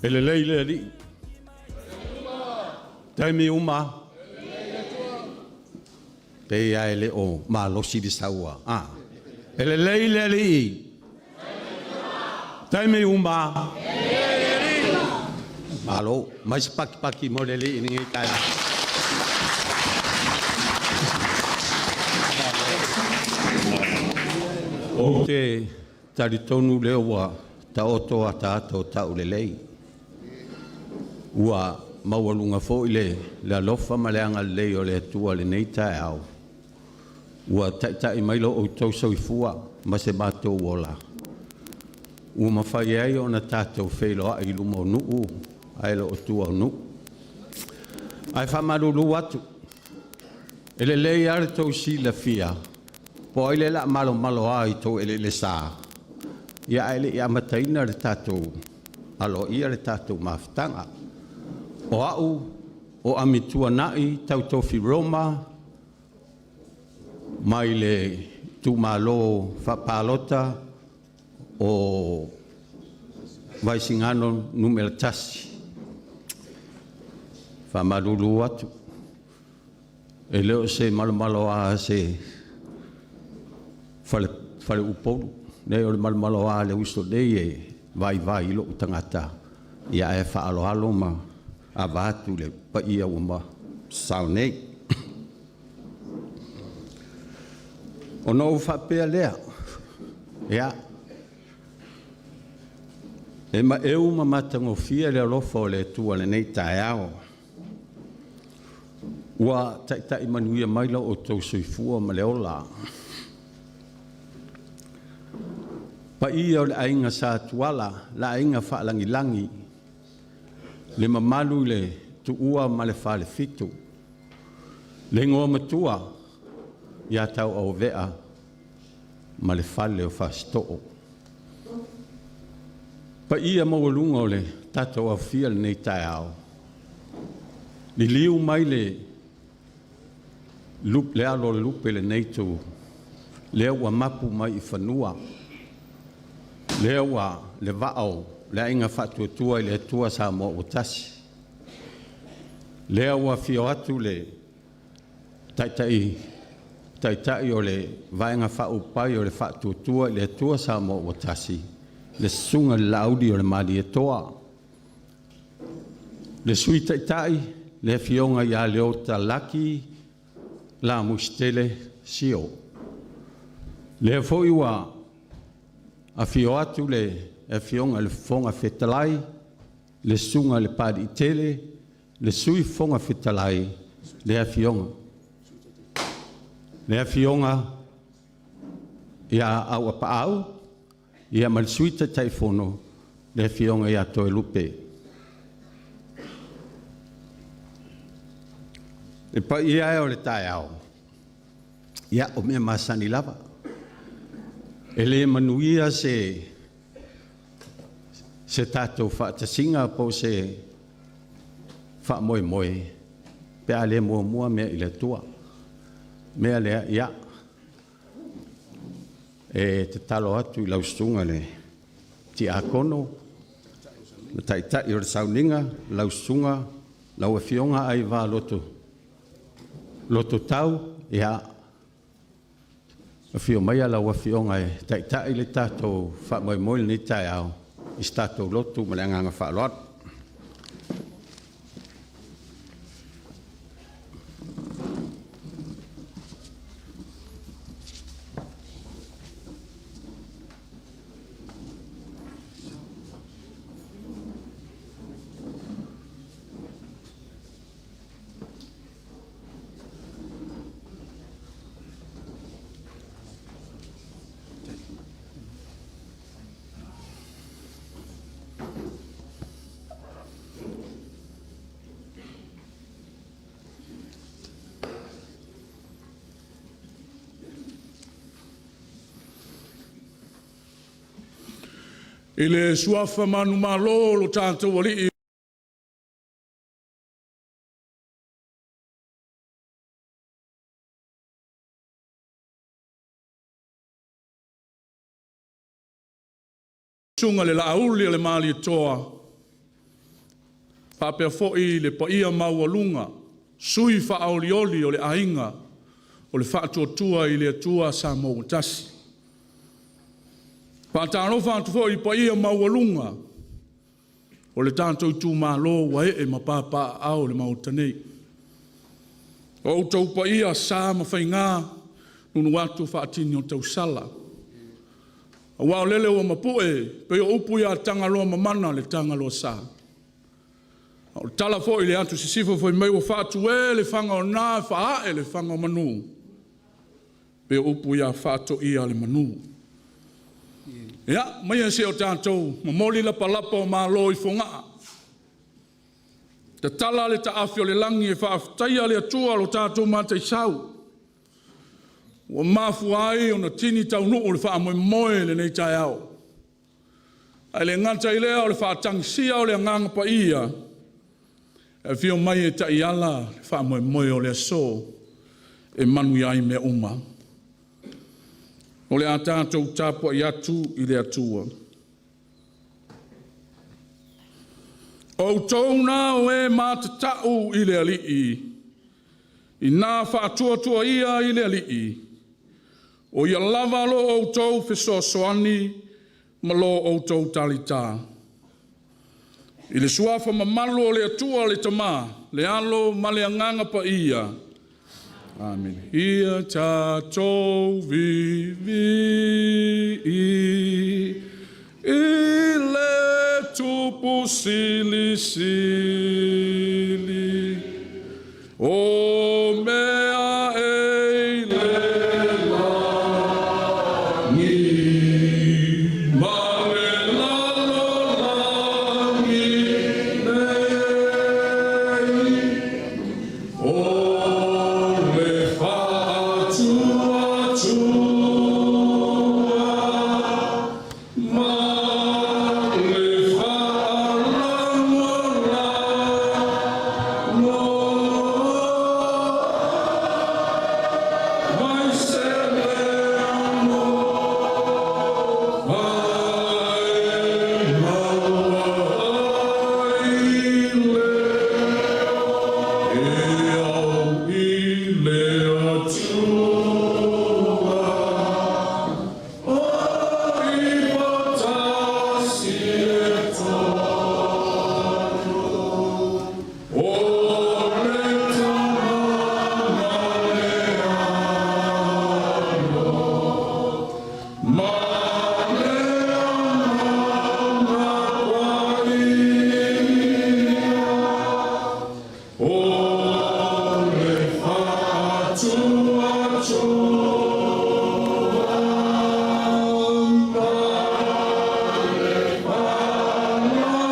E lelei le Alii. Taimi uma. Pei lava e le o malosi le saua. A. E lelei le Alii. Taimi uma. Malo. Mai se pakipaki mo le Alii i lenei taeao. Ou te talitonu lea ua taoto ataata o taulelei, ua maualuga foi le alofa ma le agalelei o le Atua i lenei taeao, ua taitai mai lo outou soifua ma se matou ola, ua mafai ai ona tatou feiloai i luma o nuu ae le o tua o nuu. Ae faamalulu atu, e lelei lava le tou silafia po o ai lea o le a malomaloa i tou eleelesa, ia ae le i amataina le tatou aloaia le tatou mafutaga. O au o Amituanai Tautofi Roma mai le itumalo faapalota o Vaisigano Nu.1. Faamalulu atu, e le o se malomaloa a se faleupolu, leai o le malomaloa a le uso nei e vaivai i lou tagata, ia ae faaaloalo ma ava atu i le paia ua sao nei. Ona ou faapea lea, ia, e maeu ma matagofie le alofa o le Atua i lenei taeao, ua taitai manuia mai lo outou soifua ma le ola. Paia o le Aiga Sa Tuala, le Aiga Faalagilagi, le mamalu i le Tuua ma le Falefitu, le Igoa Matua ia Tauauvea ma le Fale o Fasitoo. Paia maualuga o le tatou aofia i lenei taeao, liliu mai le alo o le lupe i lenei itu, lea ua mapu mai i fanua, lea ua le vaa o le Aiga Faatuatua i le Atua Samoa ua Tasi, lea ua afio atu le Taitai o le Vaega Faaupufai o le Faatuatua i le Atua Samoa ua Tasi, le Susuga i le Laauli o le Malietoa, le Sui Taitai, le Afioga ia Leota Laki Lamositele Sio. Lea foi ua afio atu le Afioga i le Fofoga Fetalai, le Susuga i le Papaliitele, le Sui Fofoga Fetalai, le Afioga ia Auapaau, ia ma le Sui Taitaifono, le Afioga ia Toelupe. Le paia e o le taeao, ia o mea masani lava, e le manuia se tatou faatasiga po o se faamoemoe pe a le muamua mea i le Atua. O le mea lea, ia, e tatalo atu i lau susuga i le Tiakono, le Taitai o le Sauniga, lau Susuga, lau Afioga Aiva Loto ia, afio maia lau Afioga e taitai le tatou faamoemoe i lenei taeao i se tatou lotu ma le agaga faaaloalo. I le suafa manumalo o lo tatou Alii susuga i le Laauli o le Malietoa, Faapea foi le paia maualuga, sui faaolioli o le aiga o le Faatuatua i le Atua Samoa ua tasi. Faatalofa atu foi i paia maualuga o le tatou itumalo ua ee ma papaaao i le Maota nei. O outou paia sa ma faiga, nuunuu atu faatini o tausala. Aua o lele ua mapu'e pei o upu ia Tagaloamamana le Tagaloasa. A o le tala foi i le atu sisifo fai mai ua faatue le faga o na faaee le faga o manu, pei o upu ia Faatoia le manu. Ia, maia se o tatou momoli lapalapa o malo i Fogaa, tatala le taafi o le lagi e faafetaia le Atua lo tatou mataisau, ua mafua ai ona tini taunuu le faamoemoe i lenei taeao. Ae le gata i lea o le faatagisia o le Agaga Paia, e afio mai e taiala le faamoemoe o le aso e manuia ai mea uma. O le a tatou tapuai atu i le Atua. Outou na o e matatau i le Alii, ina faatuatuaia i le Alii, o ia lava lo outou fesoasoani ma lo outou talita. I le suafa mamalu o le Atua le Tama, le Alo ma le Agaga Paia. Amene. Ia tatou viivii i le Tupu Silisili, o mea e i le lagi ma le lalolagi nei, o le faatuatua ma le faalagolago mai se le alofa e maua ai le e au i le Atua o i patasi e tolu o le Tama ma le Alo ma le Agaga Paia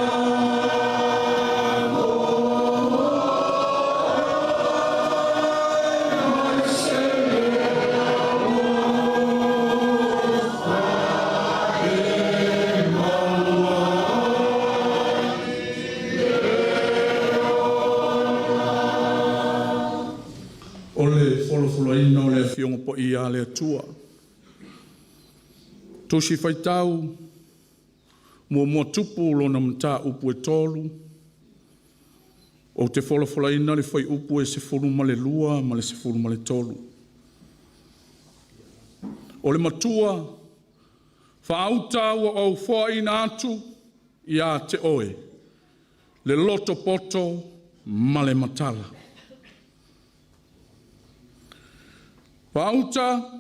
o le faatuatua ma le faalagolago mai se le alofa e maua ai le O le folafolaina o le Afioga Paia a le Atua. Tusi Faitau Muamua Tupu lona mataupu e 3, ou te folafolaina le fuaiupu e 12 ma le 13. O le matua faauta ua ou foaina atu ia te oe le loto poto ma le matala. Faauta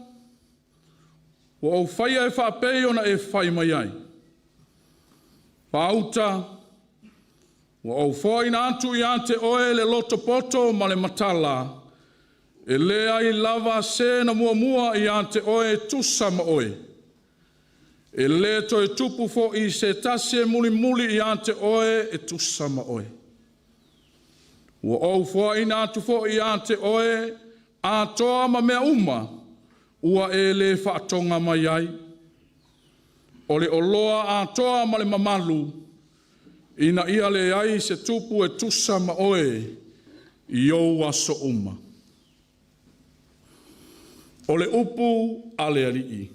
ua ou faia e faapei ona e fai mai ai. Faauta ua ou foaina atu ia te oe le loto poto ma le matala, e leai lava se na muamua ia te oe e tusa ma oe. E le toe tupu foi se tasi e mulimuli ia te oe e tusa ma oe. Ua ou foaina atu foi ia te oe atoa ma mea uma ua e le faatoga mai ai. O le oloa atoa ma le mamalu, ina ia leai se tupu e tusa ma oe i ou aso uma. O le upu a le Alii,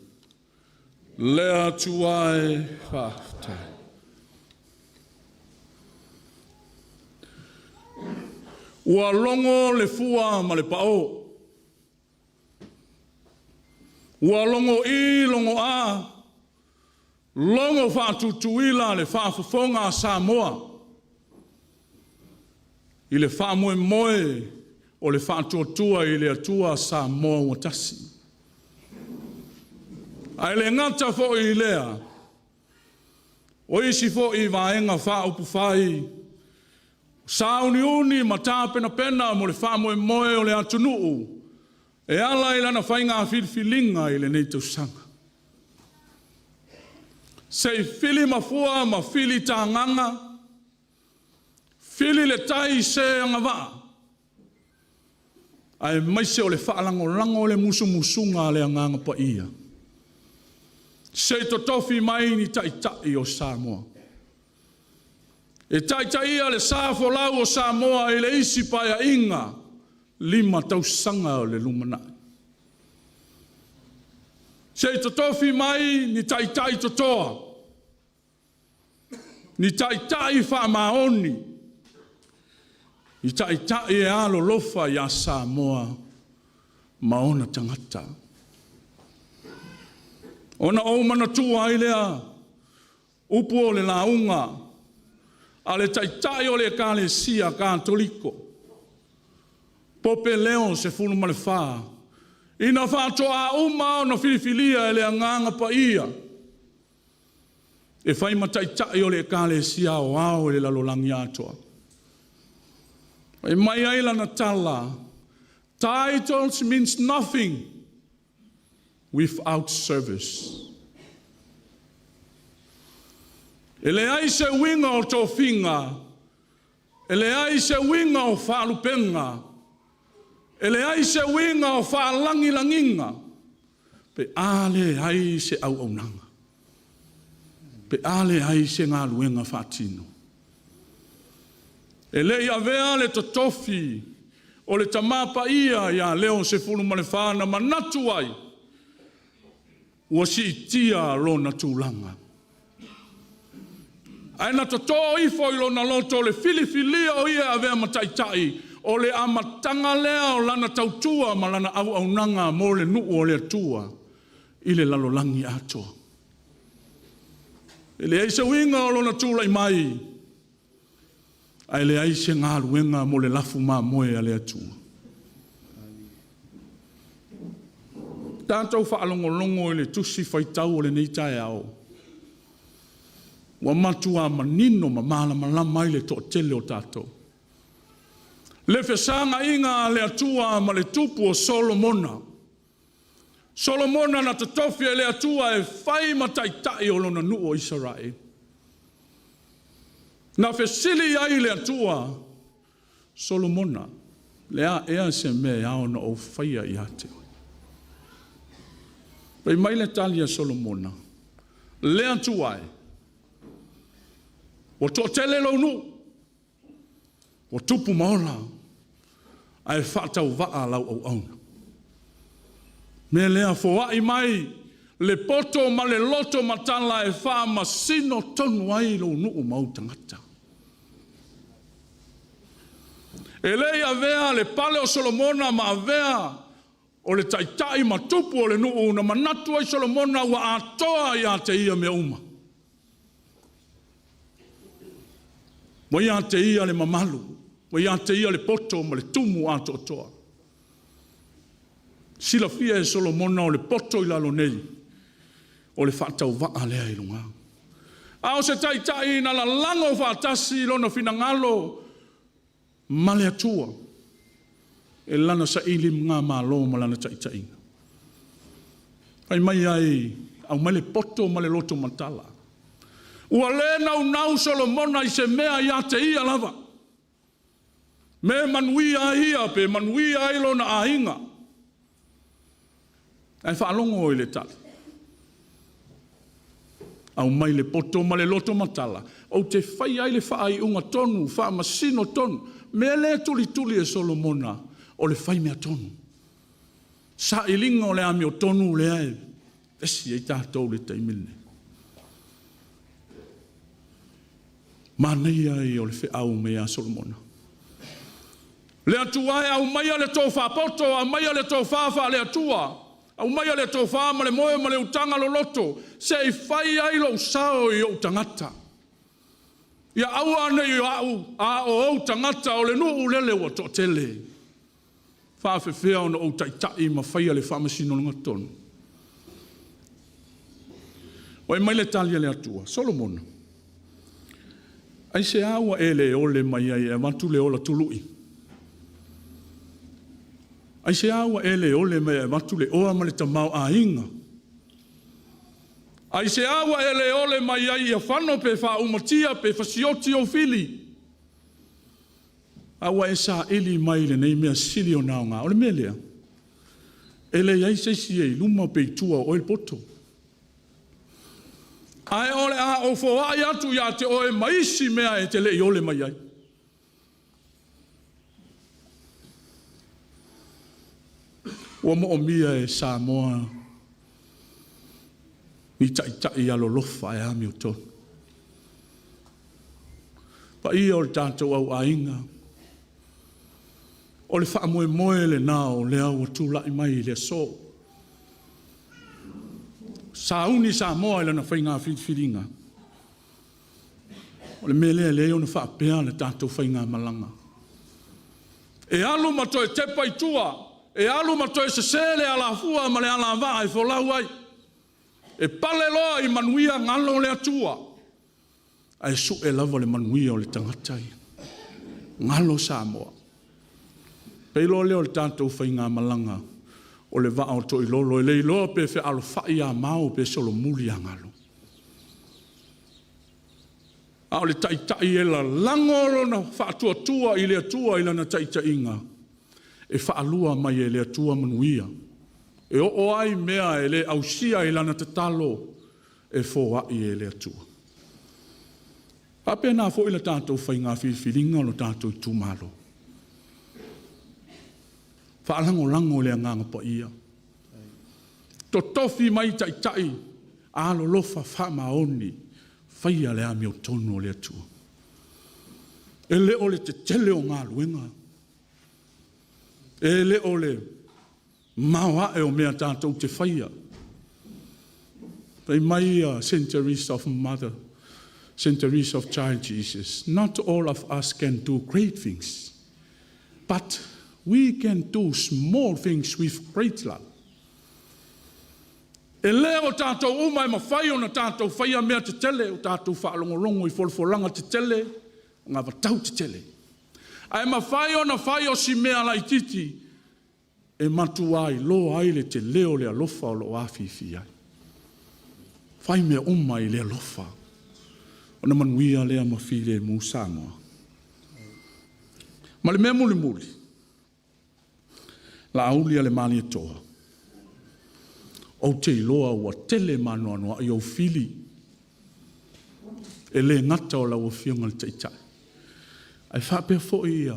le Atua e faafetai. Ua logo le fua ma le pao. Ua logo i logo a, logo faatutuila le faafofoga a Samoa i le faamoemoe o le faatuatua i le Atua Samoa ua tasi. Ae le gata foi i lea, o isi foi vaega faaupufai sauniuni ma tapenapena mo le faamoemoe o le atunuu e ala i lana faiga filifiliga i lenei tausaga. Se i fili mafua ma fili tagaga, fili le tai i se agavaa, aemaise o le faalagolago o le musumusuga a le Agaga Paia, se i totofi mai ni taitai o Samoa. E taitaia le sa folau o Samoa i le isi paeaiga 5 tausaga o le lumanai. Se i totofi mai ni taitai totoa, ni taitai faamaoni, ni taitai e alolofa ia Samoa ma ona tagata. Ona ou manatua ai lea upu o le lauga a le taitai o le Ekalesia Katoliko, Pope Leo XIV, ina faatoa uma ona filifilia e le Agaga Paia e fai ma taitai o le Ekalesia Aoao i le lalolagi atoa. Fai mai ai lana tala, "Titles means nothing without service." E leai se uiga o tofiga, e leai se uiga o faalupega, e leai se uiga o faalagilagiga, pe a leai se auaunaga, pe a leai se galuega faatino. E le i avea le totofi o le Tama Paia ia Leo XIV na manatu ai ua siitia lona tulaga. Ae na totoo ifo i lona loto le filifilia o ia e avea ma taitai, o le amataga lea o lana tautua ma lana auaunaga mo le nuu o le Atua i le lalolagi atoa. E leai se uiga o lona tulai mai, ae leai se galuega mo le lafu mamoe a le Atua. Tatou faalogologo i le tusi faitau o lenei taeao, ua matua manino ma malamalama ai le toatele o tatou. Le fesagaiga a le Atua ma le tupu o Solomona. Solomona na totofi e le Atua e fai ma taitai o lona nuu o Isaraelu. Na fesili ai le Atua, Solomona, le a ea se mea e ao ona ou faia ia te oe? Fai mai le tali a Solomona, le Atua e, ua toatele lou nuu, ua tupu ma ola, ae faatauvaa lau auauna. Mea lea foai mai le poto ma le loto matala e faamasino tonu ai lou nuu ma ou tagata. E le i avea le pale o Solomona ma avea o le taitai ma tupu o le nuu na manatu ai Solomona ua atoa ia te ia mea uma. Ua ia te ia le mamalu, ua ia te ia le poto ma le tumu atoatoa. Silafia e Solomona o le poto i lalo nei, o le faatauvaa lea i luga. A o se taitai na lalago faatasi lona finagalo ma le Atua, e lana saili mga malo ma lana taitaiga. Fai mai ai, aumai le poto ma le loto matala. Ua le naunau Solomona i se mea ia te ia lava. Me manuia ai ia, pe manuia ai lona aiga. Ae faalogo i le tali. Aumai le poto ma le loto matala, ou te fai ai le faaiuga tonu, faamasino tonu. Mea le tulituli e Solomona, o le fai mea tonu. Sailiga o le amio tonu lea e vesi ai tatou le taimi lenei. Manaia ia o le feau mai ia Solomona. Le Atua e, aumaia le tofa poto, aumaia le tofa faale-Atua, aumaia le tofa ma le moe ma le utaga loloto, se i fai ai lou sao i ou tagata. Ia aua ne i au, a o ou tagata o le nuu lele ua toatele. Faafefea ona ou taitai ma faia le faamasinoga tonu. Oi mai le tali a le Atua, Solomona, ai se aua e le ole mai ai e avatu le ola tului. Ai se aua e le ole mai e avatu le oa ma le tamao aiga. Ai se aua e le ole mai ai ia fano pe faaumatia pe fasioti o fili. A ua e saili mai le nei mea sili o nao o le mea lea. E le ai se isi e i luma pe i tua o oe le poto. Ae o le a ou foai atu ia te oe ma isi mea e te le i ole mai ai. Ua moomia e Samoa ni ta'ita'i alolofa e amiotonu. Paia o le tatou auaiga, o le faamoemoe lenā o lea ua tula'i mai i le aso. Sauni Samoa i lana faiga filifiliga. O le mea lea e leai ona faapea le tatou faigamalaga. E alu ma toe tepa i tua, e alu ma toe sesē le alafua ma le alavaa e folau ai. E pale loa i manuia galo le Atua. Ae sue lava le manuia o le tagata ia. Galo Samoa. Pei loa lea o le tatou faigamalaga o le vaa o Toilolo, e le iloa pe fealofai ia mao pe solomuli ia galo. A o le taitai e lalago lona faatuatua i le Atua i lana taitaiga, e faalua mai e le Atua manuia. E oo ai mea e le ausia i lana tatalo, e foai e le Atua. Faapena foi le tatou faiga filifiliga o le tatou itumalo. Faalagolago le agaga paia. Totofi mai taitai, alolofa faamaoni, faia le amiotonu o le Atua. E le o le tetele o galuega, e le o le maoae o mea tatou te faia. Fai mai Saint Teresa of Mother, Saint Teresa of Child Jesus, not all of us can do great things, but we can do small things with great love. E le o tatou uma e mafai ona tatou faia mea tetele, o tatou faalogologo i folafolaga tetele, gavatau tetele. Ae mafai ona fai o si mea laititi e matua iloa ai le telē o le alofa o loo afifi ai. Fai mea uma i le alofa. Ona manuia lea ma filemu Samoa. Ma le mea mulimuli, Laauli a le Malietoa, ou te iloa ua tele maanoanoa'i ou fili, e le gata o lau Afioga i le Taitai, ae faapea foi ia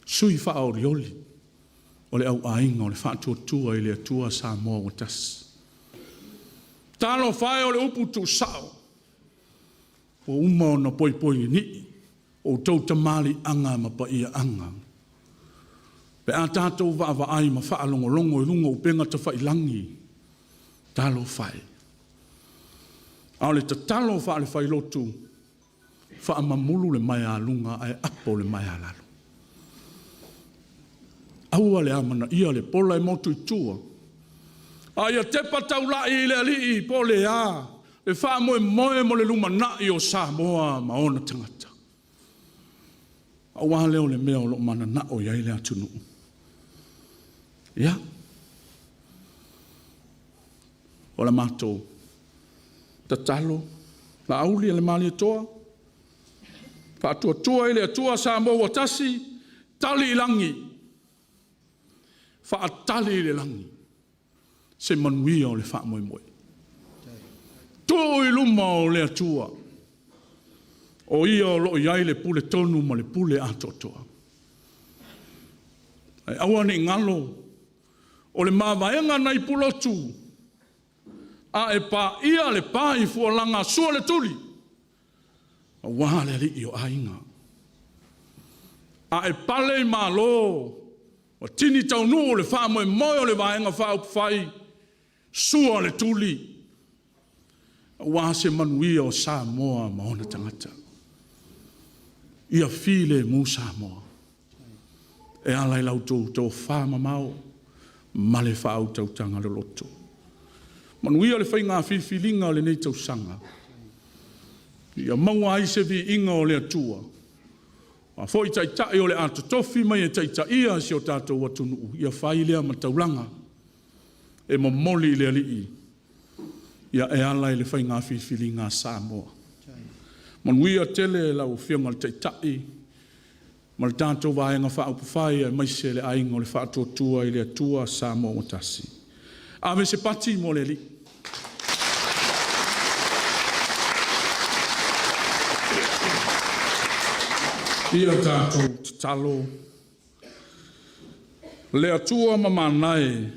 sui faaolioli o le auaiga o le Faatuatua i le Atua Samoa ua tasi. Talofa e o le upu tuusao, ua uma ona poipoininii outou tamaliiaga ma paiaaga. Pe a tatou vaavaai ma faalogologo i luga o upega tafailagi, talofa e. A o le tatalo faale-failotu, faamamulu le maea aluga ae apo le maea lalo. Aua le amanaia le pola e motu i tua, a ia tepa taulai i le alii po o le a, le faamoemoe mo le lumanai o Samoa ma ona tagata. Aua lea o le mea o lo o mananao i ai le atunuu. Ia, o la matou tatalo, Laauli a le Malietoa, faatuatua i le Atua Samoa ua tasi, tali i lagi, faatali i le lagi se manuia o le faamoemoe. Tuu i luma o le Atua, o ia o lo o i ai le pule tonu ma le pule atoatoa. Ae aua ne i galo, o le mavaega nai Pulotu, a e paia le pa i fualaga sua le tuli, aua le alii o aiga. A e pale i malo, ua tini taunuu le faamoemoe o le Vaega Faaupufai, sua le tuli, aua se manuia o Samoa ma ona tagata. Ia filemu Samoa e ala i la outou tofamamao ma le faautautaga loloto. Manuia le faiga filifiliga o lenei tausaga, ia maua ai se viiga o le Atua, o a foi taitai o le a totofi mai e taitaia si o tatou atunuu, ia fai lea ma taulaga e momoli i le Alii, ia e ala i le faiga filifiliga a Samoa. Manuia tele lau Afioga i le Taitai ma le tatou Vaega Faaupufai aemaise le Aiga o le Faatuatua i le Atua Samoa ua Tasi. Ave se pati mo le Alii. Ia tatou tatalo. Le Atua mamana e,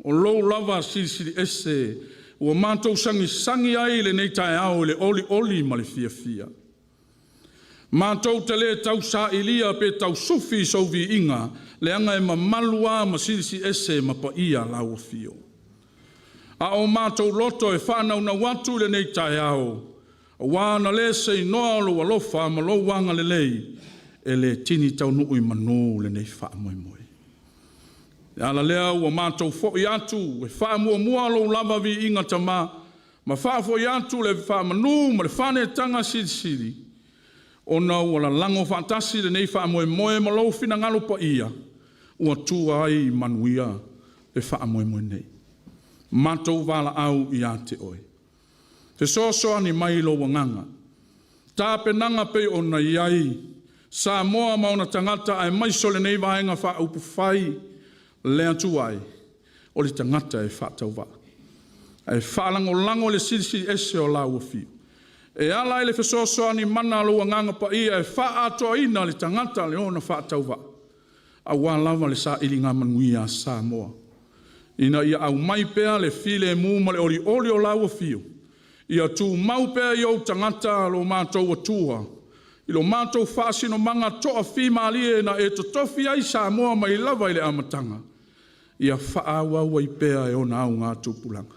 o lou lava Silisili Ese ua matou sagisagi ai i lenei taeao i le olioli ma le fiafia. Matou te le tausailia pe tausufi i sou viiga, leaga e mamalu lava ma silisili ese ma paia lau afio. A o matou loto e faanaunau atu i lenei taeao, aua na le seinoa o lou alofa ma lou agalelei, e le tini taunuu i manu lenei faamoemoe. E ala lea ua matou foi atu e faamuamua lou lava viiga tama, ma faafoi atu le faamanu ma le faaneetaga silisili, ona ua lalago faatasi lenei faamoemoe ma lou finagalo paia, ua tua ai i manuia le faamoemoe nei. Matou valaau ia te oe. Fesoasoani mai lou agaga. Tapenaga pei ona i ai Samoa ma ona tagata aemaise o lenei Vaega Faaupufai, le Atua e, o le tagata e faatauvaa, ae faalagolago i le Silisili Ese o lau Afio. E ala i le fesoasoani mana a lou Agaga Paia e faaatoaina le tagata le ona faatauvaa, aua lava le sailiga manuia a Samoa, ina ia aumai pea le filemu ma le olioli o lau afio, ia tumau pea i ou tagata lo matou Atua, i lo matou faasinomaga toafimalie na e totofi ai Samoa mai lava i le amataga, ia faaauau ai pea e ona augatupulaga.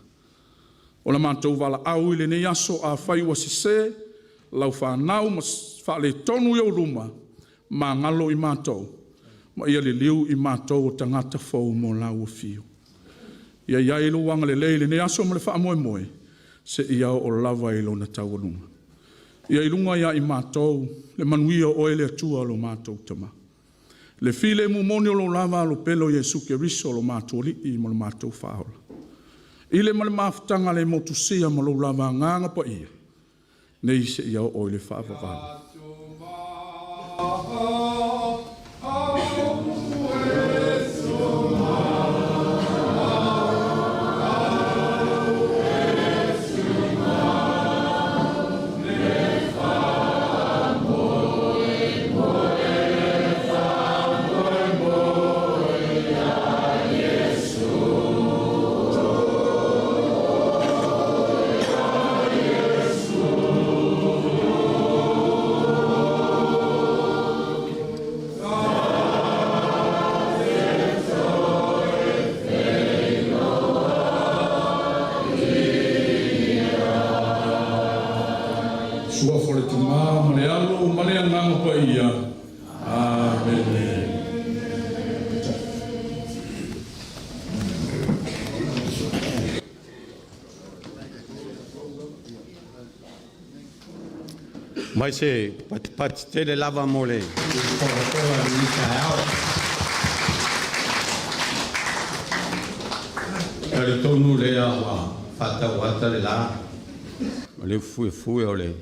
O la matou valaau i lenei aso, afai ua sese lau fanau ma faaletonu i ou luma, magalo i matou, ma ia liliu i matou o tagata fou mo lau afio. Ia i ai lou agalelei i lenei aso ma le faamoemoe, seia oo lava i lona taualuga. Ia i luga ia i matou le manuia o oe le Atua lo matou Tama. Le filemu moni o lou lava Alo pele o Iesu Keriso lo matou Alii ma lo matou Faaola. I le ma le mafutaga le motusia ma lou lava Agaga Paia, nei seia oo i le faavavau. Suafa o le Tama ma le Alo ma le Agaga Paia. Amene. Mai se patipati tele lava mo le folafola i lenei taeao. Talitonu lea ua faatauata le la ma le ufuefue o le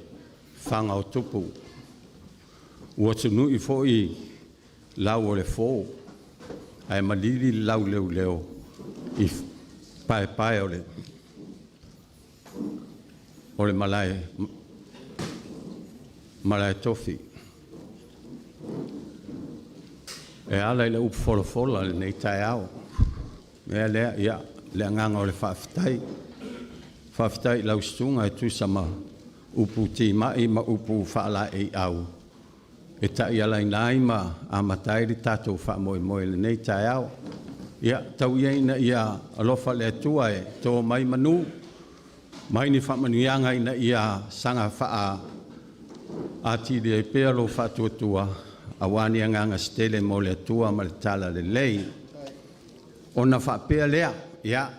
faga o tupu. Ua tunui foi lau o le fo, ae malili le lauleuleo i paepae o le malae tofi. E ala i le upu folafola i lenei taeao, mea lea, ia, le agaga o le faafetai. Faafetai i lau susuga e tusa ma upu timai ma upu faalaeiau. e ta'ialaina ai ma amata ai le tatou fa'amoemoe i lenei taeao. Ia tau ia ina ia alofa le Atua e to mai manū mai ni fa'amanuiaga ina ia saga fa'a atili ai pea lou fa'atuatua auā ni agaga se tele mo le Atua ma le Tala Lelei. Ona fa'apea lea, ia,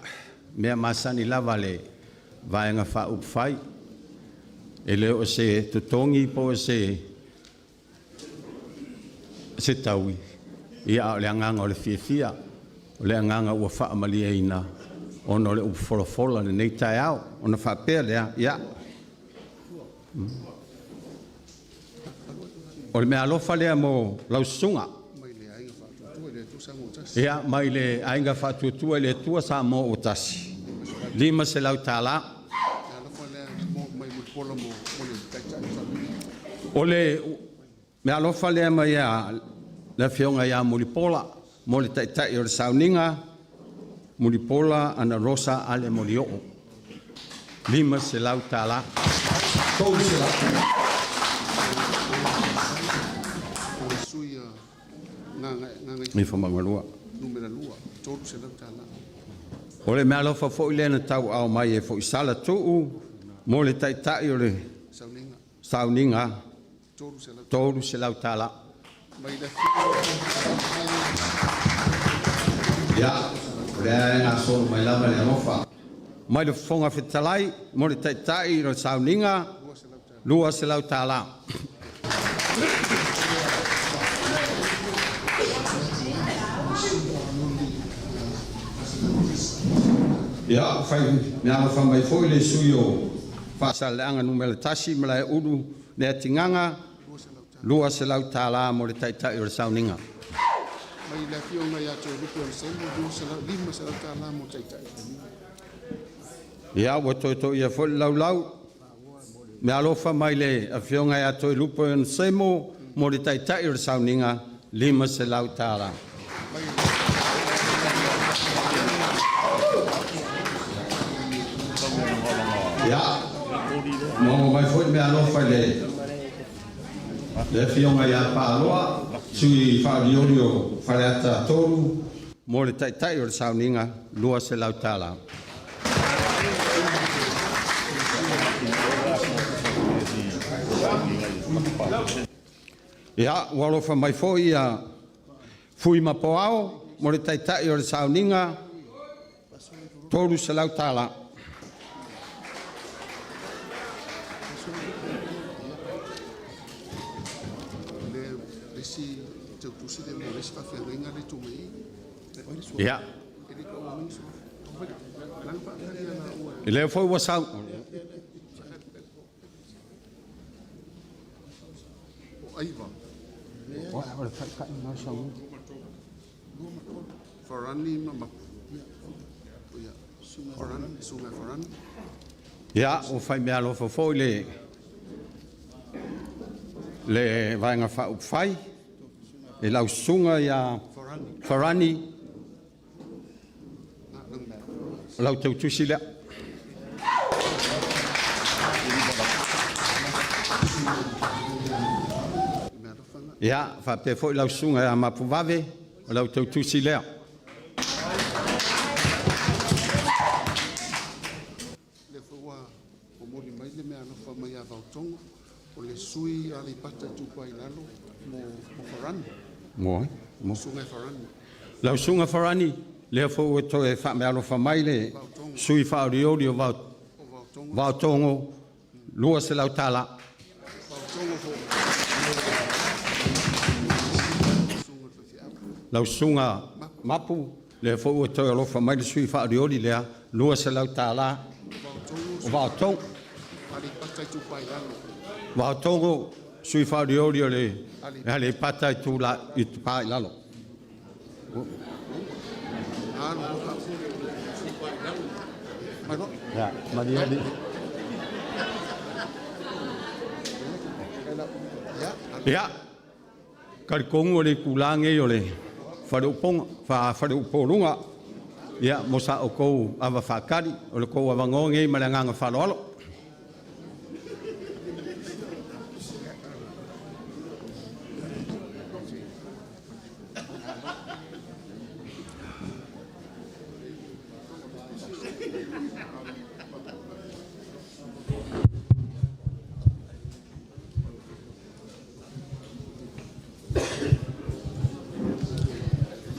mea masani lava le Vaega Faaupufai, e lē o se totogi po o se se taui, ia a o le agaga o le fiafia, o le agaga ua faamalieina ona o le upu folafola i lenei taeao. Ona faapea lea, ia, o le meaalofa lea mo lau susuga. Ia, mai le Aiga Faatuatua i le Atua Samoa ua Tasi, $500. O le meaalofa lea mai a le Afioga ia Mulipola mo le Taitai o le Sauniga, Mulipola Anarosa Ale Molioo, $500. 300. O le meaalofa foi lea na tauaao mai e Foisala Tuu mo le Taitai o le Sauniga, $300. Ia, o lea e gasolo mai lava le alofa. Mai le Fofoga Fetalai mo le Taitai o le Sauniga, $200. Ia, ua fai meaalofa mai foi le sui o Faasaleleaga Nu.1 Malaeulu Leatigaga, $200 mo le Taitai o le Sauniga. Ia, ua toe to'ia foi le laulau, meaalofa mai le Afioga ia Toelupe Semo mo le Taitai o le Sauniga, $500. Ia, maua mai foi le meaalofa i le le Afioga ia Paaloa, sui faaolioli o Faleata 3, mo le Taitai o le Sauniga, $200. Ia, ua alofa mai foi ia Fui ma Poao mo le Taitai o le Sauniga, $300. Ia, lea foi ua sau. Ia, ua fai meaalofa foi le le Vaega Faaupufai i lau susuga ia Farani, o lau tautusi lea. Ia, faapea foi lau susuga ia Mapuvave, o lau tautusi lea. Mo ai? Mo. Lau susuga Farani, lea foi ua toe faameaalofa mai le sui faaolioli o Vaotogo, $200. Lau susuga Mapu, lea foi ua toe alofa mai le sui faaolioli lea, $200. O Vaotogo. Vaotogo, sui faaolioli o le Aleipata Itupa i Lalo. Ia, malie alii. Ia, talitonu o le itulā nei o le Faleupoluga, Faleupoluga, ia, mo sa outou ava faatali, o le tou avanoa nei ma le agaga faaaloalo.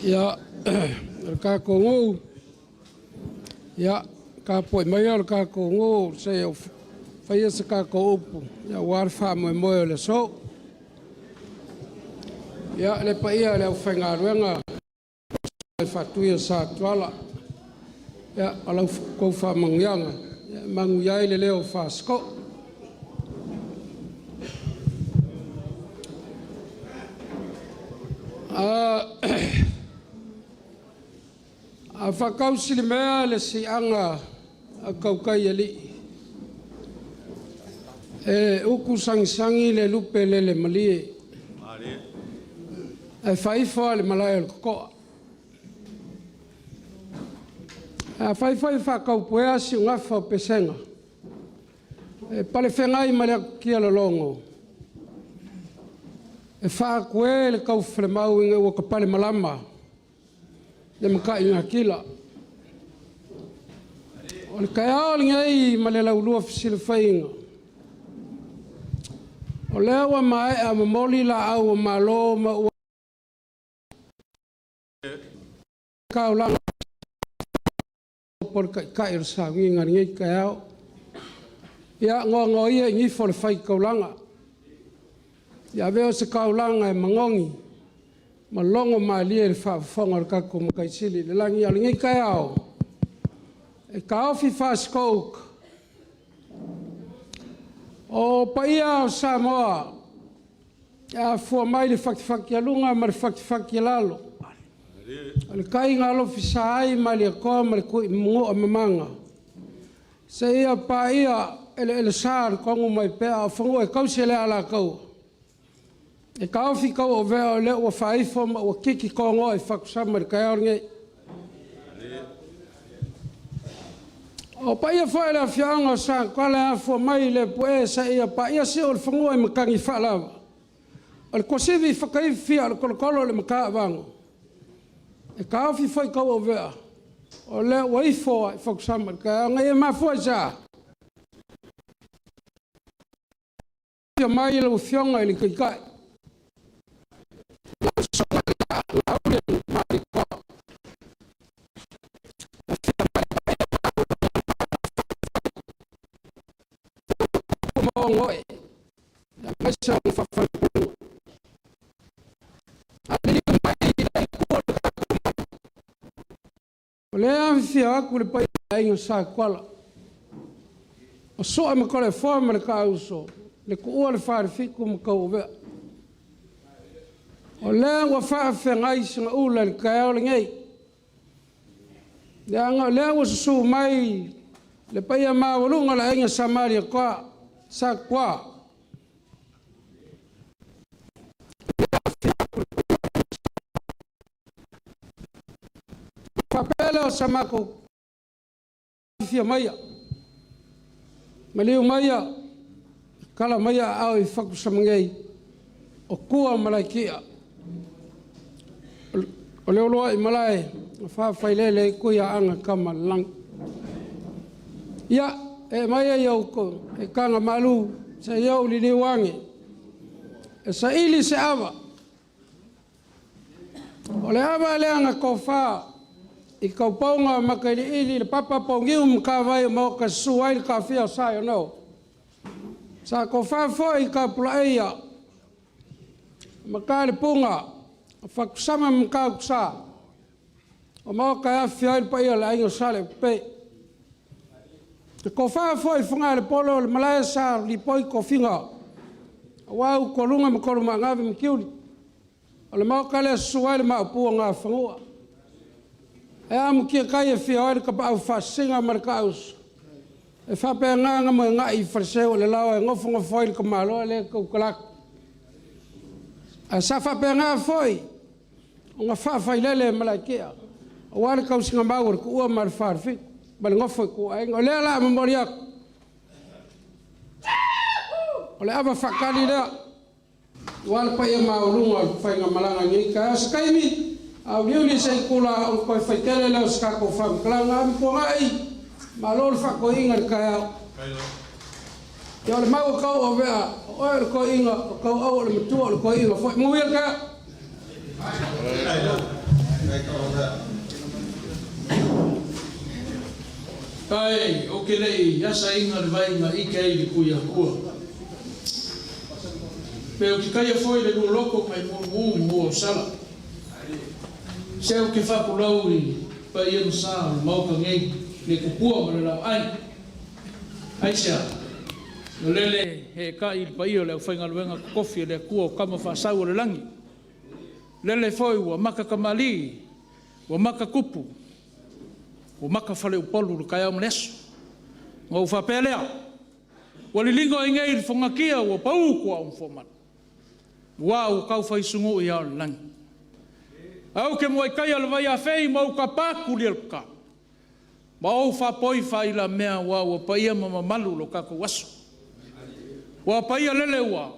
Ia, o le tatou nuu, ia, tapuai maia le tatou nuu se i faia se tatou upu aua le faamoemoe o le aso. Ia, le paia i le aufaigaluega i Faatui o Satuala, ia, o la outou faamanuiaga e manuia ai le leo o Fasitoouta. A faatausilimea le siiaga a tautai alii, e utu sagisagi le lupe lele malie ae faaifo lava i le malae o le totoa. Afai foi e faataupuea siugafa o pesega, e palefegai ma le atutia lologo, e faa-atue le taufalemau ina ua tapalemalama le mataigatila. O le taeao lenei ma le laulua fesilafaiga, o lea ua maea momoli laau o malo ma ua taulaga po o le taitai o le sauniga i lenei taeao. Ia noanoa ia i nifo o le faitaulaga, ia avea o se taulaga e manogi ma logomalie i le faafofoga a le tatou Matai Sili i le lagi. A o lenei taeao, e taofi Fasitoo-uta, o paia o Samoa e afua mai le fatifatialuga ma le fatifatialalo, o le tai na alofisa ai Malietoa ma le Tuimanua mamaga, seia paia eleelesa o le Tonumaipea, o fanua e tausi e le Alataua, e taofi tauavea o lea ua faaifo ma ua titi togoa i fatusama i le taeao lenei. O paia foi o le afioaga o Satuala e afua mai i Leapu'e seia paia Siuolefanua i matagi faalava, o le tuasivi fataifia o le tolotolo o le Mataavago, e taofi foi tauavea, o lea ua ifo lava i fatusama i le taeao lenei. E mafua i se a? Afio mai lau Afioga i le Taitai, lau Susuga Laauli Malietoa, O lea e afifio atu le paia o le Aiga Sa Tuala, o Sua ma Toleafoa ma le Taauso, le Tuua le Falefitu ma Tauauvea. O lea ua faafeagai segaula i le taeao lenei, leaga o lea ua susu mai le paia maualuga o le Aiga Sa Malietoa, Sa Tuala. Faapea lea o sa matou afifio maia, maliu maia, tala maia aao i Fatusamanei, o tua ma Malaetia, o le uluai malae na faafailele ai Tuiaana Tamalelagi. Ia, ee maia i ou taga malu se i ou liliu ane e saili se ava. O le ava lea na tofa i taupouga o Matailiili, le papa pouniu ma matavai o maota e susu ai le taafia o Saiono. Sa tofa foi i Tapulaaia Mataalepuga, o Fatusama ma Matautusa, o maota e afifio ai le paia o le Aiga Sa Leaupepe. Na tofa foi i Fogalepolo o le malae sa lipoi tofiga aua Utualuga ma Tolumaanave ma Tiuli, o le maota lea e susu ai le Maopu o Nafanua. E a Mutiatai e afio ai le Tapaau Faasisina ma le Taauso, e faapena ona moegai i faleseu o le laoa e nofonofo ai le tamaloa lea e tautala atu. Ae sa faapena foi ona faafailele e Malaetia aua le tausiga mau a le Tuua ma le Falefitu ma le nofo a ituaiga. O lea o le a momoli atu, o le ava faatali lea aua le paia maualuga o le faigamalaga i lenei taeao. O se taimi auliuli se itula ona toe fai tele lea o se tatou faamatalaga. Amituanai, malo le faatoeaina i le taeao. Ia o le mau a Tauauvea, o oe o le toeaina, o Tauau o le matua o le toeaina foi. Manuia le taeao. Ae ou te le i asaina le vai na ike ai i le Tuiatua. Pe ou te taia foi le lua loto mai mumu mua o sala. Se ou te faapulau i paia ma sa o le Maota nei, le tupua ma le laoai. Aisea? O lele eetai i le paia o le aufaigaluega totofi a le Atua o Tama Faasau o le lagi. Lele foi ua mata tamalii, ua mata tupu, ua mata faleupolu i le taeao ma le aso. Ona ou faapea lea, ua liligo ai nei i le fogatia ua pau tuaa o Nofoamanu, aua ua taufai sunuui ao o le lagi. Ae ou te muai taia le vaiafei ma ou tapa atu lialota, ma ou faapoi faailamea aua ua paia ma mamalu lo tatou aso. Ua paia lele ua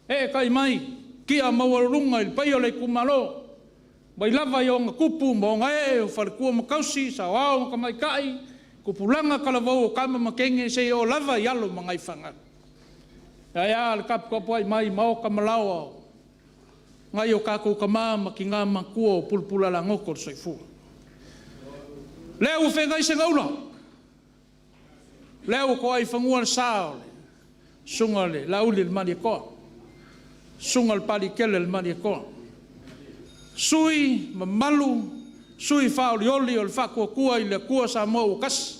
eetai mai tia maualuluga i le paia o le itumalo, mai lava i ona tupu ma ona ee, o faletua ma tausi, saoao ma tamaitai, tupulaga talavou o tama ma teine seia oo lava i alo ma naifanau. Ae a le taputapuai mai maota ma laoa o nai o tatou tama ma tina matua o pulapulalagoto o le soifua. Lea ua feagai segaula, lea ua to'a i fanua le sa o le susuga i le Laauli o le Malietoa, susuga i le Papaliitele o le Malietoa, sui mamalu, sui faaolioli o le Faatuatua i le Atua Samoa ua Tasi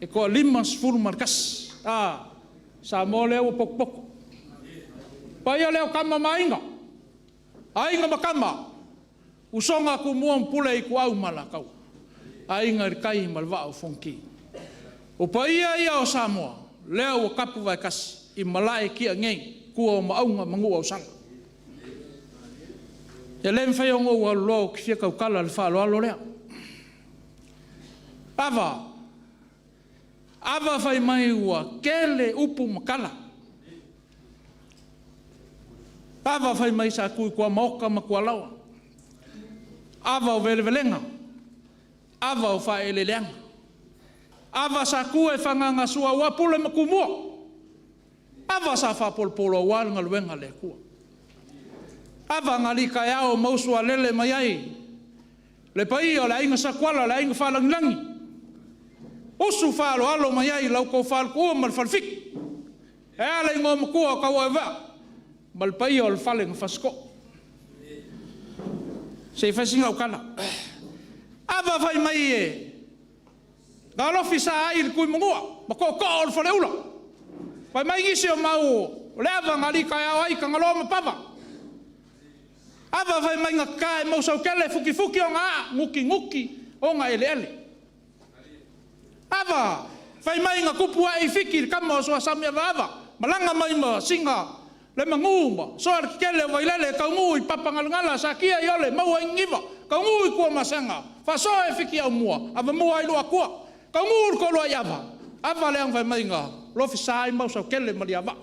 e toa 51. A, Samoa lea ua potopoto. Le paia lea o Tama ma Aiga, Aiga ma Tama, Usoga a Tumua ma Pule, Ituau ma Alataua, Aiga i le Tai ma le Vaa o Fonoti. O paia ia o Samoa lea ua tapu vaetasi i malae i nei, tua o Maauga ma Nuuausala. E le mafai ona ou alu loa ou te fia tautala i le faaaloalo lea. Ava, ava fai mai ua tele upu ma tala. Ava fai mai sa tu i tuamaota ma tualaoa. Ava o velevelega, ava o faaeleeleaga. Ava sa tu e fagagasua aua Pule ma Tumua. Ava sa faapolopolo aua le galuega a le Atua. Ava na alii taeao ma usualele mai ai le paia o le Aiga Satuala, le Aiga Faalagilagi, usu faaaloalo mai ai lau tofa le Tuua ma le Falefitu, e a le igoa matua o Tauaeuvaa ma le paia o le fale na Fasitoo. Se i fai sina au tala. Ava fai mai e galofi sa ai i le Tuimanua ma tootoo o le Faleula. Fai mai nisi o mau o le ava na alii taeao ai Tagaloa ma Pava. Ava fai mai na tata e Mausaukele fukifuki ona aa, gutiguti ona eleele. Ava fai mai na tupu ae i Fiti le tama o Suasamiavaava, malaga mai ma sina le manu ma soa le tetele o Vailele e taunuu i Papagalagala, satia i ole, maua i Niniva, taunuu i Tuamasaga, faasoa e Fiti aumua, avamua ai Luatua, taunuu le tolu ai ava, ava le fai mai na lofisa ai Mausaukele ma Aliivaa.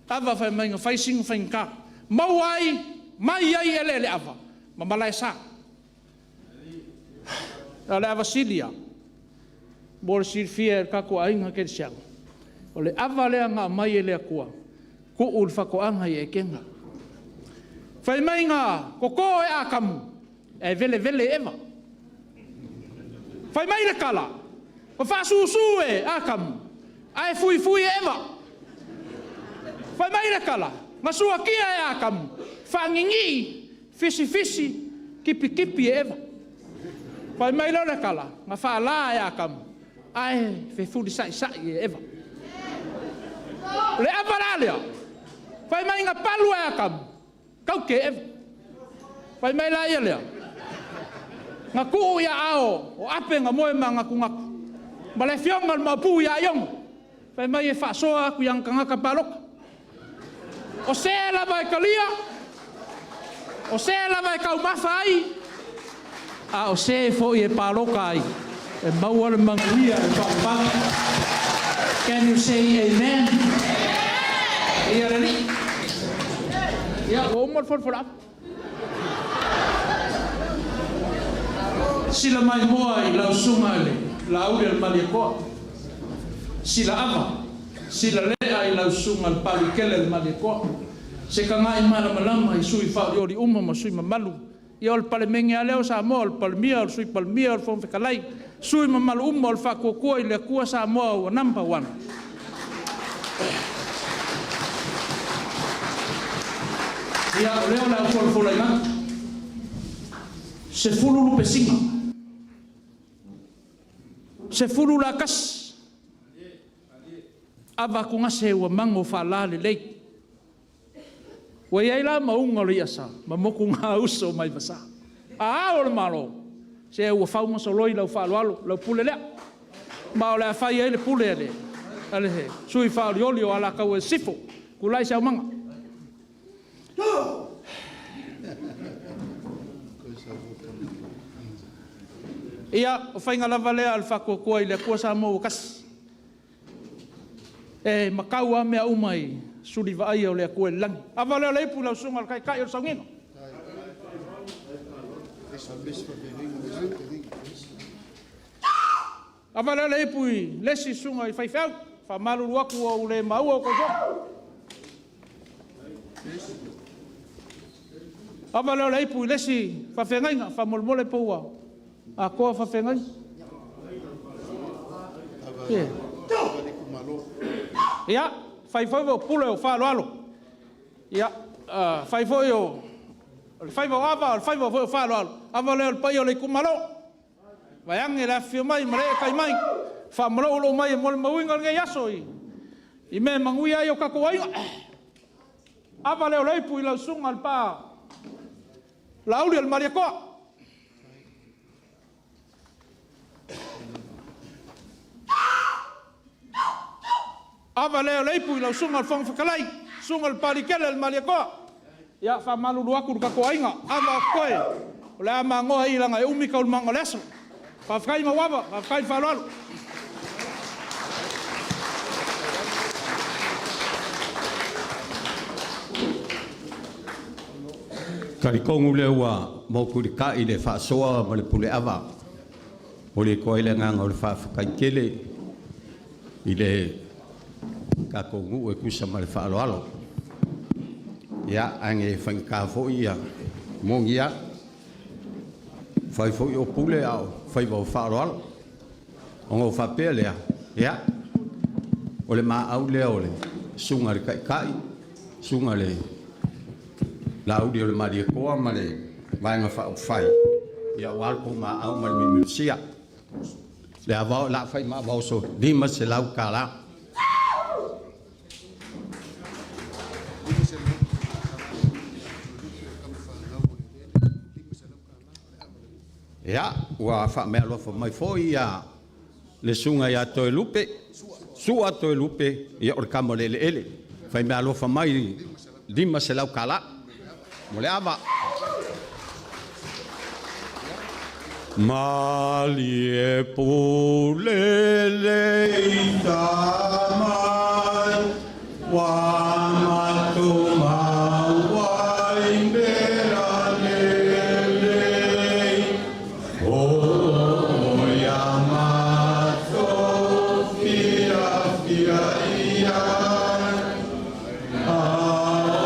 Ava fai mai na fai sina faigata, maua ai, mai ai eleele ava, ma malaesa. O le ava sili lava, mo le silafia e le tatou aiga kerisiano, o le ava lea na aumai e le Atua, tuu i le faatoaga i Etena. Fai mai na toto e Atamu, ae velevele e Eva. Fai mai le tala, na faasusu e Atamu, ae fuifui e Eva. Fai mai le tala, na suakia e Atamu, faaninii, fisifisi, tipitipi e Eva. Fai mai lea o le tala, na faala e Atamu, ae fefulisaisai e Eva. O le ava la lea, fai mai na palu e Atamu, tauke e Eva. Fai mai la ia lea, na tuu ia ao o ape na moe manatunatu. Ma le afioga o le Maopu ia Iogo, fai mai e faasoa atu i ana tagata palota. O se lava e talia, o se lava e taumafa ai, a o se foi e paloka ai, e maua le manuia e faapapa. Can you say amen? Ia le alii. Ia, ua uma le folafolaga. Sila mai moa i lau susuga i le Laauli o le Malietoa. Sila ava, sila lea i lau susuga i le Palikele o le Malietoa. Se tagai malamalama i sui faaolioli uma ma sui mamalu. Ia o le Palemene lava lea o Samoa, o le Palemia, o le Sui Palemia, o le Fofoga Fetalai, sui usufono mamalu uma o le Faatuatua i le Atua Samoa ua number one. Ia, o lea o le a ou folafolaina atu. 10 lupesina, 10 latasi, ava atugase ua mago faalalelei. Ua i ai la mauga o le iasa ma motugauso mai vasa. A Ao o le Malo, se ua fau ma soloi lau faaaloalo, lau pule lea, ma o le a fai ai le pule a le sui usufono faaolioli o Alataua i Sisifo. Tulai se aumaga. Ia, o faiga lava lea a le Faatuatua i le Atua Samoa ua Tasi, e matau lava mea uma i suli vaaia o le Atua i le lagi. Ava lea o le ipu i lau susuga i le Taitai o le Sauniga. Ava lea o le ipu i le isi susuga i faifeau, faamalulu atu ua ou le maua outou toga. Ava lea o le ipu i le isi faafeagaiga, faamolemole po ua atoa faafeagaiga. Ia, fai foi o pule o faaaloalo, ia, fai foi o le faiva o Ava o le faiva foi o faaaloalo, ava lea o le paia o le itumalo, vaeane le afifio mai ma le eetai mai, faamaloulou mai e molimauina lenei aso i mea e manuia ai o tatou aiga. Ava lea o le ipu i lau susuga i le Paa Laauli o le Malietoa. Ava lea o le ipu i lau susuga i le Fofoga Fetalai, susuga i le Papaliitele o le Malietoa. Ia faamalulu atu le tatou aiga, ava a totoe, o le a magoa i i leaga e umi taualumaga o le aso. Faafetai Mauava, faafetai le faaaloalo. Talitonu lea ua motulitai le faasoa ma le puleava. Momoli atu ai le agaga o le faafetai tele i le tatou nuu e tusa ma le faaaloalo. Ia, ae ne faigata foi ia moni lava, fai foi o pule a o faiva o faaaloalo. Ona ou faapea lea, ia, o le maau lea o le susuga i le Taitai, susuga i le Laauli o le Malietoa ma le Vaega Faaupufai, ia aua le tou maau ma le mimiosia. Le ava o le a fai ma ava oso $500. Ia, ua faameaalofa mai foi ia le susuga ia Toelupe, Sua Toelupe, ia o le tama o le eleele. Fai meaalofa mai $500 mo le ava. Malie pule le ita mai, ua matou maua i mea lelei, o ia matou fiafia i ai, a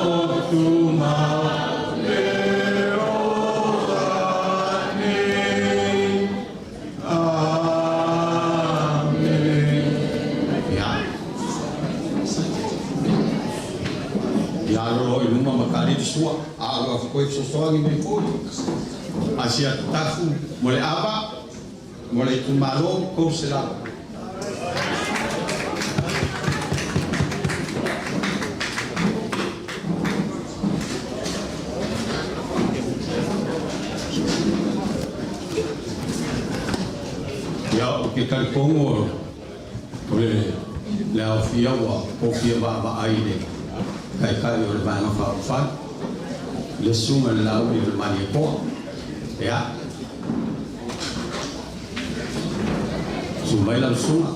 o tumau le ola nei. Amene. Ia, ia alo i luma ma tali sua, a ua koe fesoasoani mai foi. Asia tafu mo le ava, mo le itumalo, 300. Ia, o ke talitonu o le aofia ua tofia vaavaai i le Taitai o le Vaega Faaupufai, le susuga i le Laauli o le Malietoa. Ia, susu mai lau susuga,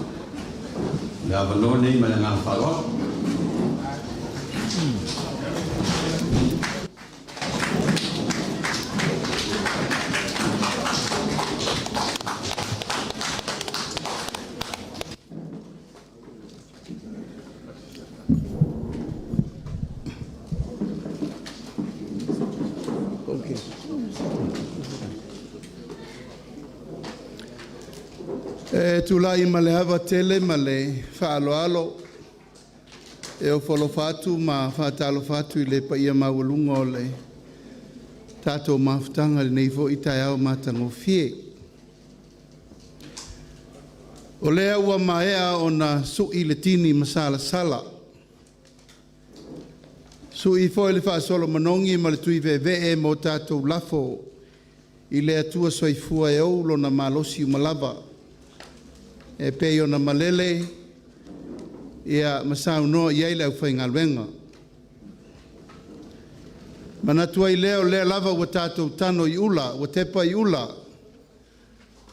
le avanoa lenei ma le agaga faaaloalo. Okay. Te tulai ma le ava tele ma le faaaloalo e ofo alofa atu ma faatalofa atu i le paia maualuga o le tatou mafutaga i lenei foi taeao matagofie. O lea ua maea ona sui le tini ma salasala, sui foi le faasolo manogi ma le tuiveevee ma o tatou lafo i le Atua Soifua e ou Lona malosi uma lava e pei ona malele ma saunoa i ai le aufaigaluega. Manatu ai lea o lea lava ua tatou tano i ula, ua tepa i ula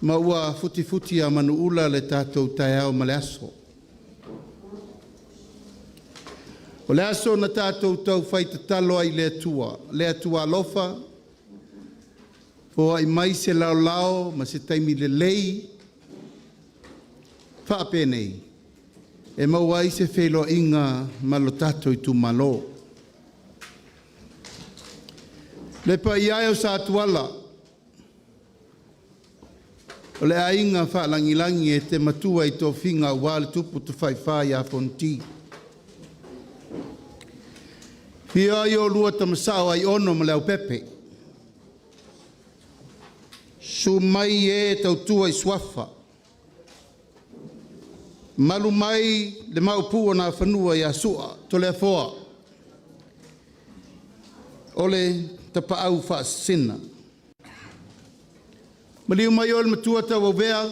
ma ua futifuti a manuula le tatou taeao ma le aso. O le aso na tatou taufai tatalo ai i le Atua, le Atua alofa, foai mai se laolao ma se taimi lelei faapenei e maua ai se feiloaiga ma lo tatou itumalo. Le paia e o Satuala, o le aiga faalagilagi e te matua i tofiga aua le tupu tafaifa ia Fonoti. Afio ai oulua Tama Sao Aiono ma Leaupepe, susu mai e tautua i Suafa, malu mai le Maopu o Nafanua ia Sua Toleafoa o le Tapaau Faasisina. Maliu mai oe le Matua Tauauvea,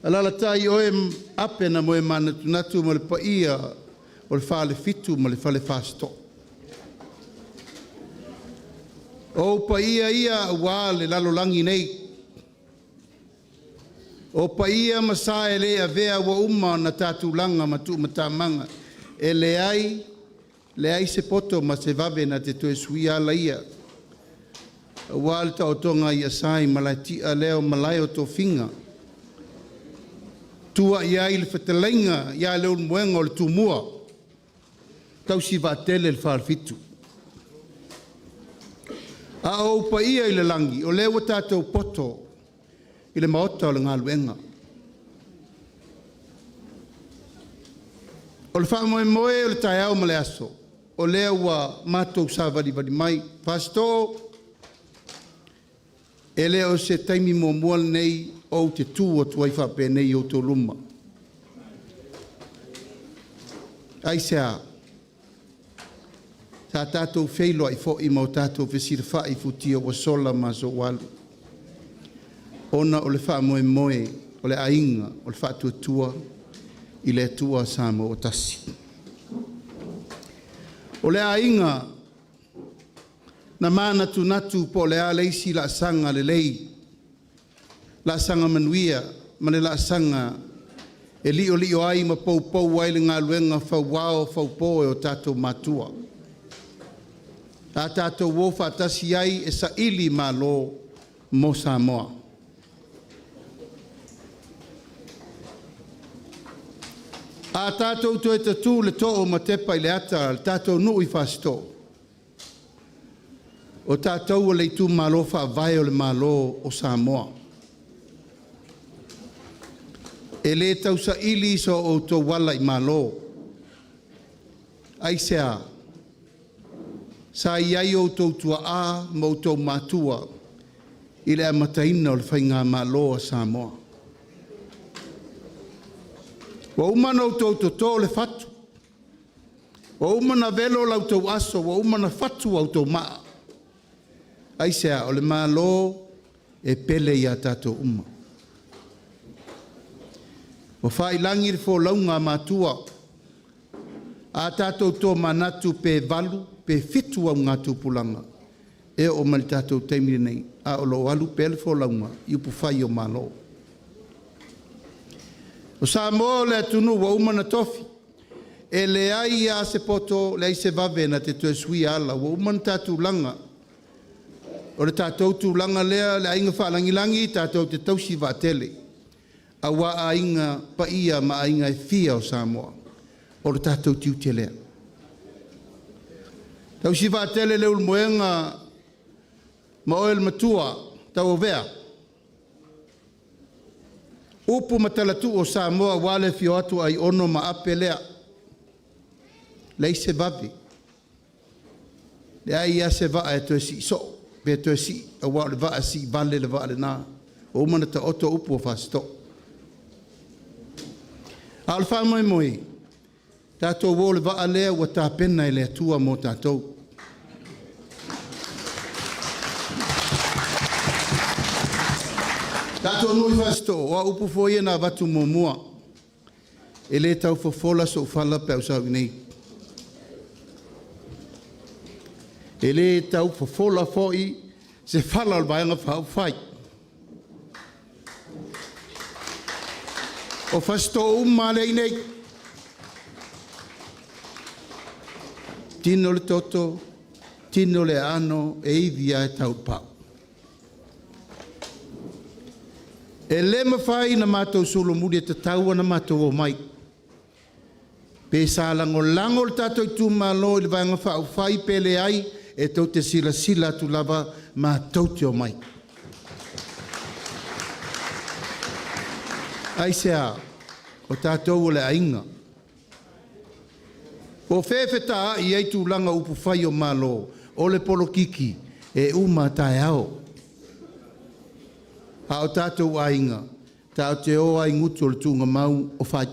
alaalatai oe Ape na Moemanatunatu ma le paia o le Falefitu ma le Fale Fasitoo. O ou paia ia aua le lalolagi nei, o paia ma sa e le avea ua uma ona ta tulaga ma tuumatamaga e leai leai se poto ma se vave na te toe suia ala ia aua le taotoga i Asai ma Malaetia lea o Malae o Tofiga, tua i ai le fetalaiga ia Leulumoega o le Tumua, tausi vaatele le Falefitu. A o ou paia i le lagi, o lea ua tatou poto i le maota o le galuega. O le faamoemoe o le taeao ma le aso, o lea ua matou savalivali mai. Fasitoo, e le o se taimi muamua lenei ou te tu atu ai faapenei i outou luma. Aisea? Sa tatou feiloai foi ma o tatou fesilafai i futia ua sola ma aso ua alu, ona o le faamoemoe o le aiga o le Faatuatua i le Atua Samoa ua tasi. O le aiga na manatunatu po o le a le isi laasaga lelei, laasaga manuia ma le laasaga e liolio ai ma poupou ai le galuega fauao faupo e o tatou matua. A tatou o faatasi ai e saili malo mo Samoa. A tatou toe tatū le too ma tepa i le ata a le tatou nuu i Fasitoo, o tatou o le itumalo faavae o le Malo o Samoa. E le tausaili so outou ala i Malo. Aisea? Sa i ai outou tuaa ma outou matua i le amataina o le Faigamalo a Samoa. Ua uma ona outou toto le fatu, ua uma ona velo la outou aso, ua uma ona fatu a outou maa. Aisea? O le Malo e pele ia tatou uma. Ua faiilagi le folauga a matua, a tatou tomanatu pe 8 pe 7 augatupulaga e oo mai le tatou taimi lenei, a o lo o alu pea le folauga i upufai o Malo. O Samoa o le atunuu ua uma ona tofi, e leai lava se poto, leai se vave na te toe suia ala, ua uma ona tatou tulaga. O le tatou tulaga lea le aiga faalagilagi tatou te tausi vaatele, aua aiga paia ma aiga e fia o Samoa. O le tatou tiute lea. Tausi vaatele Leulumoega ma oe le matua Tauauvea. Upu ma talatuu o Samoa aua le afio atu Aiono ma Ape lea, leai se vave, leai lava se vaa e toe sii soo pe toe sii, aua o le vaa siivale le vaa lena, ua uma ona taoto upu o Fasitoouta. A o le faamoemoe, tatou o i le vaa lea ua tapena e le Atua mo tatou. Tatou nuu i Fasitoo, o au upu foi ia na avatu muamua, e le tau fofola sou fala pe a ou sau i inei. E le tau fofola foi se fala o le Vaega Faaupufai. O Fasitoo uma lava lea e i inei, tino le toto, tino le aano, e ivi lava e tau i le pau. E le mafai ona matou solomuli, e tatau ona matou omai. Pe sa lagolago le tatou Itumalo i le Vaega Faaupufai pe leai, e tou te silasila atu lava matou te omai. Aisea? O tatou o le aiga. Po o fea e fetaai ai tulaga o upufai o Malo, o le polokiki e uma taeao. A o tatou aiga, tatou te o lava i gutu o le tuugamau o fai.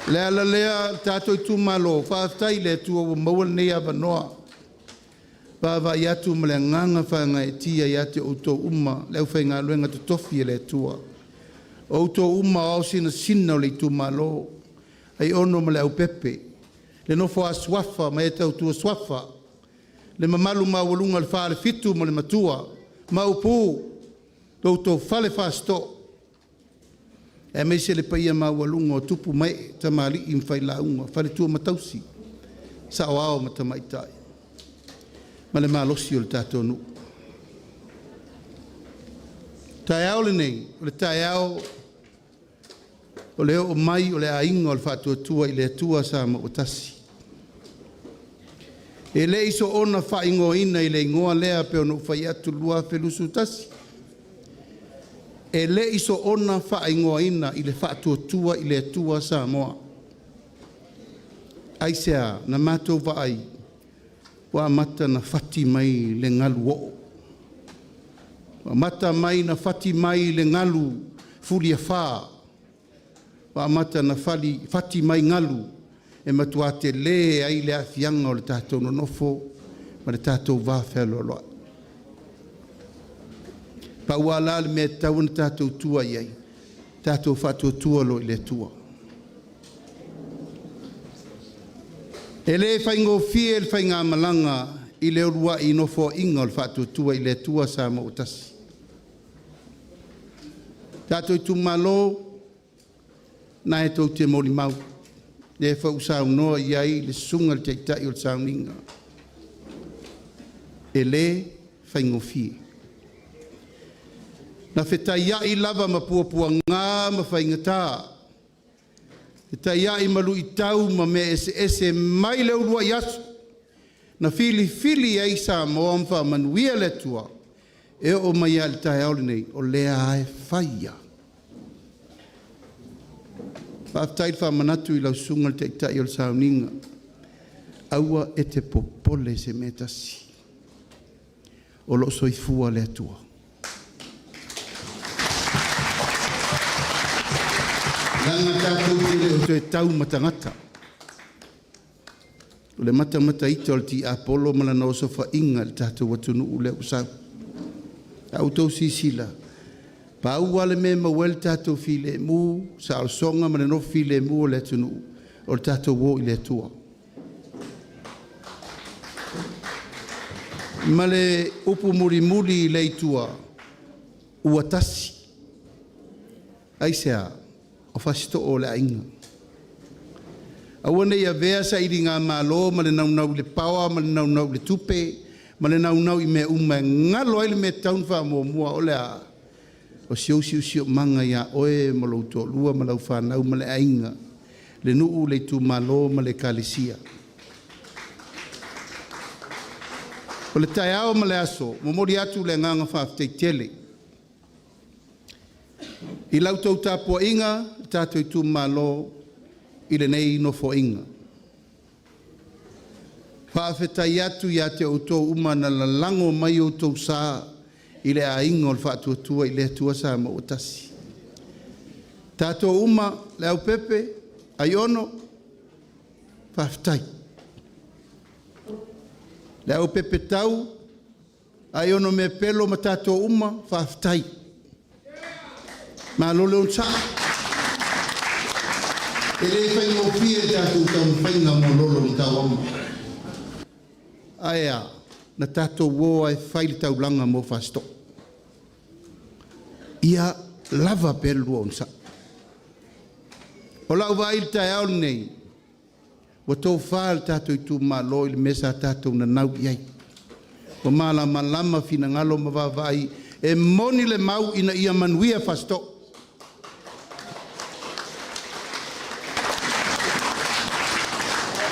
O le ala lea le tatou itumalo, faafetai i le Atua ua maua lenei avanoa. E vaavaai atu ma le agaga faagaeetia ia te outou uma le aufaigaluega totofi a le Atua. O outou uma o ao sinasina o le itumalo, Aiono ma Leaupepe, le nofo a Suafa ma e tautua Suafa, le mamalu maualuga i le Falefitu ma le Matua, Maopu, lo outou fale Fasitoo, aemaise le paia maualuga o tupu ma ee, tamalii ma failauga, faletua ma tausi, saoao ma tamaitai, ma le malosi o le tatou nuu. O le taeao lenei, o le taeao o le oo mai o le aiga o le Faatuatua i le Atua Samoa ua tasi. E le i soona faaigoaina i le igoa lea pei ona ou fai atu i le 2021. E le i soona faaigoaina i le Faatuatua i le Atua Samoa. Aisea? Na matou vaai ua amata ona fati mai le galu o'o, ua amata mai ona fati mai le galu fuliafa, ua amata ona fati mai galu e matua telē ai le aafiaga o le tatou nonofo ma le tatou vafealoaloai. Pau lava la le mea e tatau ona tatou tua i ai, tatou faatuatua loa i le Atua. E le faigofie le faigamalaga i le uluai nofoaiga o le Faatuatua i le Atua Samoa ua tasi. Tatou itumalo, na e tou te molimau, lea foi ua saunoa i ai le susuga i le Taitai o le Sauniga, e le faigofie. Na fetaiai lava ma puapuaga ma faigata, fetaiai ma luitau ma mea eseese mai le uluai aso na filifili ai Samoa ma faamanuia le Atua e oo mai lava i le taeao lenei, o lea lava e fai lava. Faafetai le faamanatu i lau Susuga i le Taitai o le Sauniga, aua e te popole i se mea e tasi, o lo o soifua le Atua. Leaga tatou te le o toe tau ma tagata. O le matamata ita o le tiapolo ma lana osofaiga i le tatou atunuu lea ua sau. A outou silasila, pau lava le mea e maua ai le tatou filemu, saolosoga ma le nofo filemu o le atunuu, o le tatou o i le Atua. Ma le upu mulimuli i le Atua, ua tasi. Aisea? O Fasito'o o le aiga. Aua ne i avea sailigamalo ma le naunau i le paoa ma le naunau i le tupe ma le naunau i mea uma e galo ai le mea e tatau ona faamuamua. O le a? O si ou siosiomaga ia oe ma lou toalua ma lau fanau ma le aiga, le nuu, le itumalo ma le ekalesia. O le taeao ma le aso, momoli atu le agaga faafetai tele. I la outou tapuaiga le tatou itumalo i lenei nofoaiga. Faafetai atu ia te outou uma na lalago mai outou sa i le aiga o le Faatuatua i le Atua Samoa ua tasi. Tatou uma, Leaupepe, Aiono, faafetai. Leaupepe tau, Aiono Meapelo ma tatou uma, faafetai. Malo le onosai. E le faigofie le tatou taumafaiga mo lolo i tauama. Ae a, na tatou o lava e fai le taulaga mo Fasitoouta. Ia lava pea le lua onosai. O lau vaai i le taeao lenei, ua tofa le tatou itumalo i le mea sa tatou nanau i ai. Ua malamalama finagalo ma vaavaai, e moni le mau ina ia manuia Fasitoouta.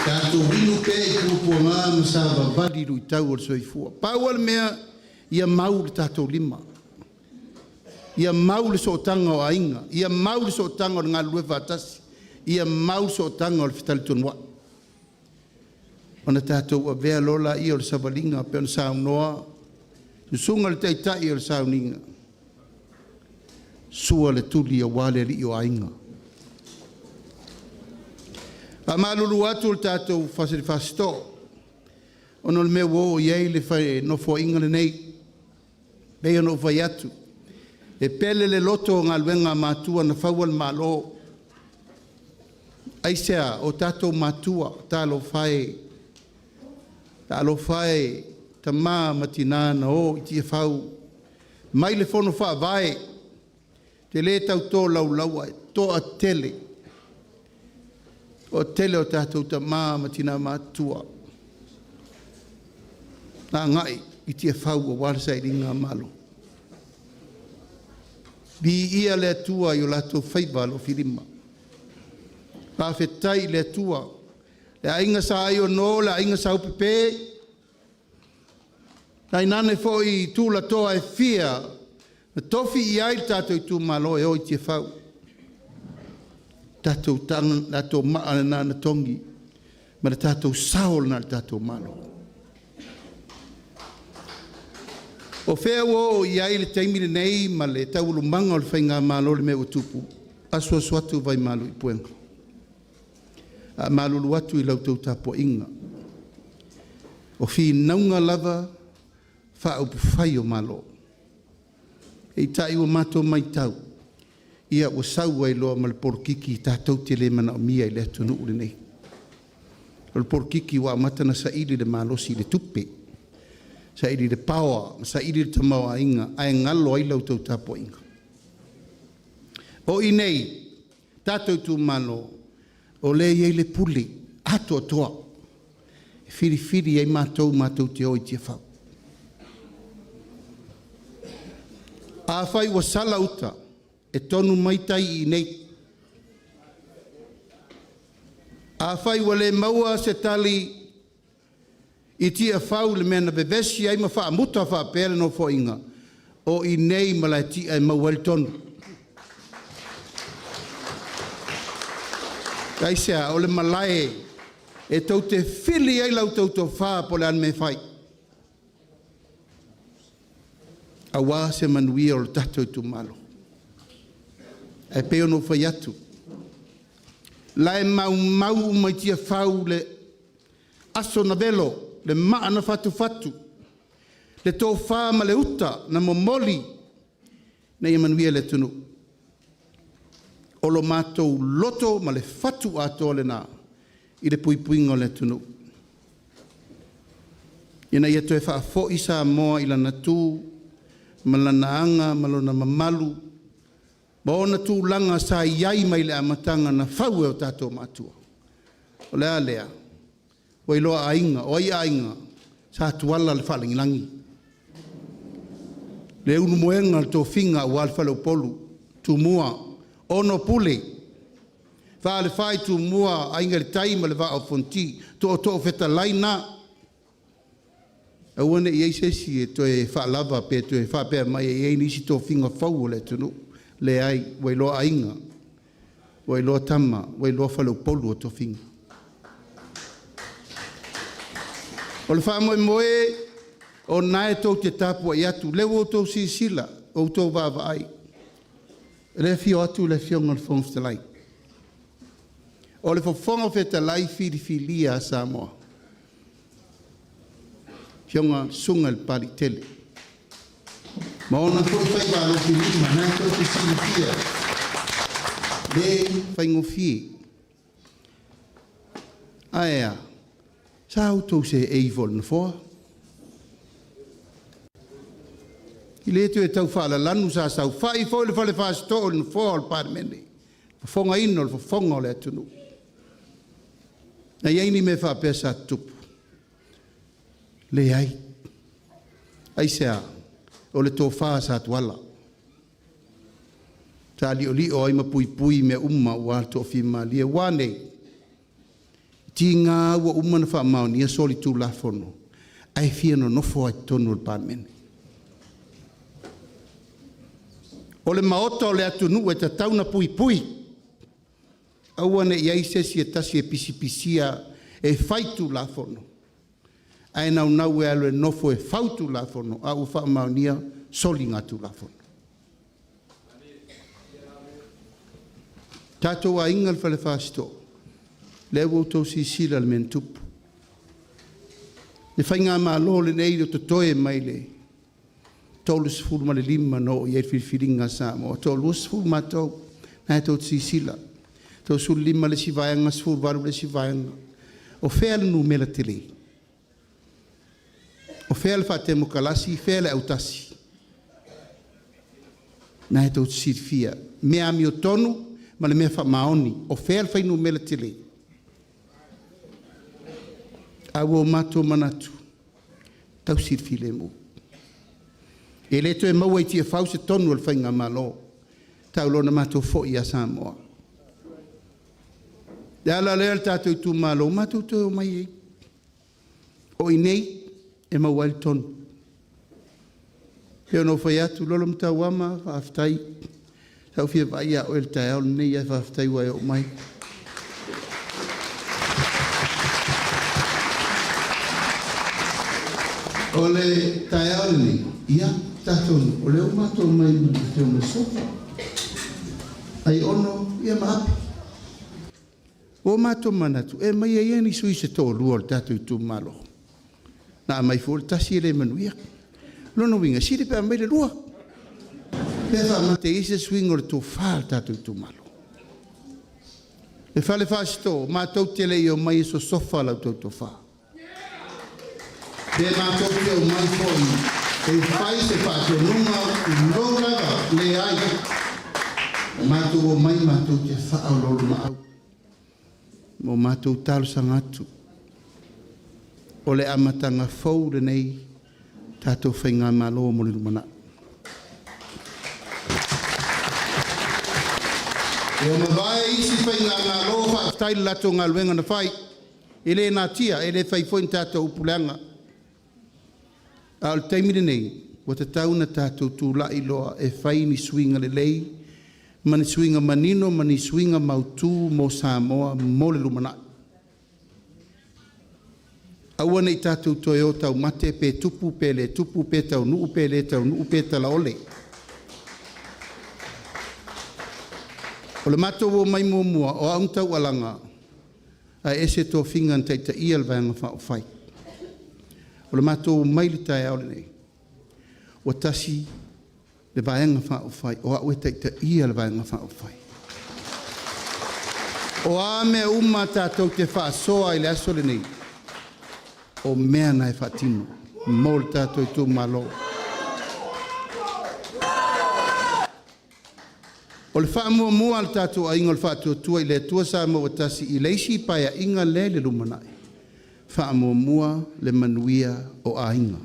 Tatou inu pea i puapuaga ma savavali i luitau o le soifua. Pau lava le mea, ia mau le tatou lima, ia mau le sootaga o aiga, ia mau le sootaga o le galulue faatasi, ia mau le sootaga o le fetalitonuai. Ona tatou avea loa lea o le savaliga pei ona saunoa le susuga i le Taitai o le sauniga, sua le tuli aua le alii o aiga. E faamalulu atu le tatou Fasitoo ona o le mea ua oo i ai le nofoaiga lenei. E pei ona ou fai atu, e pele le loto o galuega a matua na faua le Malo. Aisea? O tatou matua, talofa e, talofa e, tama ma tina na o i Tiafau mai le fono faavae, e le tau tolaulaua, e toatele, toatele o tatou tama ma tina matutua na agai i Tiafau aua le sailiga malo. Viia le Atua i o latou faiva alofilima. Faafetai i le Atua, le aiga sa Aiono, le aiga sa Upepe, tainane foi tulatoa e fia na tofi i ai le tatou itumalo e o i Tiafau. Tatou taga, tatou maa lena na togi ma le tatou sao lena i le tatou Malo. O fea ua oo i ai le taimi lenei ma le taualumaga o le faigamalo i le mea ua tupu? Asuasu atu vai malu i puega. Faamalulu atu i la outou tapuaiga. O finauga lava faaupufai o Malo. Peitai ua matou matau, ia ua sau ai loa ma le polokiki tatou te le manaomia i le atunuu lenei. O le polokiki ua amata ona saili le malosi i le tupe, saili le power, saili le tamaoaiga, ae galo ai la outou tapuaiga. O i nei, tatou itumalo, o lea e i ai le pule atoatoa e filifili ai matou matou te o i Tiafau. Afai ua sala uta, e tonu mai tai i inei. Afai ua le maua se tali i Tiafau i le mea na vevesi ai ma faamuta faapea le Nofoaiga, o i inei i Malaetia e maua ai le tonu. Aisea? O le malae e tou te fili ai la outou tofa po o le a le mea e fai, aua se manuia o le tatou itumalo. Ae pei ona ou fai atu, la e maumau uma i Tiafau le aso na velo, le maa na fatufatu, le tofa ma le uta na momoli ina ia manuia le atunuu. O lo matou loto ma le fatu atoa lena i le puipuiga o le atunuu, ina ia toe faafoi Samoa i lana tu ma lana aga ma lona mamalu ma ona tulaga sa i ai mai le amataga na fau e o tatou matua. O le a lea? Ua iloa aiga. O ai aiga? Sa Tuala le Faalagilagi, le ulumoega o le tofiga aua le faleupolu, Tumua, ono pule, Falefa i Tumua, Aiga i le Tai ma le Vaa o Fonoti, tootoo fetalai na. Aua ne i i ai se isi e toe faalava pe toe faapea mai e i ai nisi tofiga fou o le atunuu. Leai, ua iloa aiga, ua iloa tama, ua iloa faleupolu o tofiga. O le faamoemoe o lena e tou te tapuai atu, lea ua outou silasila, outou vaavaai, o lea e afio atu le Afioga i le Fofoga Fetalai. O le Fofoga Fetalai filifilia a Samoa, Afioga Susuga i le Papaliitele, ma ona foi faiva alofilima lena tou te silafia, e le faigofie. Ae a? Sa outou seei foi i le Nofoa. E le toe tau faalalanu, sa saofai foi le Fale Fasitoo i le Nofoa o le Palemene, fofogaina o le fofoga o le atunuu. Na i ai ni mea faapea sa tutupu? Leai. Aisea? O le tofa a Satuala. Sa liolio ai ma puipui mea uma aua le toafilemu. Ua a nei? Tiga ua uma ona faamaonia solitulafono ae fia nonofo lava i totonu o le Palemene. O le Maota o le atunuu e tatau ona puipui, aua ne i i ai se isi e tasi e pisapisia e fai Tulafono ae naunau e alu e nofo e fau Tulafono a ua faamaonia soligatulafono. Tatou aiga i le Fale Fasitoo, lea ua outou silasila i le mea na tupu. Le faigamalo lenei o totoe mai le 35 na oo i ai le filifiliga a Samoa, e toa-20 matou, lena tou te silasila, 35 le isi vaega, 18 le isi vaega. O fea le numera tele? O fea le faatemokalasi, fea le autasi? Lena tou te silafia, mea amiotonu ma le mea faamaoni. O fea le fuainumera tele? Ae ua matou manatu, tausi le filemu. E le toe maua i Tiafau se tonu a le faigamalo, tau loa ina matou foi ia Samoa. O le ala lea le tatou itumalo, matou te omai ai. O i inei e maua ai le tonu. E pei ona ou fai atu Lolomatauama, faafetai. Sa ou fia vaai ia oe i le taeao lenei, ae faafetai ua e oo mai. O le taeao lenei, ia, tatou, o lea ua matou omai ma le Afioga i le Sota, Aiono ia ma Ape. Ua matou manatu, e aumaia ia ni sui se toalua o le tatou itumalo. Na aumai foi le tasi e le manuia. O lona uiga, e sili pe a aumai le lua. Pe faamate ai se suiga o le tofa a le tatou itumalo. Le Fale Fasitoo, matou te le i omai e sosofa la outou tofa. Pe matou te omai foi e fai se faatonuga, tulou lava, leai. Na matou omai matou te faaoloolomaau ma matou talosaga atu. O le amataga fou lenei tatou faigamalo mo le lumanai. Ua mavae isi faigamalo, faafetai i le latou galuega na fai. E le natia, e le fai foi ni tatou upu leaga. A o le taimi lenei, ua tatau ona tatou tulai loa e fai ni suiga lelei ma ni suiga manino ma ni suiga mautu mo Samoa mo le lumanai. Aua ne i tatou toe o taumate pe tupu pe le tupu, pe taunuu pe le taunuu, pe talaole. O le matou omai muamua, o au na taualaga, ae ese tofiga na taitaia le Vaega Faaupufai. O le matou omai i le taeao lenei, ua tasi le Vaega Faaupufai, o au e taitaia le Vaega Faaupufai. O a mea uma tatou te faasoa i le aso lenei, o mea na e faatino mo le tatou itumalo. O le faamuamua a le tatou aiga o le Faatuatua i le Atua Samoa ua tasi i le isi Paeaiga lea i le lumanai, faamuamua le manuia o aiga.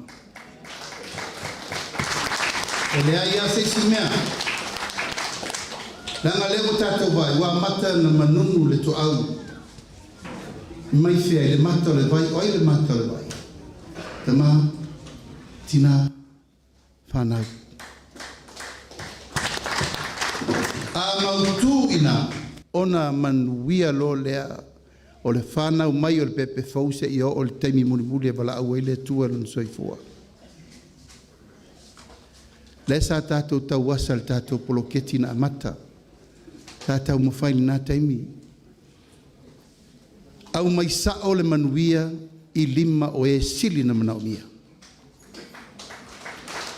E leai lava se isi mea, leaga o lea ua tatou vaai, ua amata ona manunu le toau mai fea i le mata o le vai. O ai le mata o le vai? Tama, tina, fanau. A mautū i ina, ona manuia loa lea o le fanau mai o le pepe fou seia oo i le taimi mulimuli e valaau ai le Atua i lona soifua. Lea sa tatou tauasa i le tatou poloketi na amata, sa taumafai i lena taimi, aumai sao le manuia i lima o e sili ona manaomia.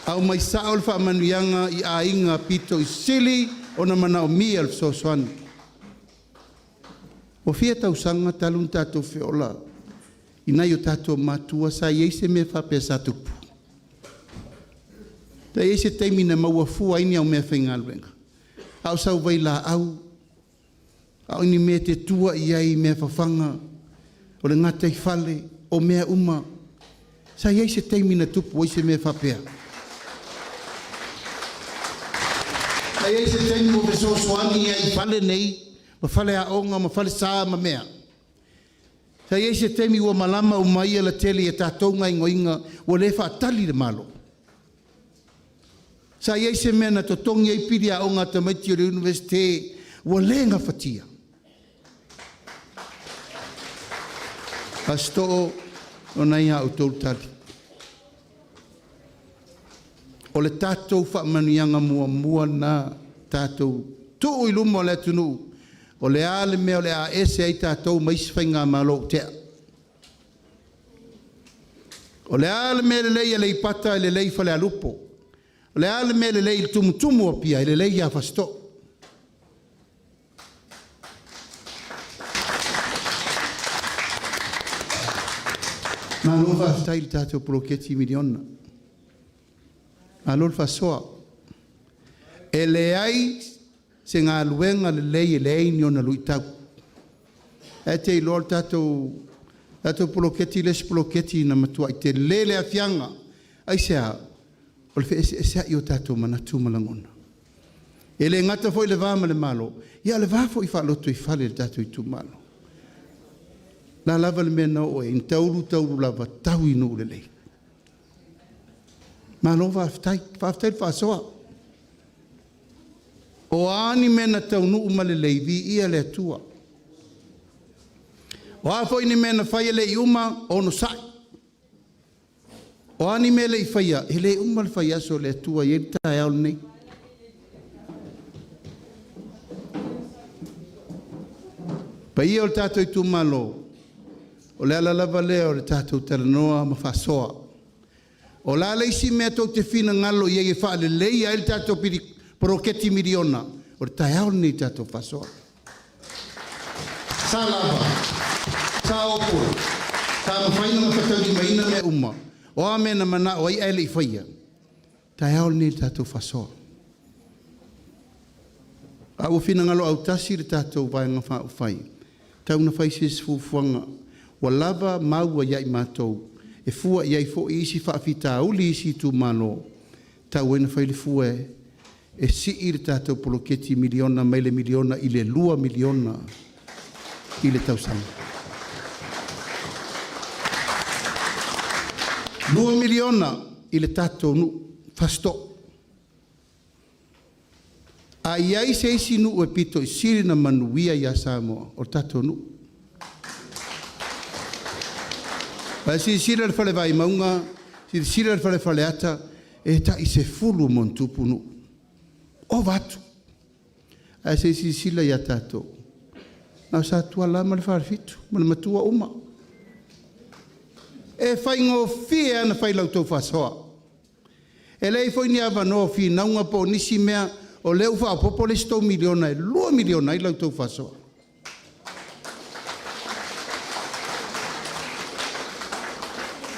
Aumai sao le faamanuiaga i aiga aupito sili ona manaomia le fesoasoani. Ua fia tausaga talu ona tatou feola i nai o tatou matua, sa i ai se mea faapea sa tupu? Sa i ai se taimi na maua fua ai ni au meafaigaluega, a o sau vailaau, a o ni mea e te tua i ai i mea fafaga, o le gataifale, o mea uma. Sa i ai se taimi na tupu ai se mea faapea? Sa i ai se taimi ua fesoasoani ai i fale nei, ma faleaoga ma falesa ma mea? Sa i ai se taimi ua malama uma ai alatele i a tatou gaoioiga ua le faatali le Malo? Sa i ai se mea na totogi ai pili aoga a tamaiti o le Iunivesite ua le gafatia? Fasitoo, o lena e ia outou le tali. O le tatou faamanuiaga muamua lena, tatou tuu i luma o le atunuu, o le a le mea o le a ese ai tatou ma isi faigamalo ua tea. O le a le mea lelei i Aleipata e lelei i Falealupo. O le a le mea lelei i le tumutumu o Apia, e lelei ia Fasitoo. Malo faafetai i le tatou poloketi miliona. Malo le faasoa. E leai se galuega lelei e leai ni ona luitau. Ae te iloa le tatou poloketi le isi poloketi na matuai tele le aafiaga. Aisea? O le feeseeseai o tatou manatu ma lagona. E le gata foi i le va ma le Malo, a o le va foi faalotoifale i le tatou itumalo. O le a lava le mea na oo i ai, na taulu taulu lava tau i nuu lelei. Malo faafetai. Faafetai le faasoa. O a ni mea na taunuu ma lelei, viia le Atua. O a foi ni mea na fai e le i uma, onosai. O a ni mea e le i faia, e le uma le faiaso o le Atua e i ai le taeao lenei. Paia o le tatou itumalo, o le ala lava lea o le tatou talanoa ma faasoa. O le a le isi mea tou te finagalo i ai e faaleleia ai le tatou poloketi miliona, o le taeao lenei i le tatou faasoa. Sa lava, sa opua, sa mafai ona gafataulimaina mea uma. O a mea na manao ai ae le i faia, taeao lenei i le tatou faasoa. A ua finagalo autasi le tatou Vaega Faaupufai, e tatau ona fai se isi fuafuaga ua lava mau ia i matou e fua i ai foi isi faafitauli i isi itumalo, e tatau ai ona fai le fua e sii le tatou poloketi miliona mai le miliona i le $2 miliona i le tausaga. $2 miliona i le tatou nuu, Fasitoo. A i ai se isi nuu e pito i sili ona manuia ia Samoa, o le tatou nuu. Ae silasila i le Fale Vaimauga, silasila i le Fale Faleata, e tai 10+ nuu, ova atu. Ae se i silasila ia tatou, na o Satuala lava ma le Falefitu ma le Matua uma. E faigofie lava ona fai i la outou faasoa. E leai foi ni avanoa o finauga po o nisi mea, o lea ua faaopoopo le isi tou miliona e $2 miliona ai la outou faasoa.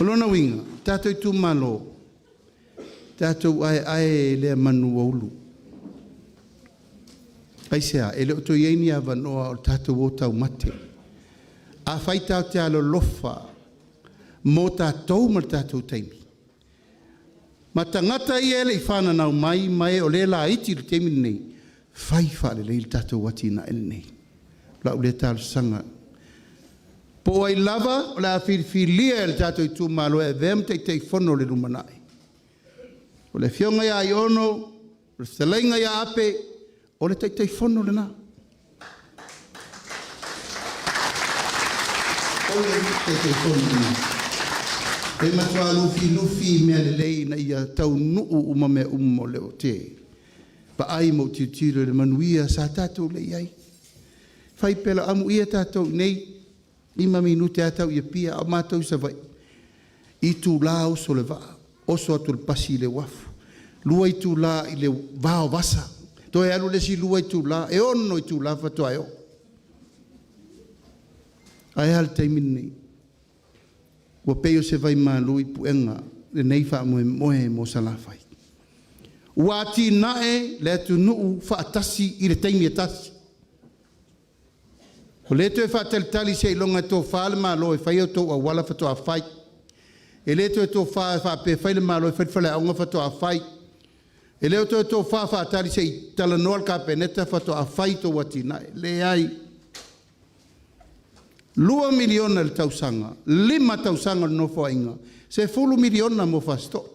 O lona uiga, tatou itumalo, tatou aeae i lea manu ua ulu. Aisea? E le o toe i ai ni avanoa o le tatou o taumate. Afai tatou te alolofa mo tatou ma le tatou taimi, ma tagata ia e le i fananau mai ma e o lea e laiti i le taimi lenei, fai faalelei le tatou atinae lenei. O lau lea talosaga. Po o ai lava o le a filifilia e le tatou itumalo e avea ma Taitaifono i le lumanai, o le Afioga ia Aiono, o le Fetalaiga ia Ape, O le Taitaifono lena. O le Taitaifono lena. E matua lufilufi i mea lelei ina ia taunuu uma mea uma o lea ou te vaai ma ou tilotilo i le manuia sa tatou le i ai. Fai pea, amuia tatou i inei, 5 minute lava tau i Apia, a o matou i Savaii, itula oso le vaa, oso atu i le pasi i le uafu, 2 itula i le va o vasa, toe alu le isi 2 itula, e 6 itula faatoa e oo. Ae a le taimi lenei? Ua pei o se vaimalu i puega lenei faamoemoe mo Salafai. Ua atinae le atunuu faatasi i le taimi e tasi. O lea toe faatalitali seiloga e tofa le Malo e fai o outou auala faatoa fai. E le toe tofa faapea e fai le Malo e fai le faleaoga faatoa fai. E le o toe tofa faatali se i talanoa le Kapeneta faatoa fai tou atinae. Leai. $2 miliona i le tausaga, 5 tausaga o le Nofoaiga, $10 miliona mo Fasitoouta.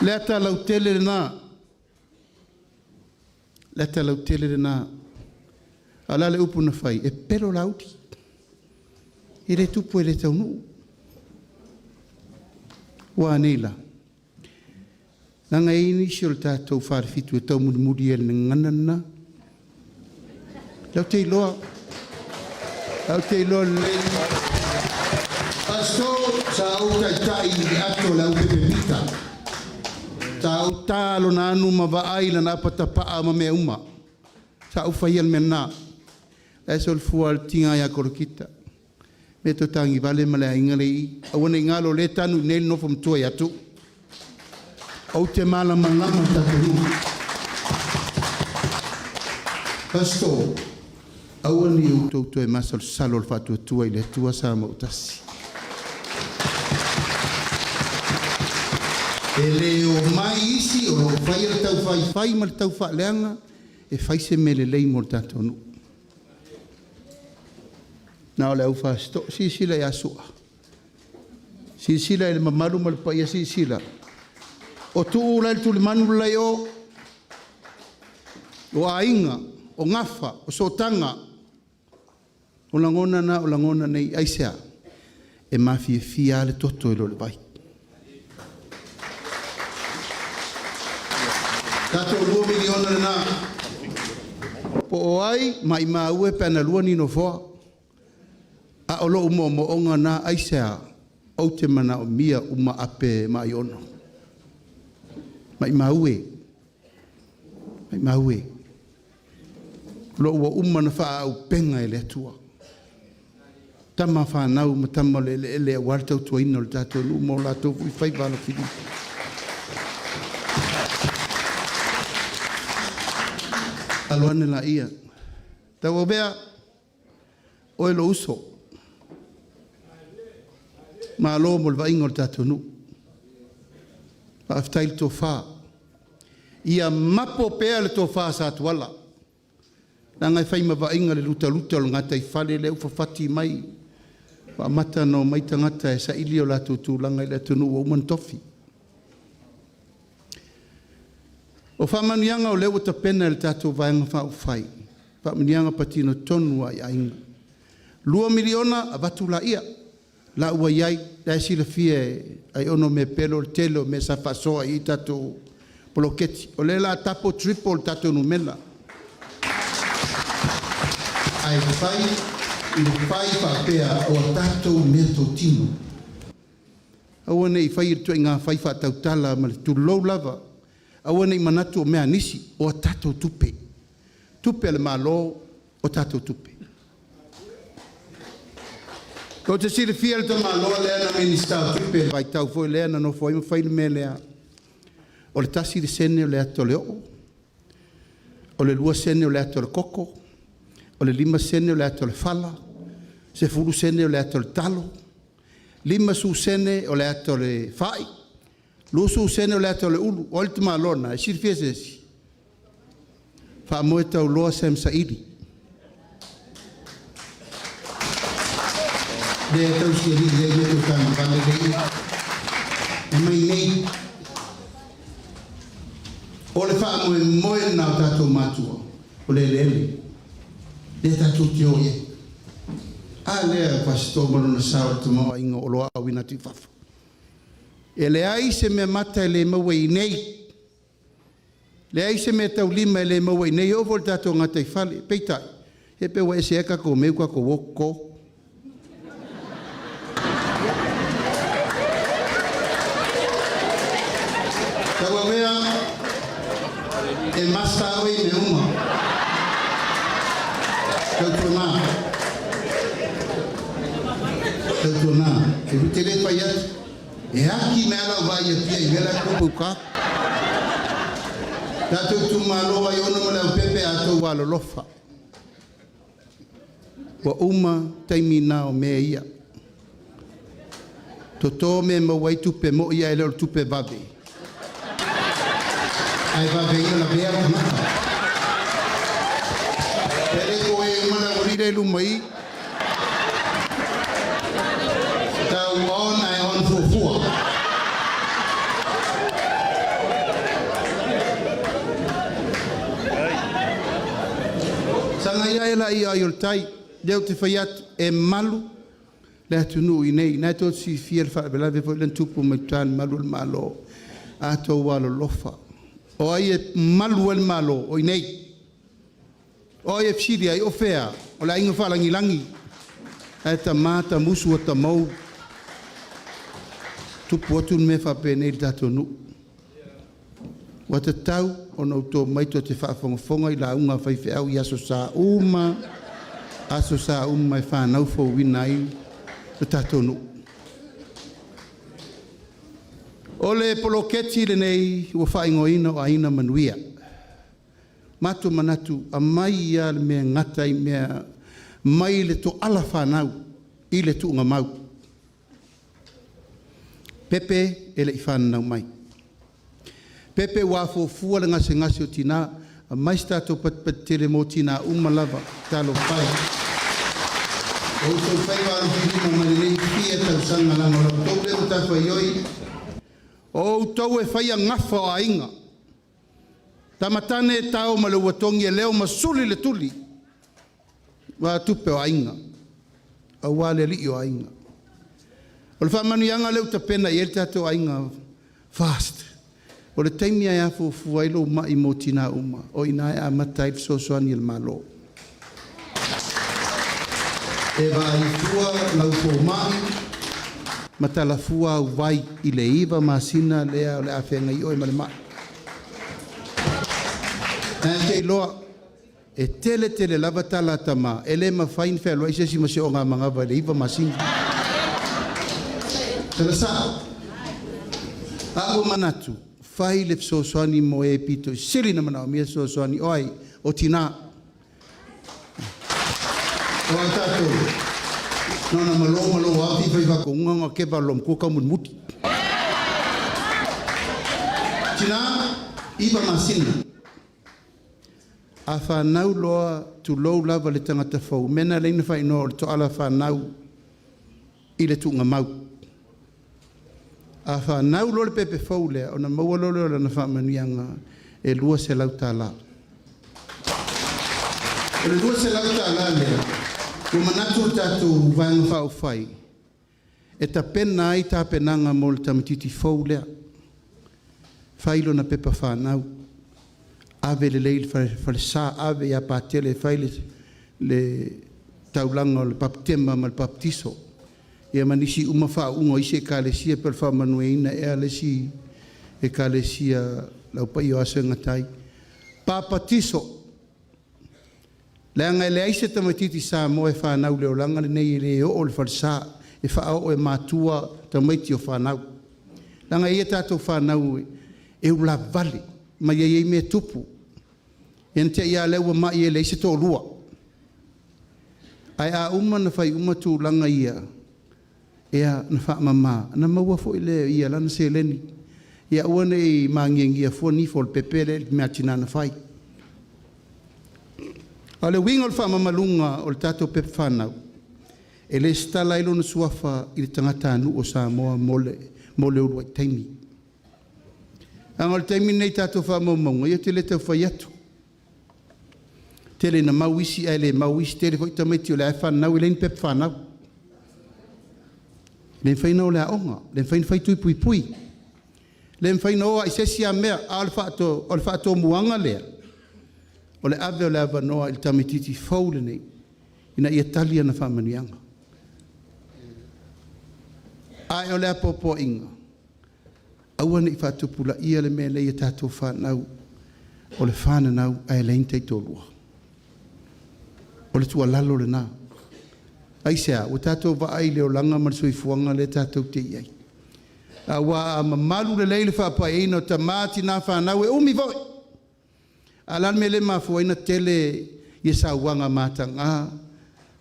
Le ata lautele lena, le ata lautele lena. A o le a le upu na fai? E pelo Laauli. E le tupu e le taunuu. Ua a nei la? Leaga e i ai nisi o le tatou Falefitu e taumulimuli i le gagana lena. Ou te iloa, ou te iloa lelei. Aso sa ou taitai i le ato o le aupepe mita. Sa ou ta lona anu ma vaai lana apatapaa ma mea uma. Sa ou faia le mea lena. Ae solofua le tiga ia Kolokita. Me to tangi vale ma le aiga le i. Aua ne i galo le tanu i nei le nofo matua ia Tuuu. Ou te malamalama i tatou nuu. Pastor, aua ne i outou toe masalosalo i le faatuatua i le Atua Samoa ua tasi. E le o mai isi o lo o faia le taufaifai ma le taufaaleaga e fai se mea lelei mo le tatou nuu. Na o le au Fasitoo, silasila ia Su'a, silasila i le mamalu ma le paia, silasila. O Tuuu la e i le tulimanu la e i o, o aiga, o gafa, o sootaga. O lagona na o lagona nei. Aisea? E mafiafia lava le toto i lo le vai. Tatou $2 miliona lena. Po o ai, maumau e pe ana lua ni nofoa. A o lou moomooga lena, aisea? Ou te manaomia uma ape mai ono. Maumau e, maumau e. O lo ua uma ona faaauupega e le Atua. Tama fanau ma tama o le eleele aua le tautuaina o le tatou nuu ma o latou foi faiva alofilima. Alo ane laia. Tauauvea, oe lou uso. Malo mo le vaaiga o le tatou nuu. Faafetai le tofa. Ia mapo pea le tofa a Satuala. Leaga e fai ma vaaiga le lutaluta o le gataifale lea ua fafati mai. Ua amata ona omai tagata e saili o latou tulaga i le atunuu ua uma ona tofi. O faamanuiaga o lea ua tapena e le tatou Vaega Faaupufai, faamanuiaga patino tonu lava i aiga. $2 miliona avatu laia, la ua i ai, la e silafia e Aiono mea pele le tele o mea sa faasoa i ai tatou poloketi. O lea o le a tapo triple le tatou numera. Ae fai i le fai faapea o a tatou meatotino. Aua ne i faia le ituaiga fai faatautala ma le tulou lava. Aua ne i manatu o mea a nisi, o a tatou tupe. Tupe a le Malo, o tatou tupe. Ou te silafia le tamaloa lea na Minisita o Tupe i le vaitau foi lea na nofo ai ma fai le mea lea. O le 1 sene o le ata o le o'o, o le 2 sene o le ata o le koko, o le 5 sene o le ata o le fala, 10 sene o le ata o le talo, 50 sene o le ata o le fai, 20 sene o le ata o le ulu. O ai le tamaloa lena? E silafia e se isi? Faamoe tauloa Sam Saili. Lea e tausi alii ai le tau vale lea e mai nei. O le faamoemoe lena o tatou matua, o le eleele lea tatou te o i ai. A lea Fasitoo ma lona sao i le tamaoaiga o oloa auina atu i fafo. E leai se meamata e le maua i inei, leai se meataulima e le maua i inei, e oo foi i le tatou gataifale. Peitai, ia pei ua ese lava tatou mea ua tatou o toto. Tauauvea, e master oe i mea uma. Tautuana, tautuana, e te le fai atu, e aki mai lava lau vaai i Apia i mea la e tupu i uta. Tatou itumalo Aiono ma Leaupepe a outou alolofa, ua uma taimi na o mea ia. Toto mea e maua ai tupe moi ae le o le tupe vave. Ae vave ai ona lavea le tagata. E le ko e uma le aualii lea i luma i i. Tau on ae on fuafua. Sagai ae laia ai o le tai, lea ou te fai atu, e malu le atunuu i inei. Na e tou te silafia le faalavelave foi lea na tupu mai uta i le malu o le Malo. A outou alolofa, o ai e malu ai le Malo? O i inei. O ai e fesili ai, o fea? O le aiga faalagilagi. Ae tama tamusu ata mou. Tupu atu le mea faapenei i le tatou nuu. Ua tatau ona outou omai tou te faafogafoga i lauga a faifeau i Aso Sa uma, Aso Sa uma e fanau fouina ai le tatou nuu. O le poloketi lenei ua faaigoaina o Aiga Manuia. Matou manatu, aumai lava le mea e gata ai mea mai le toala fanau i le tuugamau. Pepe e le i fananau mai. Pepe ua afuafua le gasegase o tina, aumai se tatou patipati tele mo tina uma lava, talofa e. O outou faiva alofilima mai lenei fia tausaga leaga o la outou lea matafaioi. O outou e faia gafa o aiga. Tamatane e tao ma le uatogi e leo ma suli le tuli. Ua tupe o aiga, aua le alii o aiga. O le faamanuiaga lea ua tapena i ai le tatou aiga fast. O le taimi e afuafua ai lou mai mo tina uma, o i ina e amata ai le fesoasoani a le Malo. E vaai fua lau fomai ma talafua au vai i le 9 masina lea o le a feagai oe ma le mai. Ae te iloa, e tele tele lava tala a tama, e le mafai ona fealuai se isi ma se ogamanava i le 9 masina. Tala sao, a ua manatu, fai le fesoasoani mo e pito i sili na manaomia fesoasoani o ai, o tina. O a tātou, na ona malo malo atu fai fakonga nga ke va lom ko ka muti. Tina, 9 masina. A whanau loa tulou lava le tangata fou. Mena leina whainoa o le toala whanau i le tuunga mau. A whanau loa le pepe fou lea, ona maua loa lea o lana faamanuiaga e $200. O le $200 lea, ua manatu le tatou vaega faaupufai, e tapena ai tapenaga mo le tamaitiiti fou lea. Fai lona pepa fanau, ave lelei le falesa, ave ia Patele e fai le taulaga o le bapetema ma le baptiso. Ia ma nisi uma faauuga o isi ekalesia pe o le faamanuiaina ea le isi ekalesia laupai o aso e gata ai. Papatiso, leaga e leai se tamaitiiti Samoa e fanau le olaga lenei e le oo le falesa, e faaoo e matua tamaiti o fanau. Leaga e ia tatou fanau e ulavale, ma ia i ai mea tupu. Ia na te i lava lea ua mai e leai se toalua. Ae a uma ona fai uma tulaga ia, ia na faamama, na maua foi lea ia lana seleni. Ia aua ne i magiagia fua nifo o le pepe lea i le mea a tina na fai. A o le uiga o le faamamaluga o le tatou pepa fanau, e lesitala ai lona suafa i le tagatanuu o Samoa mo le uluai taimi. Leaga o le taimi lenei i tatou faamaumauga, ia ou te le tau fai atu. Tele ina mau isi ae le mau isi, tele foi tamaiti o lea lava e fananau e leai ni pepa fanau. E le mafai ona o i le aoga, le mafai ona fai tui puipui, le mafai ona o lava i se isi mea, a o le faatomuaga lea, o le ave o le avanoa i le tamaitiiti fou lenei ina ia tali ana faamanuiaga. Ae o le apoapoaiga, aua ne i faatupulaia le mea lea i a tatou fanau, o le fananau ae leai ni taitoalua. O le tuualalo lena. Aisea? Ua tatou vaai i le olaga ma le soifuaga lea tatou te i ai. Aua a mamalu lelei le faapaeina o tama tina, fanau, e umi foi. Ae o le a le mea lea e mafua ai ona tele sauaga mataga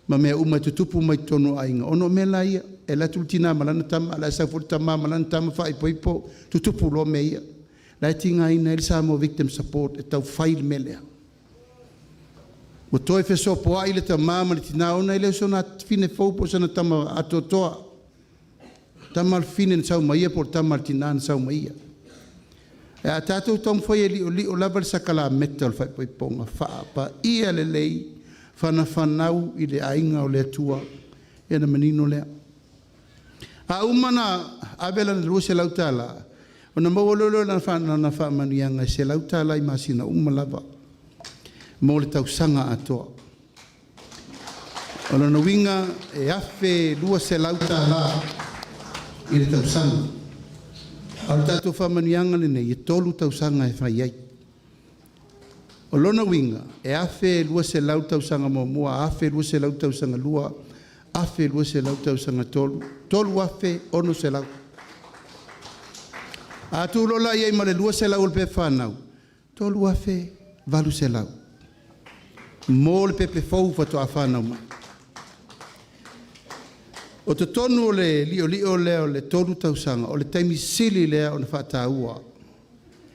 ma mea uma e tutupu mai totonu o aiga? Ona o mea la ia, e alu atu le tina ma lana tama, o le a sau foi le tama ma lana tama faaipoipo, tutupu loa mea ia. O la e tigaina ai le Samoa Victim Support e tau fai le mea lea. Ua toe fesopoai le tama ma le tina ona e le o sona afine fou po o sana tama atoatoa, o le tama a le fafine na sau ma ia po o le tama a le tina na sau ma ia. Ae a tatou taumafai e liolio lava le sakalameta o le faaipoipoga, faapaia lelei, fanafanau i le aiga o le Atua, ia ona manino lea. A uma ona ave lana $200, ona maua loa lea o lana faamanuiaga e $100 i masina uma lava mo le tausaga atoa. O lona uiga e $1,200 i le tausaga. A o le tatou faamanuiaga lenei, e 3 tausaga e fai ai. O lona uiga, e $1,200 le tausaga muamua, $1,200 le tausaga lua, $1,200 le tausaga tolu, $3,600. A tuu loa la i ai ma le $200 o le pepa fanau, $3,800 mo le pepe fou faatoa fanau mai. O totonu o le liolio lea o le 3 tausaga, o le taimi sili lea ona faataua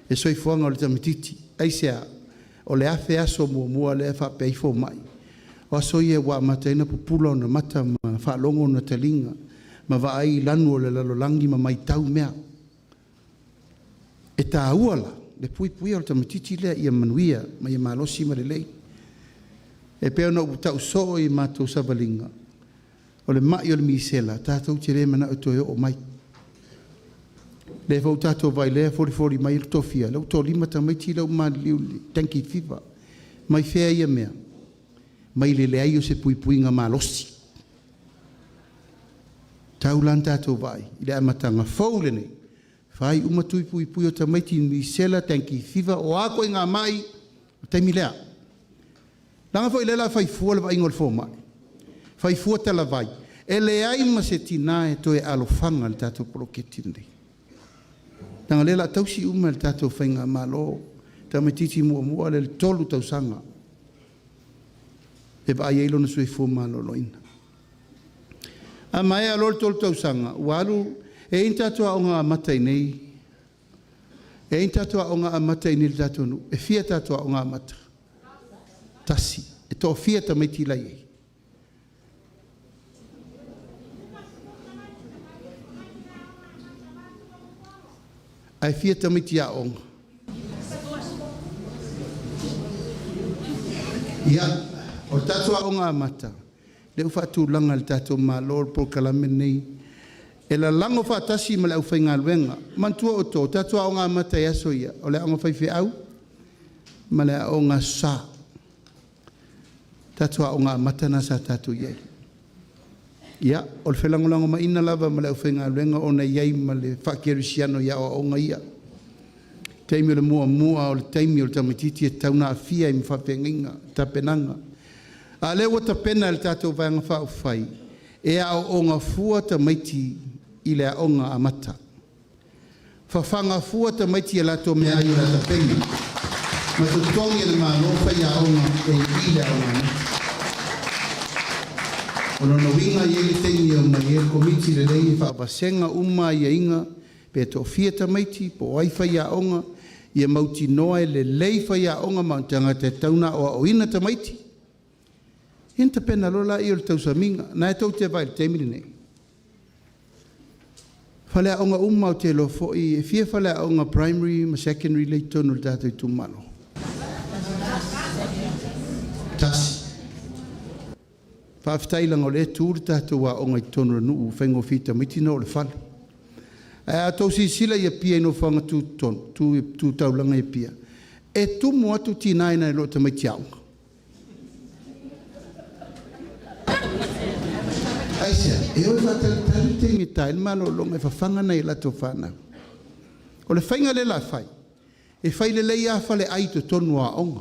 le soifuaga o le tamaitiiti. Aisea? O le 1,000 aso muamua lea e faapea ai fomai, o aso ia ua amata ai ona pupula ona mata ma faalogo ona taliga ma vaai i lanu o le lalolagi ma matau mea. E taua la le puipuia o le tamaitiiti lea ia manuia ma ia malosi ma lelei. E pei ona ou tau soo i matou savaliga, o le mai o le misela tatou te le manao e toe oo mai. O lea foi ua tatou vaai i lea e folifoli mai le tofia, lea ua toalima tamaiti lea ua maliliu i le dengue fever. Mai fea ia mea? Mai le leai o se puipuiga malosi. E tatau la ona tatou vaai i le amataga fou lenei, fai uma tui puipui o tamaiti i misela, dengue fever, o a ituaiga mai, o le taimi lea. Leaga foi o lea o le a fai fua le vaaiga a le fomai, fai fua talavai. E leai ma se tina e toe alofaga i le tatou poloketi lenei. Leaga o lea o le a tausi uma e le tatou faigamalo tamaitiiti muamua lea i le 3 tausaga e vaai ai lona soifua maloloina. A maea loa le 3 tausaga ua alu, e i ai ni tatou aoga amata i inei? E i ai ni tatou aoga amata i inei i le tatou nuu? E fia tatou aoga amata? Tasi. E toafia tamaiti la e i ai? Ae fia tamaiti aoga? Ia, o le tatou aoga amata, lea ua faatulaga e le tatou Malo le polokalame lenei e lalago faatasi ma le aufaigaluega. Manatua outou, o tatou aoga amata i aso ia, o le aoga faifeau ma le aoga Aso Sa. Tatou aoga amata na sa tatou i ai. Ia, o le felagolagomaiga lava ma le aufaigaluega ona e i ai ma le faakerisiano i aoaoga ia. O le taimi o le muamua o le taimi o le tamaitiiti e tatau ona aafia ai ma faafeagaiga, tapenaga. A o lea ua tapena e le tatou Vaega Faaupufai e aooga fua tamaiti i le aoga amata, fafaga fua tamaiti i a latou meaai o le a tapena ma totogi e le Malo faiaoga e i le aoga amata. O lona uiga e i ai le taimi e omai ai le Komiti lenei e faavasega uma aiaiga, pe toafia tamaiti, po o ai faiaoga, ia mautinoa e lelei faiaoga ma o tagata e tatau ona aoaoina tamaiti. Ia ona tapena loa lea o le tausamiga. O lena tou te vaai i le taimi lenei, Faleaoga uma ou te iloa foi e fia faleaoga primary ma secondary lea e i totonu o le tatou itumalo? Tasi. Faafetai leaga o lea e tu le tatou aoga i totonu o le nuu e faigofie i tamaiti ona oo i le fale. Ae a outou silasila i Apia i nofoaga tutotonu, tu taulaga i Apia, e tumu atu tina nai lo tamaiti aoga. Aisea? E o e faatalitali le taimi e ta ai le malologa e fafaga nai a latou fanau. O le faiga lea o le a fai, e fai lelei lava faleai i totonu o aoga,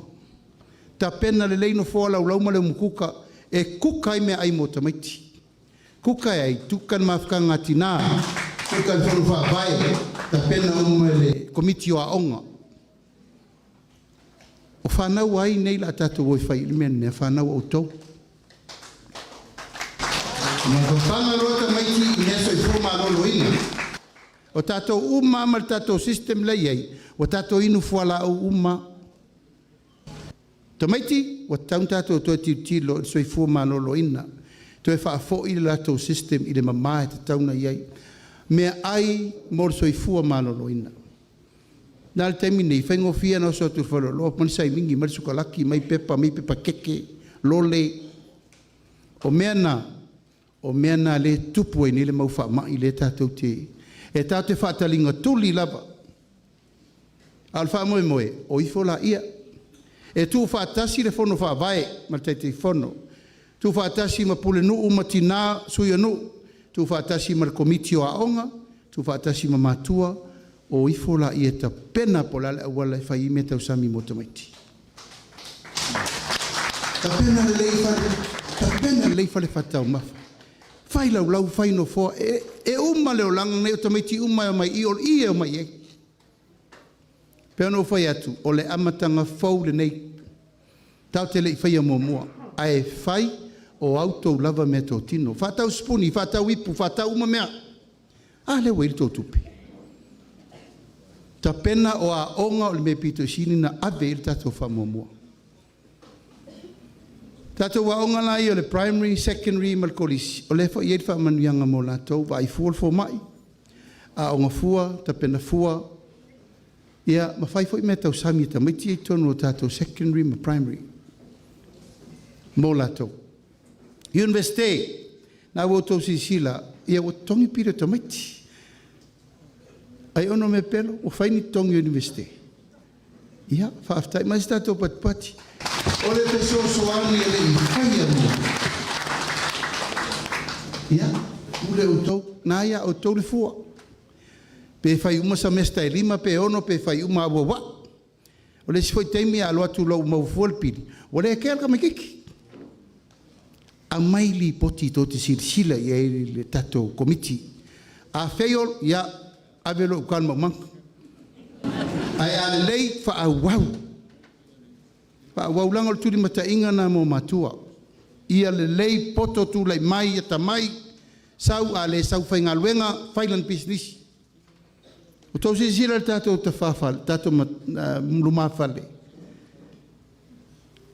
tapena lelei nofoa laulau ma le umukuka e kuka ai meaai mo tamaiti. Kuka e ai? Kuka i le mafutaga a tina, kuka e le Fono Faavae, tapena uma e le Komiti o Aoga. O fanau a ai nei o le a tatou o e fai ai le mea lenei? O fanau a outou. Na fafaga loa tamaiti i mea soifua maloloina. O tatou uma lava ma le tatou system lea e i ai, ua tatou inu fualaau uma lava. Tamaiti, ua tatau ona tatou toe tilotilo i le soifua maloloina, toe faafoi le latou system i le mama e tatau ona i ai. Meaai mo le soifua maloloina. O le a le taimi lenei? E faigofie ona oso atu i le faleoloa aumai le saimini, aumai le sikolati, aumai pepa, aumai pepa keke, lole. O mea na, o mea na o lea e tupu ai nei le mau faamai lea tatou te… E tatou te faataligatuli lava, a o le faamoemoe, o ifo laia e tuufaatasi le Fono Faavae ma le Taitaifono, tuufaatasi ma Pulenuu ma Tina, Sui o Nuu, tuufaatasi ma le Komiti o Aoga, tuufaatasi ma matua, o ifo laia e tapena po o le a le auala e fai ai meatausami mo tamaiti. Tapena lelei fale, tapena lelei fale faataumafa, fai laulau, fai nofoa. E uma le olaga lenei o tamaiti uma e omai i i, o i e omai i ai. E pei ona ou fai atu, o le amataga fou lenei, tatou te le i faia muamua, ae fai o a outou lava meatotino. Faatau sipuni, faatau ipu, faatau uma mea. A lea ua i ai le tou tupe. Tapena o aoga o le mea aupito sili ona ave i ai le tatou faamuamua. Tatou aoga la ia o le primary, secondary ma le kolisi, o lea foi e i ai le faamanuiaga mo latou, vaai fua le fomai, aooga fua, tapena fua, ia ma fai foi meatausami a tamaiti ia i totonu o tatou secondary ma primary mo latou. Iunivesite, lena ua outou silasila, ia ua totogi pili o tamaiti. Aiono mea pelo, ua fai ni totogi o Iunivesite? Ia, faafetai mai se tatou patipati. O le fesoasoani e le i faia muamua. Ia, pule outou, na ia outou le fua. Pe fai uma semester e 5 pe 6 pe fai uma auauai. O le isi foi taimi a alu atu loa ua maua fua le pili, ua le kea le tamaitiiti. Aumai lipoti tou te silasila i ai le tatou Komiti. A fail, ia, ave loa i uta le maumaga. Ae a lelei, faaauau. Faaauau leaga o le tulimataiga lena mo matua. Ia lelei poto tulai mai, atamai, sau a le sau faigaluega, fai lana pisinisi. Ua outou silasila i le tatou tafa lumafale,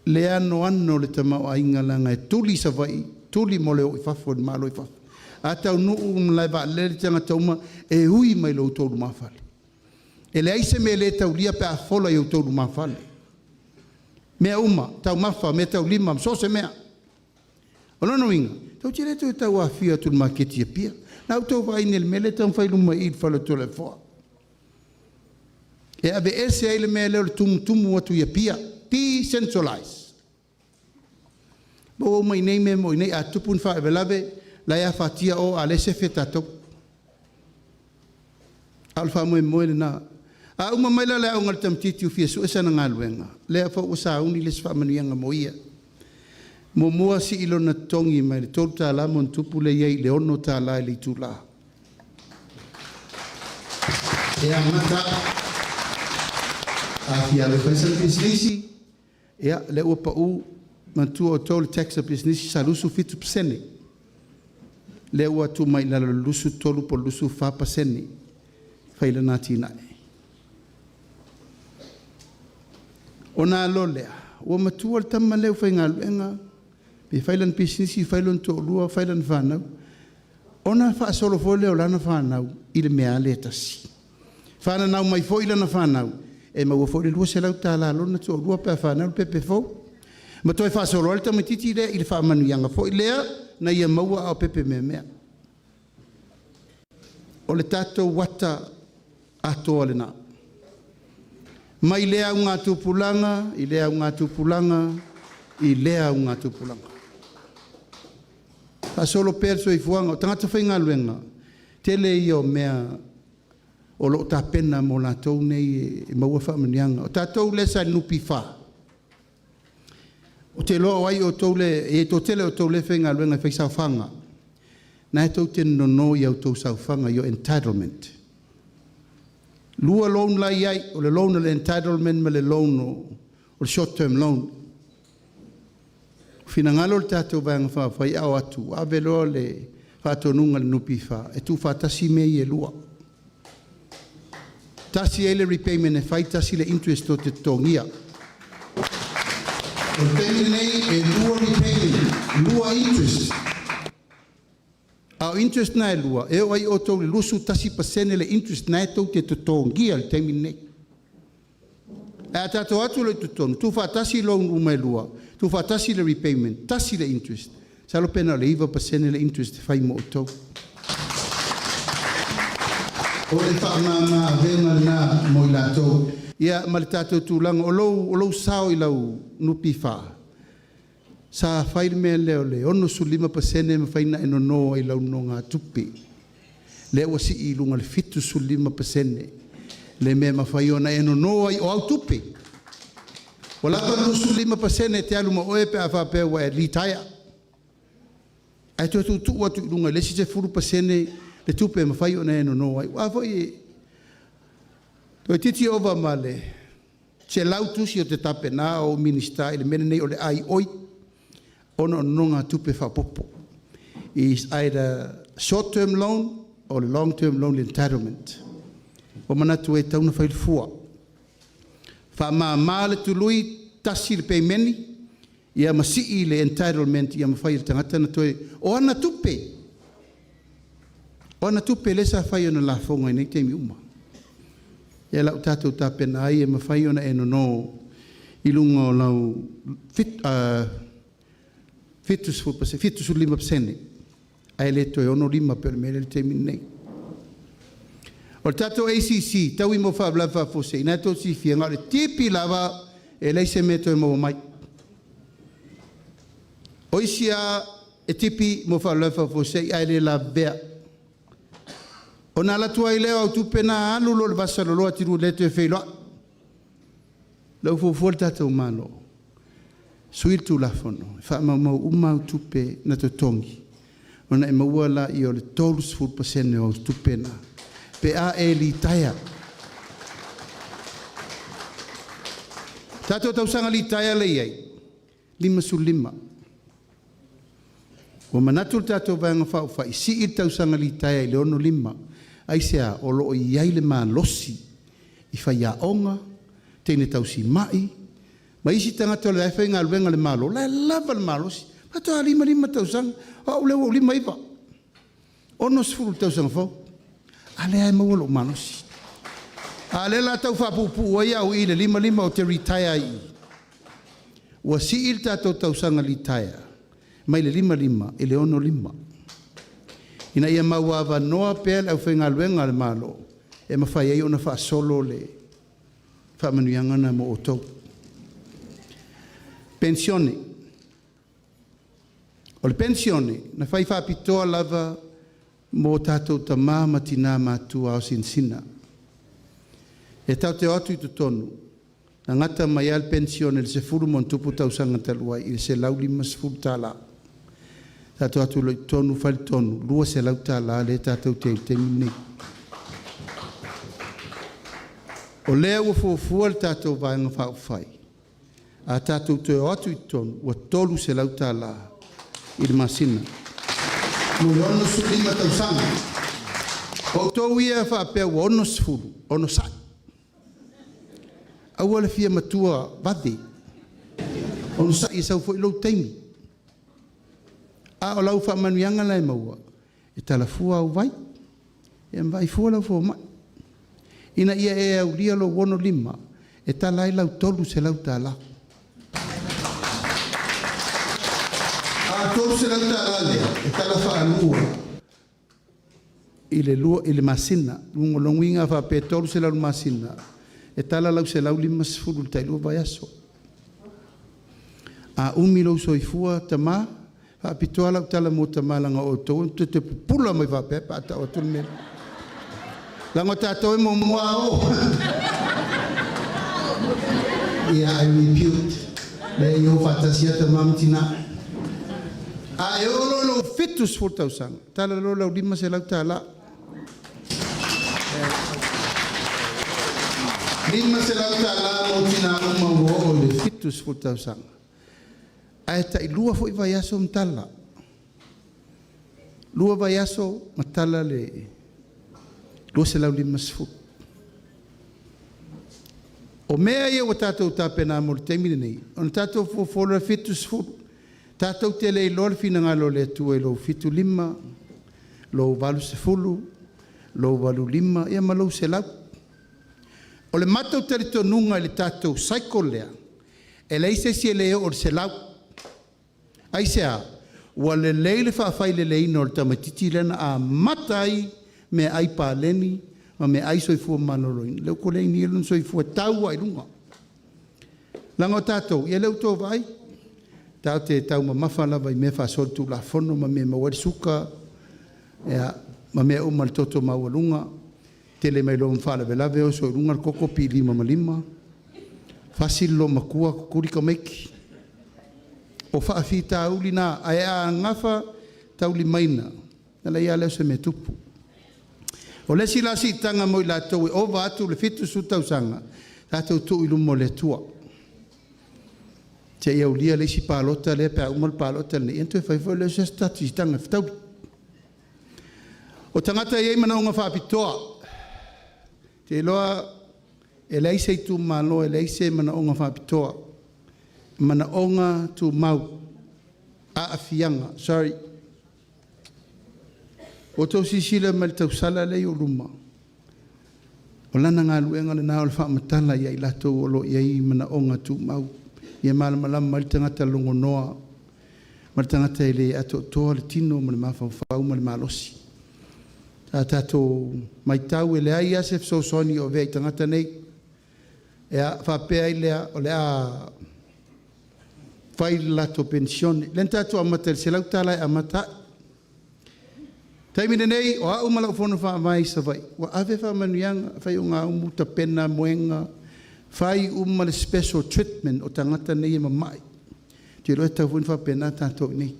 le anoano o le tamaoaiga leaga e tuli i Savaii, tuli mo le o i fafo i le Malo i fafo. A taunuu i le malaevaalele tagata uma, e ui mai i lo outou lumafale. E leai se mea e le taulia pe a fola i outou lumafale. Mea uma, taumafa, meataulima, so o se mea. O lona uiga, tou te le toe tau afio atu i le maketi i Apia. Na outou vaai nei i le mea lea e taumafai i luma i i i le fale o Toleafoa. E aveese ai le mea lea o le tumutumu atu i Apia. Decentralize. Maua uma i inei mea e maua i inei. A tupu ni faalavelave, la e afatia o, a o lea e sefe tatou. A o le faamoemoe lena. A uma mai la le aoga a le tamaitiiti ua fia sue sana galuega, lea foi ua sauni le isi faamanuiaga mo ia. Muamua sii lona totogi mai le $3 ma ona tupu lea e i ai i le $6 i le itula. E amata, a fia alu e fai sana pisinisi, ia, lea ua pau, manatua outou le tax a pisinisi sa 27%. Lea ua tuu mai i lalo i le 23 po o le 24% fai lana atinae. Ona alu loa lea, ua matua le tama lea ua faigaluega, pe fai lana pisinisi, fai lona toalua, fai lana fanau. Ona faasolo foi lea o lana fanau i le mea lea e tasi. Fananau mai foi lana fanau, e maua foi le $200 a lona toalua pe a fanau le pepe fou. Ma toe faasolo ai le tamaitiiti lea i le faamanuiaga foi lea na ia maua a o pepe meamea. O le tatou ata atoa lena. Mai lea augatupulaga i lea augatupulaga i lea augatupulaga. Faasolo pea le soifuaga o tagata faigaluega, tele ia o mea o lo o tapena mo latou nei e maua faamanuiaga. O tatou lea sa i le NPF, ou te iloa o ai outou lea, e toatele o outou lea e faigaluega e faisaofaga, na e tou te nono i a outou saofaga, your entitlement. Lua loan la e i ai, o le loan o le entitlement ma le loan o le short term loan. Finagalo le tatou Vaega Faaupufai a o atu, ave loa le faatonuga i le NPF e tuufaatasi mea ia e lua. Tasi ai le repayment e fai, tasi le interest tou te totogia. O le taimi lenei e lua repayment, lua interest. A o interest na e lua, e oo ai outou i le 21% le interest na e tou te totogia i le taimi lenei. Ae a tatou o atu loa i totonu, tuufaatasi loan uma e lua, tuufaatasi le repayment, tasi le interest, masalo pe na o le 9% le interest e fai mo outou. O le faamama avega lena mo i latou. Ia ma le tatou tulaga, o lou sao i lau NPF, sa fai le mea lea o le 65% e mafai ona e nono ai i lau nonogatupe. Lea ua sii i luga i le 75% le mea e mafai ona e nono ai o au tupe. Ua lava le 25% e te alu ma oe pe a faapea ua e litaea. Ae toe tuutuu atu i luga i le isi 10% le tupe e mafai ona e nono ai. Aua foi toeitiiti ova ma le 100 tusi ou te tapena a o ou Minisita i le mea lenei o le ai oi ona o nonogatupe faaopoopo. Is either short term loan or long term loan entitlement. Ua manatu e tatau ona fai le fua. Faamama le tului, tasi le pemeni, ia ma sii le entitlement ia mafai e le tagata ona toe... O ana tupe! O ana tupe lea sa fai ai ona lafoga i nei taimi uma. Ia o la ua tatou tapena ai e mafai ona e nono i luga o lau 75% ae le toe 65 pei o le mea lea e i ai le taimi lenei. O le tatou ACC, taui mo faalavelave faafuasei, o lena tou te silafia na o le tipi lava e leai se mea e toe maua mai. O isi lava e tipi mo faalavelave faafuasei ae le lavevea. Ona alu atu ai lea o au tupe na alu loa i le vasaloloa e te lua le toe feiloai. O lea ua fuafua le tatou Malo, sui le Tulafono, e faamaumau uma au tupe na totogi ona e maua lea o le 30% o au tupe na pe a e litaea. Tatou tausaga litaea lea e i ai, 55. Ua manatu le tatou Vaega Faaupufai, sii le tausaga litaea i le 65. Aisea? O lo o i ai le malosi i faiaoga, teine tausimai ma isi tagata o la e faigaluega i le Malo, o la e lava le malosi, faatoa 55 tausaga. O au lea ua ou 59, 60 i le tausaga fou, a o lea lava e maua lou malosi. A o lea o le a tau faapuupuu ai au i i le 55 ou te retire ai i i. Ua sii le tatou tausaga litaea mai le 55 i le 65 ina ia mauavanoa pea le aufaigaluega a le Malo e mafai ai ona faasolo le faamanuiaga lena mo outou. Penisione. O le penisione na fai faapitoa lava mo tatou tama ma tina matutua aosinasina. E tatou te o atu i totonu, na gata mai lava le penisione i le 10+ tausaga talu ai i le $150. Tatou o atu loa i totonu fai le tonu, e $200 lea tatou te i ai i le taimi lenei. O lea ua fuafua le tatou Vaega Faaupufai, a tatou toe o atu i totonu, ua $300 i le masina mo le 65 tausaga. O outou ia e faapea ua 60, onosai, aua le fia matua vave, onosai e sau foi lou taimi. A o lau faamanuiaga la e maua, E talafua au vai, ia ma vaai fua lau fomai. Ina ia e aulia lou 65, e tala ai lau $300. A o le $300 lea, e tala faalua i le 2, i le masina. O lona uiga a faapea e $300 i le masina, e tala lau $150 i le tailua vaiaso. A umi lou soifua tama, e faapitoa lau tala mo tama leaga o outou e te pupula mai faapea pe a tau atu le mea lea. Leaga o tatou e muamua lava o. Ia, I rebuke. Leai, o faatasi lava tama ma tina. A e oo loa i lou 70 tausaga, tala loa lau $500. $500 mo tina uma ua oo i le 70 tausaga. Ae tailua foi vaiaso ma tala. 2 vaiaso ma tala le 250. O mea ia ua tatou tapena mo le taimi lenei, ona tatou fuafua loa lea e 70. Tatou te le iloa le finagalo o le Atua i lou 75, lou 80, lou 85, ia ma lou 100. O le matou talitonuga i le tatou cycle lea, e leai se isi e le oo i le 100. Aisea? Ua lelei le faafaileleina o le tamaitiiti lea na amata ai meaai paleni ma meaai soifua maloloina, lea ua koleni ai lona soifua e tau lava i luga. Leaga o tatou, ia lea ua outou vaai, tatou te taumamafa lava i mea faasolitulafono ma mea e maua ai le suka, ma mea uma i le toto maualuga, tele mai loa ma faalavelave, oso i luga le koko pili 5 ma 5, fasi le loomatua, tutuli tamaiti. O faafitauli na, ae a gafa taulimaina, ona leai lava lea o se mea e tupu. O le isi la siitaga mo i latou e ova atu i le 70 tausaga, tatou tuu i luma o le Atua. Se i aulia le isi palota lea pe a uma le palota lenei, ia ona toe fai foi lea o se isi tatou siitaga fetaui. O tagata e i ai manaoga faapitoa, ou te iloa e leai se itumalo e leai se manaoga faapitoa, manaoga tumau, aafiaga, sorry. Ua outou silasila mai i le tausala lea i ou luma, o lana galuega lena o le faamatala ia i latou o lo o i ai manaoga tumau, ia malamalama ai le tagata logonoa ma le tagata e le atoatoa le tino ma le mafaufau ma le malosi. A tatou matau e leai lava se fesoasoani o avea i tagata nei, e faapea ai lea o le a fai le latou penisione. Lea na tatou amata i le $100 e amata ai. O le taimi lenei, o au ma lau fono faavae i Savaii, ua ave faamanuiaga, faaiugaumu, tapena moega, fai uma le special treatment o tagata nei e mamai. Ou te iloa e tatau foi ona faapena tatou i inei.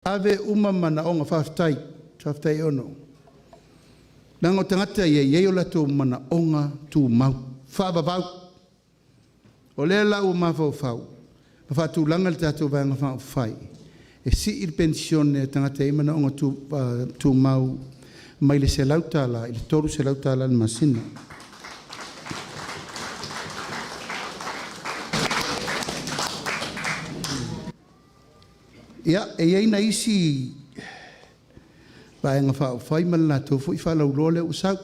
Ave uma manaoga, faafetai, faafetai Ono. Leaga o tagata ia e i ai o latou manaoga tumau, faavavau. O lea la ua mafaufau ma faatulaga le tatou Vaega Faaupufai e sii le penisione a tagata e i ai manaoga tumau mai le $100 i le $300 i le masina. Ia, e i ai nai isi Vaega Faaupufai ma le latou foi faalauiloa lea ua sau.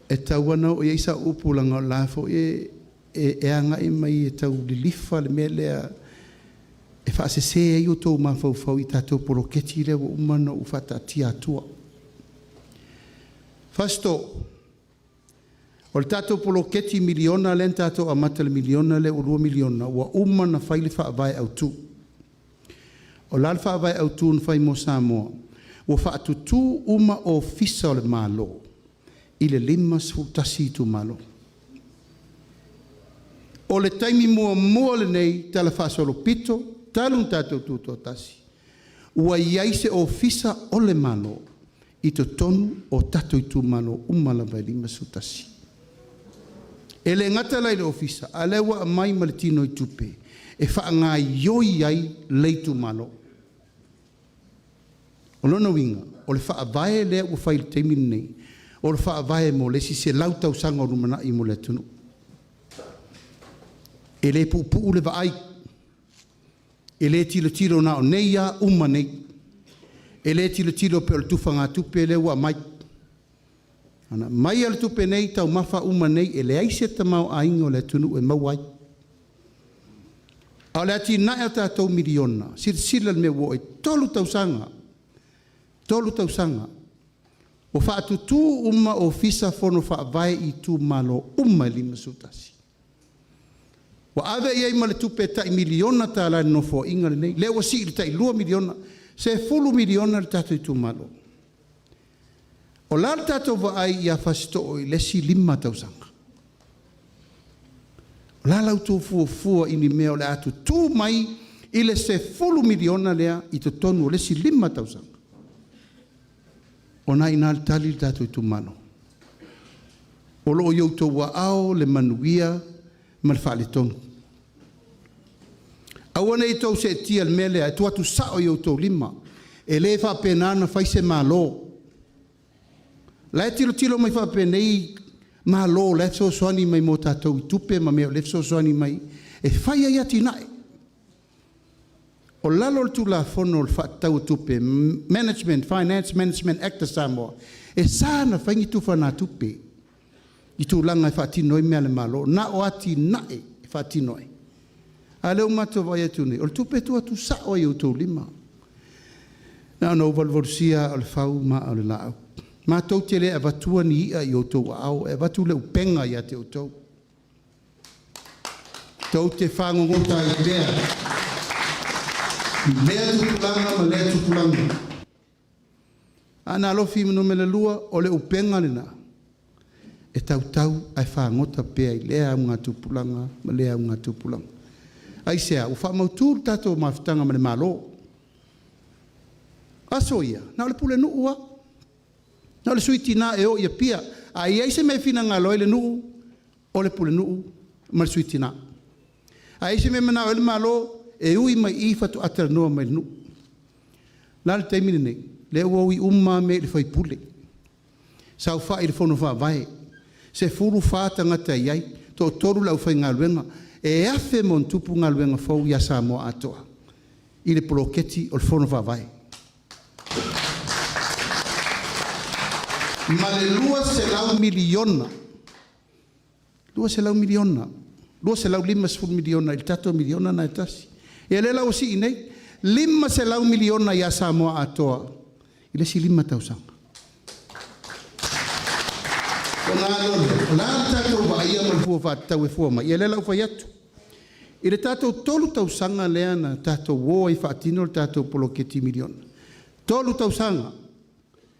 E tatau lava ona oo i ai sau upu leaga o la foi e agai mai e tau lilifa le mea lea e faasese ai outou mafaufau i tatou poloketi lea ua uma ona ou faataatia atua. Fasitoo, o le tatou poloketi miliona lea na tatou amata i le miliona lea ua $2 miliona, ua uma ona fai le faavae autu. O le a le faavae autu na fai mo Samoa? Ua faatutu uma Ofisa o le Malo i le 51 itumalo. O le taimi muamua lenei talafaasolopito talu ona tatou tutoatasi, ua i ai se Ofisa o le Malo i totonu o tatou itumalo uma lava e 51. E le gata la i le Ofisa, a o lea ua aumai ma le tinoitupe e faagaoioi ai le itumalo. O lona uiga, o le faavae lea ua fai i le taimi lenei, o le faavae mo le isi 100 tausaga o lumanai mo le atunuu. E le puupuu le vaai, e le tilotilo na o nei lava uma nei. E lē tilotilo pea o le tufagatupe lea ua aumai. Ana aumai le tupe nei taumafa uma nei e leai se tamaoaiga o le atunuu e maua ai. A o le atinae o tatou miliona, silasila i le mea ua oo i ai, 3 tausaga, 3 tausaga ua faatutu uma Ofisa Fono Faavae i Itumalo uma e 51. Ua ave i ai ma le tupe tai miliona tala i le Nofoaiga lenei, lea ua sii i le tai $2 miliona, $10 miliona le tatou Itumalo. O le a le tatou vaai ia Fasitoo i le isi 5 tausaga? O le a la outou fuafua i ni mea o le a tutu mai i le $10 miliona lea i totonu o le isi 5 tausaga? O lena e i ina le tali le tatou Itumalo. O lo o i outou aao le manuia ma le faaletonu. Aua ne i outou seetia i le mea lea e tuu atu sao i outou lima. E le faapena ona fai se Malo. O la e tilotilo mai faapenei Malo o la e fesoasoani mai mo tatou i tupe ma mea o lea e fesoasoani mai e fai ai atinae. O lalo o le Tulafono Faatatau o Tupe, Finance Management Act a Samoa, e sa ona fai ni tufaga tupe i tulaga e faatino ai mea a le Malo, na o atinae e faatino ai. A o lea ua matou vaai atu nei, o le tupe e tuu atu sao lava i outou lima. Na ona ou valuvalusia aa o le fau ma aa o le laau. Matou te le avatua ni i'a i outou aao, e avatu le upega ia te outou. Tou te fagogota ai pea i lea tupulaga ma lea tupulaga. Aana Alofi Nu.2, o le upega lena e tautau ae fagota pea i lea augatupulaga ma lea augatupulaga. Aisea? Ua faamautu le tatou mafutaga ma le Malo. O aso ia, na o le pulenuu lava, na o le Sui Tina e o i Apia. A i ai se mea e finagalo ai le nuu, o le pulenuu ma le Sui Tina. A i ai se mea e manao ai le Malo, e ui mai i i faatoa talanoa mai i le nuu. O le a le taimi lenei? O lea ua ui uma lava mea i le sui usufono, saofai i le Fono Faavae, 14 tagata e i ai, toatolu le aufaigaluega, e 1,000+ galuega fou ia Samoa atoa i le poloketi o le Fono Faavae. Ma le $200 miliona, $200 miliona, $250 miliona i le tatou miliona lena e tasi. Ia lea la ua sii nei, $500 miliona ia Samoa atoa i le isi 5 tausaga. Ona a loa lea, o le a le tatou vaaia ma le fua faatatau e fua mai? Ia lea la ua ou fai atu. I le tatou 3 tausaga lea na tatou o ai e faatino le tatou poloketi miliona, 3 tausaga,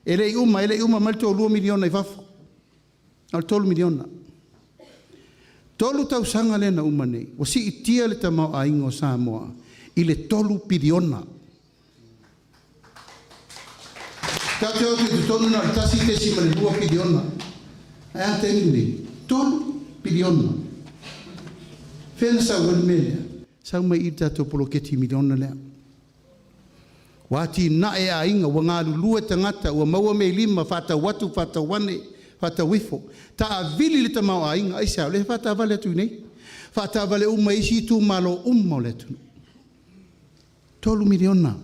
e le i uma, e le i uma mai le tou $2 miliona i fafo, na o le $3 miliona. 3 tausaga lea na uma nei, ua siitia le tamaoaiga o Samoa i le $3 piliona. Tatou te o atu i totonu na o le $1.2 piliona. Ae a le taimi lenei? $3 piliona. Fea na sau ai le mea lea? Sau mai i le tatou poloketi miliona lea. Ua atinae aiga, ua galulue tagata, ua maua mea i lima, faatau atu faatau ane, faatau ifo, taavili le tamaoaiga. Aisea? O lea e faataavale atu i inei, faataavale uma i isi itumalo uma o le atunuu. $3 miliona,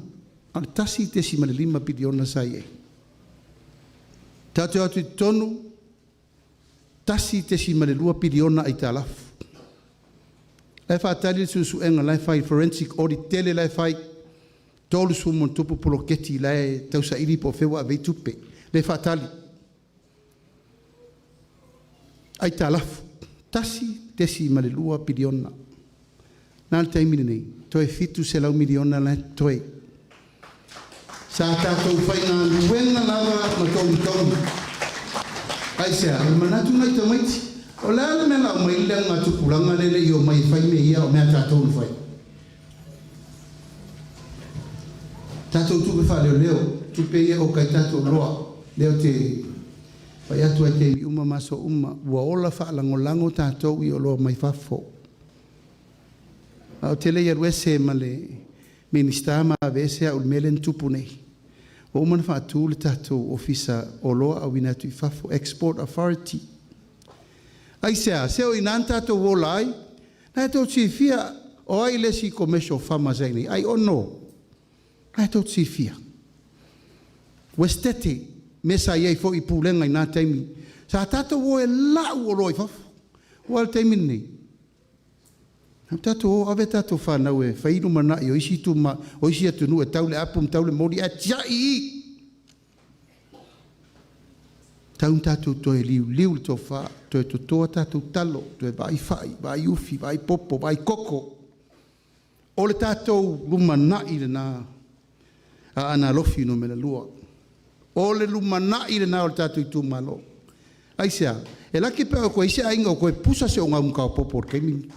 a o le $1.5 piliona sa i ai. Tatou te o atu i totonu, $1.2 piliona aitalafu. La e faatali le suesuega la e fai, forensic audit tele la e fai, 30+ poloketi la e tausaili po o fea ua ave i ai tupe, lea e faatali. Aitalafu, $1.2 piliona. O le a le taimi lenei? Toe $700 miliona la e totoe. Sa tatou faigaluega lava ma togitogi. Aisea? O le manatu o nai tamaiti, o le a le mea o le a omai ai le augatupulaga lea e le i omai e fai mea ia a o mea a tatou na fai? Tatou tupe faaleoleo, tupe ia e oka ai tatou oloa, lea ou te fai atu ai i taimi uma ma aso uma, ua ola faalagolago tatou i oloa mai fafo. Ae ou te le i alu ese ma le Minisita ma aveese au i le mea lea na tupu nei, ua uma ona faatu le tatou Ofisa o Oloa Auina atu i Fafo, Export Authority. Aisea? Se o i ina na tatou ola ai. Na tou te silafia o ai le isi commercial farmer sa i inei? Ai Ono. Na tou te silafia. Uesetete, mea sa i ai foi i pulega i na taimi. Sa tatou o e lau oloa i fafo. Ua a le taimi lenei? Na tatou o ave tatou fanau e fai lumanai o isi tuma, o isi atunuu e tau le apu ma tau le moli ae tiai i i. Tau ina tatou toe liuliu le tofa, toe toto a tatou talo, toe vaai fai, vaai ufi, vaai popo, vaai koko. O le tatou lumanai lena a Aana Alofi Nu.2. O le lumanai lena o le tatou itumalo. Aisea? E laki pe a o toe i se aiga o toe pusa se ogaumata o popo i le taimi lenei.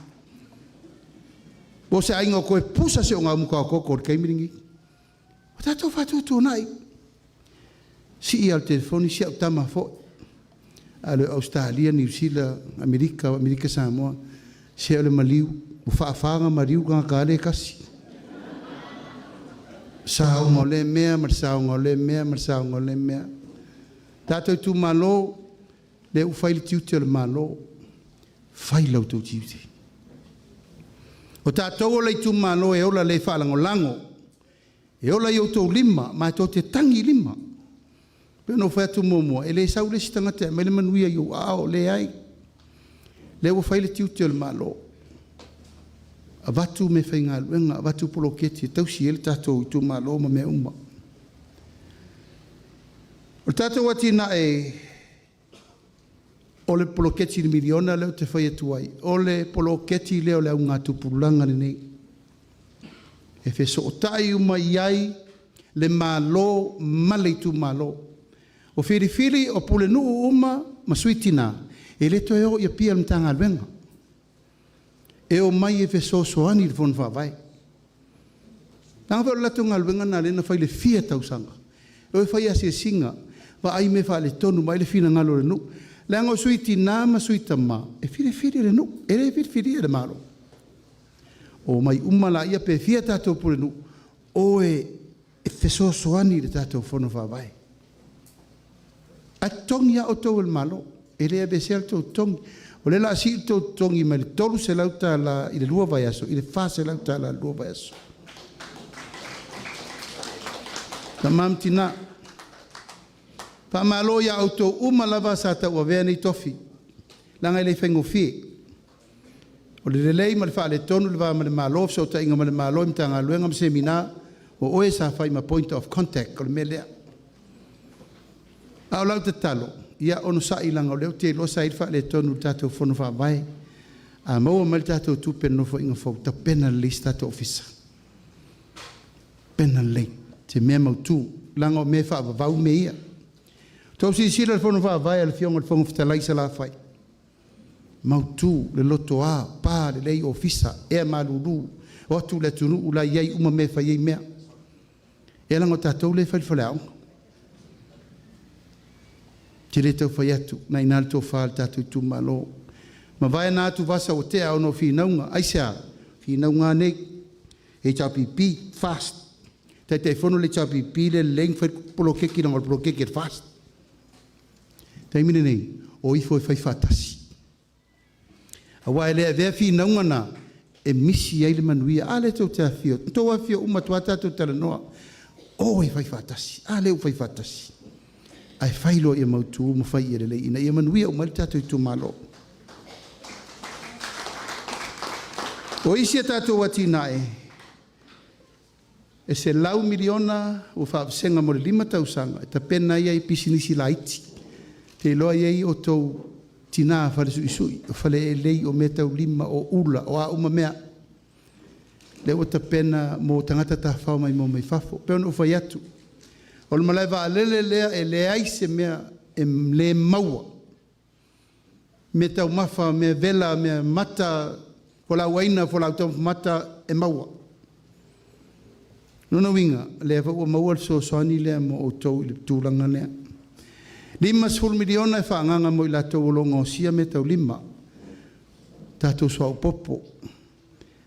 Po o se aiga o toe pusa se ogaumata o koko i le taimi lenei. O tatou faatuatuanai. Sii lava o le telefoni si au tama foi. A le o Ausetalia, Niu Sila, Amerika, Amerika Samoa, se o le maliu, ua faafa ona maliu le tagata lea e tasi. Saoga o lea mea ma le saoga o lea mea ma le saoga o lea mea. Tatou itumalo, lea ua fai le tiute o le Malo, fai la outou tiute. O tatou o le itumalo e ola le faalagolago, e ola i outou lima, matou te tagi lima. Pei ona ou fai atu muamua, e le sau le isi tagata e aumai le manuia i ou aao, leai. Lea ua fai le tiute o le Malo, avatu meafaigaluega, avatu poloketi e tausi ai le tatou itumalo ma mea uma. O le tatou atinae o le poloketi i le miliona lea ou te fai atu ai, o le poloketi lea o le augatupulaga lenei. E fesootai uma i ai le Malo ma le itumalo. O filifili o pulenuu uma ma sui tina, e le toe o i Apia i le Matagaluega. E omai e fesoasoani i le Fono Faavae. Leaga foi o le latou galuega lena lea na fai i le fia tausaga. E o e fai asiasiga, vaai mea faaletonu, vaai le finagalo o le nuu. Leaga o sui tina ma sui tama, e filifili e le nuu, e le filifilia e le Malo. Omai uma laia pe fia tatou pulenuu, o e fesoasoani i le tatou Fono Faavae. Ae totogi lava outou e le Malo, e le aveesea le tou totogi. O lea o le a sii le tou totogi mai le $300 i le 2 vaiaso i le $400 i le 2 vaiaso. Tama ma tina, faamalo ia outou uma lava sa tauavea nei tofi, leaga e le faigofie. O le lelei ma le faaletonu o le va ma le Malo, fesootaiga ma le Malo i Matagaluega ma Semina, o oe sa fai ma point of contact, o le mea lea. A o lau tatalo, ia onosai leaga o lea ou te iloa sa i ai le faaletonu i le tatou Fono Faavae. A maua mai le tatou tupe i le Nofoaiga fou, tapena lelei se tatou ofisa. Tapena lelei, se mea mautu, leaga o mea e faavavau mea ia. Tou silasila i le Fono Faavae a le Afioga i le Fofoga Fetalai i Salafai, mautu le lotoa, pa lelei ofisa, ea malulu, o atu le atunuu la e i ai uma mea e fai ai mea. Ia leaga o tatou lea e fai le faleaoga. Ou te le tau fai atu, o lena e i ina le tofa a le tatou itumalo. Mavae na atuvasa ua tea ona o finauga. Aisea? O finauga lava nei, HRPP, FAST, Taitaifono le HRPP le lelei ona fai le poloketi leaga o le poloketi a le FAST. O le taimi lenei, o ifo e fai faatasi. Aua e le avea finauga na e misi ai le manuia. A lea tou te afifio atu, na outou afifio uma atu lava tatou talanoa, o e fai faatasi. A lea ua fai faatasi. Ae fai loa ia mautu ma fai ia lelei ina ia manuia uma ai le tatou itumalo. O isi a tatou atinae, e $100 miliona ua faavasega mo le 5 tausaga e tapena ai pisinisi laiti. Ou te iloa e i ai outou tina falesuisui, o faleelei, o meataulima, o ula, o a uma mea. Lea ua tapena mo tagata tafafao maimoa mai fafo. E pei ona ou fai atu, o le malae vaalele lea e leai se mea e le maua. Mea taumafa, mea vela, mea mata, fualaau aina, fualaau taumafa mata e maua. Lona uiga, o lea foi ua maua le fesoasoani lea mo outou i le tulaga lea. $50 miliona e faaagaaga mo i latou o lo o gaosia meataulima, tatou suauu popo,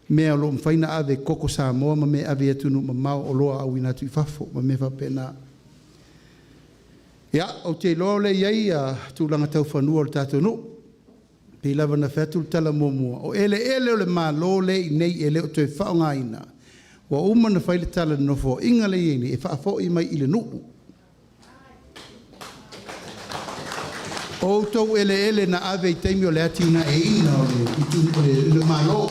mea o lo o mafai ona ave, koko Samoa ma mea e ave i atunuu mamao, oloa auina atu i fafo ma mea faapena. Ia, ou te iloa o lea e i ai tulaga tau fanua o le tatou nuu. E pei lava ona fai atu le tala muamua, o eleele o le Malo lea e i inei e le o toe faaaogaina, ua uma ona fai le tala i le Nofoaiga lea e i ai nei, e faafoi mai i le nuu. O outou eleele na ave i taimi o le atinaeina o le o le Malo.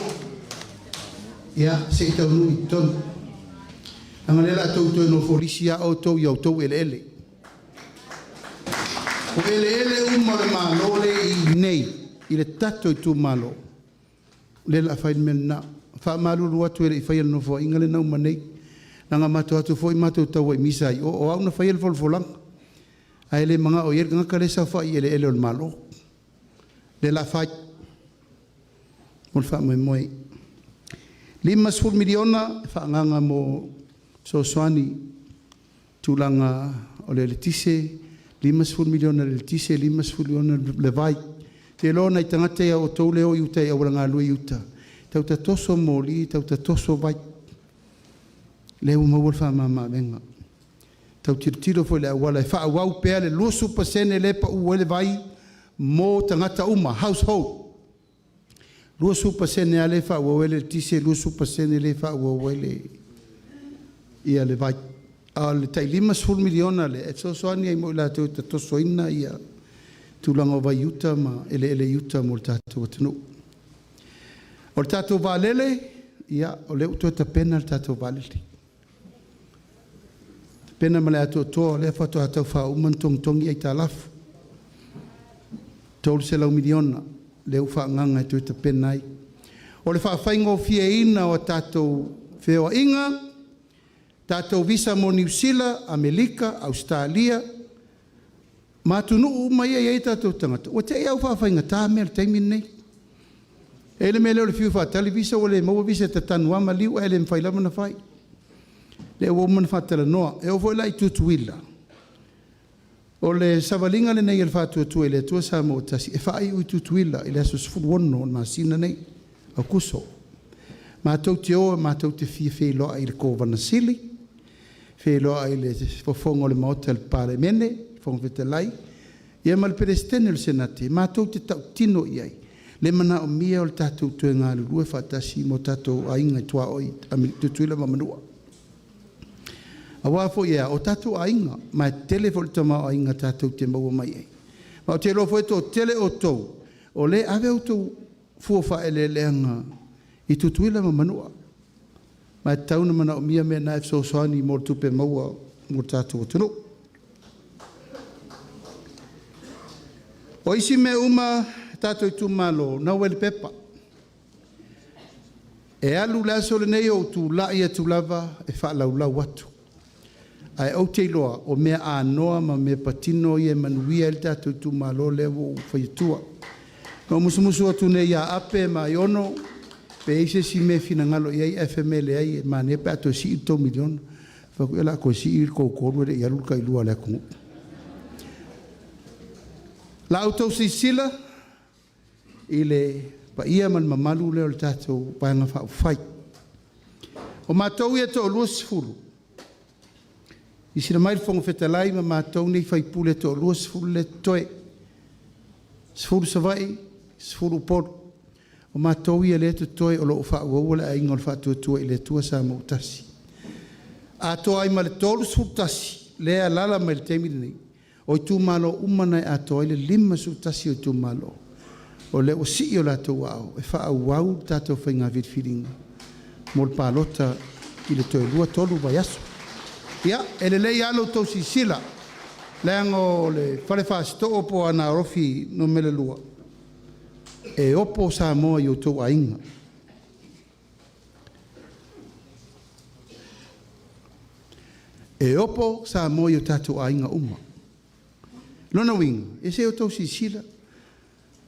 Ia, se i taunuu i totonu. Leaga o lea o le a outou toe nofo lisi lava outou i a outou eleele. O eleele uma o le Malo lea e i inei i le tatou itumalo, lea o le a fai le mea lena. E faamalulu atu e le i faia e le Nofoaiga lea na uma nei, leaga matou te o atu foi matou tau ai misa i o, o au na faia le folafolaga, ae le manao i ai le tagata lea e saofai i eleele o le Malo. Lea o le a fai mo le faamoemoe. $50 miliona e faaagaaga mo fesoasoani i tulaga o le eletise, $50 miliona i le eletise, $50 miliona i le vai. Ou te iloa o nai tagata ia a outou lea e o i uta i auala galue i uta, e tau tatoso moli, tau tatoso vai. Lea ua maua le faamama-avega. Tau tilotilo foi i le auala e faaauau pea le 20% lea e pau ai le vai mo tagata uma, household. 20% lava lea e faaauau ai le eletise, 20% lea e faaauau ai le le vai. A o le tai $50 miliona lea e fesoasoani ai mo i latou e tatosoina tulaga o vaiuta ma eleele i uta mo le tatou atunuu. O le tatou vaalele, ia, o lea ua toe tapena le tatou vaalele. Tapena ma le atoatoa, o lea faatoa tau faauma ona togitogi aitalafu. $300 miliona lea ua faaagaaga e toe tapena ai. O le faafaigofieina o a tatou feoaiga, tatou visa mo Niu Sila, Amerika, Ausetalia ma atunuu uma ia e i ai tatou tagata, ua te i lava ua faafaigata mea i le taimi lenei. E i ai le mea lea o le fiu e faatali visa ua le maua visa, e tatanu lava maliu ae le mafai lava ona fai. Lea ua uma ona faatalanoa. E oo foi la i Tutuila, o le savaliga lenei a le Faatuatua i le Atua Samoa ua Tasi e faaiu i Tutuila i le aso 16 o le masina nei, Aokuso. Matou te o matou te fia feiloai i le Kovana Sili, feiloai i le fofoga o le Maota o le Palemene, Fofoga Fetalai, ia ma le Peresetene o le Senate, matou te tautino i ai le manaomia o le tatou toe galulue faatasi mo tatou aiga i tuaoi i Tutuila ma Manua. Aua foi e a? O tatou aiga, ma e tele foi le tamaoaiga tatou te maua mai ai. Ma ou te iloa foi e toatele outou o lea e ave a outou fua o faaeleeleaga i Tutuila ma Manua. Ma e tatau ona manaomia mea na e fesoasoani mo le tupe maua mo le tatou atunuu. O isi mea uma tatou itumalo, na ua i le pepa. E alu le aso lenei o ou tulai atu lava e faalaulau atu. Ae ou te iloa o mea anoa ma mea patino ia e manuia ai le tatou itumalo lea ua ou fai atua. Na ou musumusu atu nei ia Ape ma Aiono pe i ai se isi mea e finagalo i ai ae fai mai e leai e manaia pe a toe sii le $3 miliona. Ou fai atu, ia o le a toe sii le toatolu e le i alu le tailua a le atunuu. La outou silasila i le paia ma le mamalu lea o le tatou Vaega Faaupufai. O matou ia e toa-20, silasila mai le Fofoga Fetalai ma matou nei sui usufono e toa-20 lea e totoe, 10 Savaii, 10 Upolu. O matou ia lea e totoe o lo o faaauaua le Aiga o le Faatuatua i le Atua Samoa ua Tasi. Atoa ai ma le 31 lea e alaala mai i le taimi lenei, o itumalo uma na e atoa ai le 51 o itumalo, o lea ua sii o latou aao e faaauau le tatou faiga filifiliga mo le palota i le toe 2, 3 vaiaso. Ia, e lelei lava lo outou silasila, leaga o le Fale Fasitoo po o Aana Alofi Nu.2, e opo Samoa i o outou aiga. E opo Samoa i o tatou aiga uma. Lona uiga, ia se i outou silasila,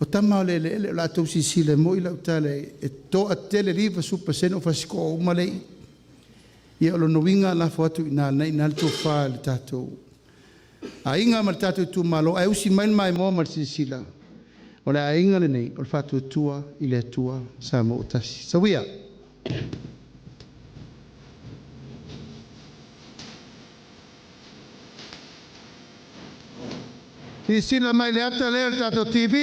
o tama lava o le eleele, o le a outou silasila, e moni lau tala e toatele, 90% o Fasitoo uma lea e i i. Ia o lona uiga lafo atu i ina o lena e i ina le tofa i le tatou aiga ma le tatou itumalo, ae usi mai le maimoa ma le silasila, o le aiga lenei o le Faatuatua i le Atua Samoa ua Tasi. Soia. Silasila mai i le ata lea o le tatou TV.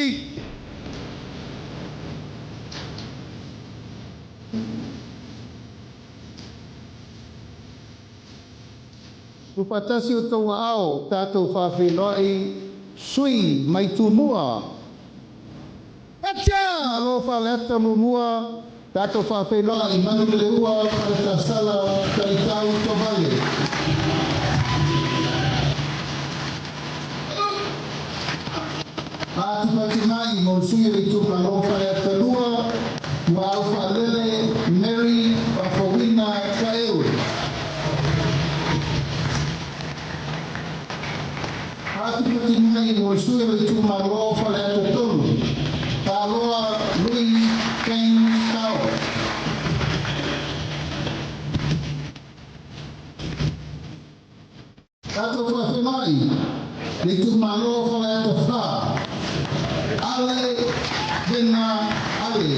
Tuufaatasi o outou aao, tatou faafeiloai. sui mai Tumua. Atia! Alo Faleata 1, tatou faafeiloai i Manuleleua Faletasala Talitau Tovale. Patipati mai mo le sui o le itumalo Faleata 2, Muaufaalele Mary Faafouina Taeue. Patipati mai mo le sui o le itumalo Faleata 3, Taloa Lui Keng Tao. Tatou faafeiloai le itumalo Faleata 4, Ale Vena Ale,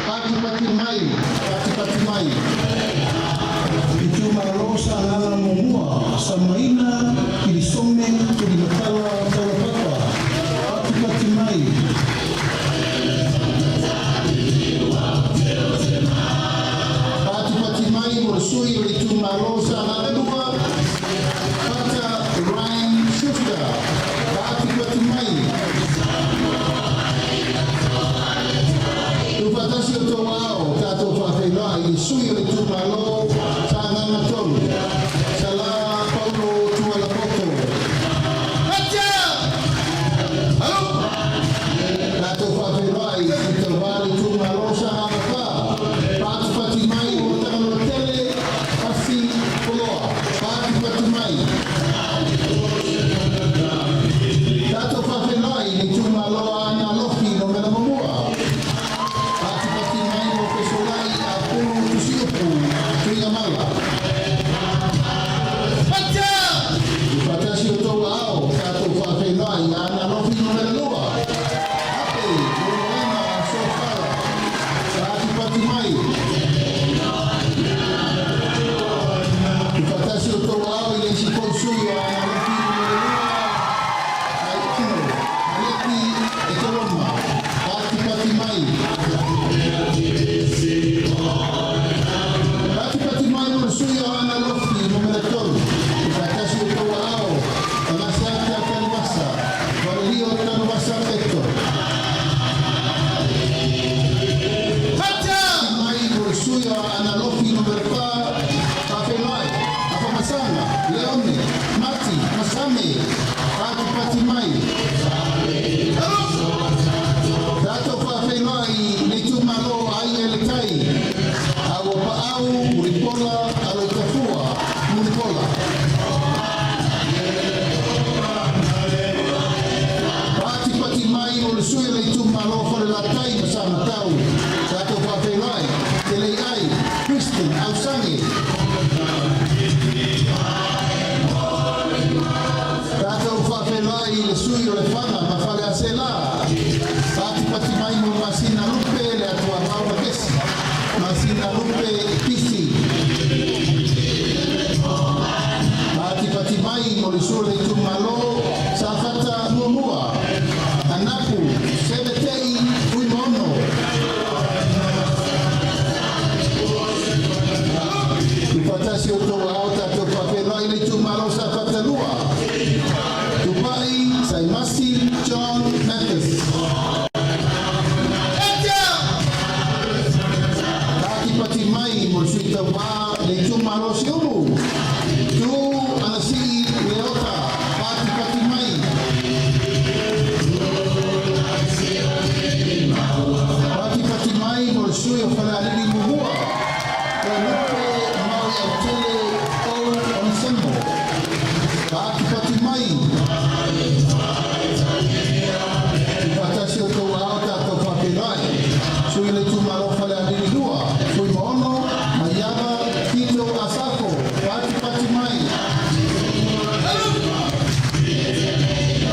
patipati mai, patipati mai. Itumalo Sagaga 1, Samaina Kirisome Tulimatala Taulapapa, patipati mai. Patipati mai mo le sui o le itumalo Sagaga 2, Pata Ryan Schuster, patipati mai. Tuufaatasi o outou aao, tatou faafeiloai i le sui o le itumalo Sagaga 3, Sala Paulo Tualapoto. Atia! Alo! Tatou faafeiloai i tauvā le itumalo Sagaga 4, patipati mai o Tagaloatele Afi Poloa, patipati mai. Tatou faafeiloai i le itumalo Aana Alofi 1, patipati mai mo Fesolai Apulu Tusiupu Tuigamala. Atia! Tuufaatasi o outou aao, tatou faafeiloai i Aana Alofi 2, Ape Leulumoega Sofala, patipati mai. Tuufaatasi o outou aao i le isi foi sui o Aana Alofi 2, Aikino Aleki Ekeroma, patipati mai. Patipati mai mo le sui o Aana Alofi 3, Tuufaatasi o outou aao, Agaseata Tanuvasa, Valelio Tanuvasa Hector. Atia! Mai mo le sui o Aana Alofi 4, faafeiloai, Afamasaga, Leone, Mati, Masame, patipati mai. Tatou faafeiloai le itumalo Aiga i le Tai, Auapaau Mulipola Aloitafua Mulipola. Patipati mai mo le sui o le itumalo Falelatai ma Samatau, tatou faafeiloai, Teleiai Kristen Ausage. Tatou faafeiloai i le sui o Lefaga ma Faleaseelā, patipati mai mo Masina Lupe le Atuavao Makesi, Masina Lupe Pisi. Patipati mai mo le sui o le itumalo Safata 1, Anapu Sevetei Fuimaono. Tuufaatasi o outou aao, tatou faafeiloai le itumalo Safata 2, Tupai Saimasi John Mathis. Atia! Patipati mai mo le sui tauvā le itumalo Siumu, Tu Anasii Leota, patipati mai. Patipati mai mo le sui o Falealili 1, Toelupe Maoiautele Pou Onesemo, patipati mai. Tuufaatasi o outou aao, tatou faafeiloai sui le itumalo Falealili 2, Fuimaono Maiava Tito Asafo, patipati mai.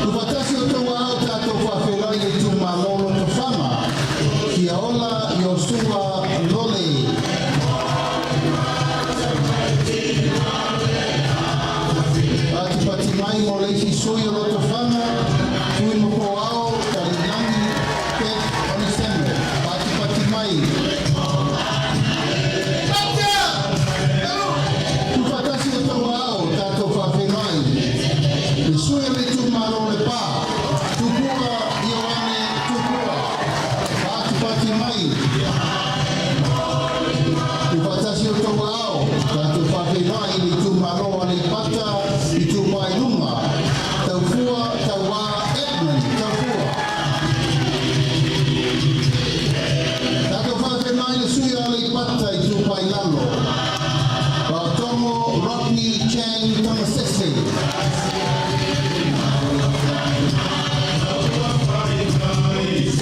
Tuufaatasi o outou aao, tatou faafeiloai le itumalo Lotofaga, Fiaola Iosua Lole. Alo. Vaotogo Rodney Chang Tamasese.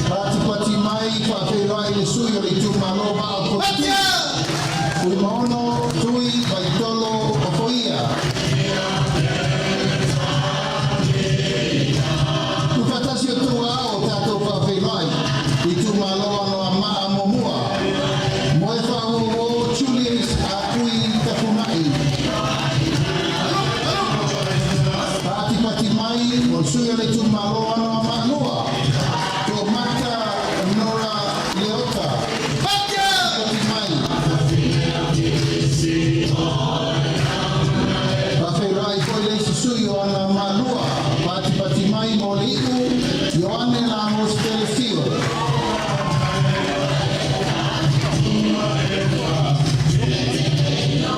Patipati mai faafeiloai le sui o le itumalo Vaa o Fonoti, Fuimaono Tui Vaitolo Ofoia. Tuufaatasi o outou aao tatou faafeiloai itumalo Anoamaa Muamua, Moefaaouo Julius Akui Tafuna'i. Patipati mai mo le sui o le itumalo Anoamaa Lua, Toomata Nora Leota. Patipati mai. Faafeiloai foi le isi sui o Anoamaa Lua, patipati mai mo le iu, Ioane Lagos Telesio.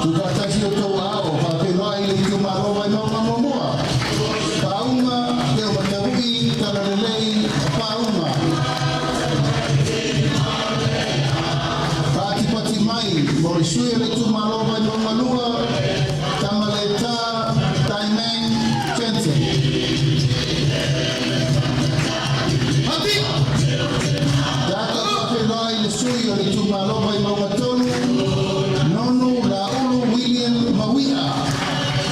Tuufaatasi o outou aao faafeiloai le itumalo Vaimauga Muamua, Pauga Teumataui Talalelei Pauga. Patipati mai mo le sui o le itumalo Vaimauga Lua, Tamaleta Taimeng Jensen. Tatou faafeiloai le sui o le itumalo Vaimauga Tolu, Nonu Laulu William Mauia.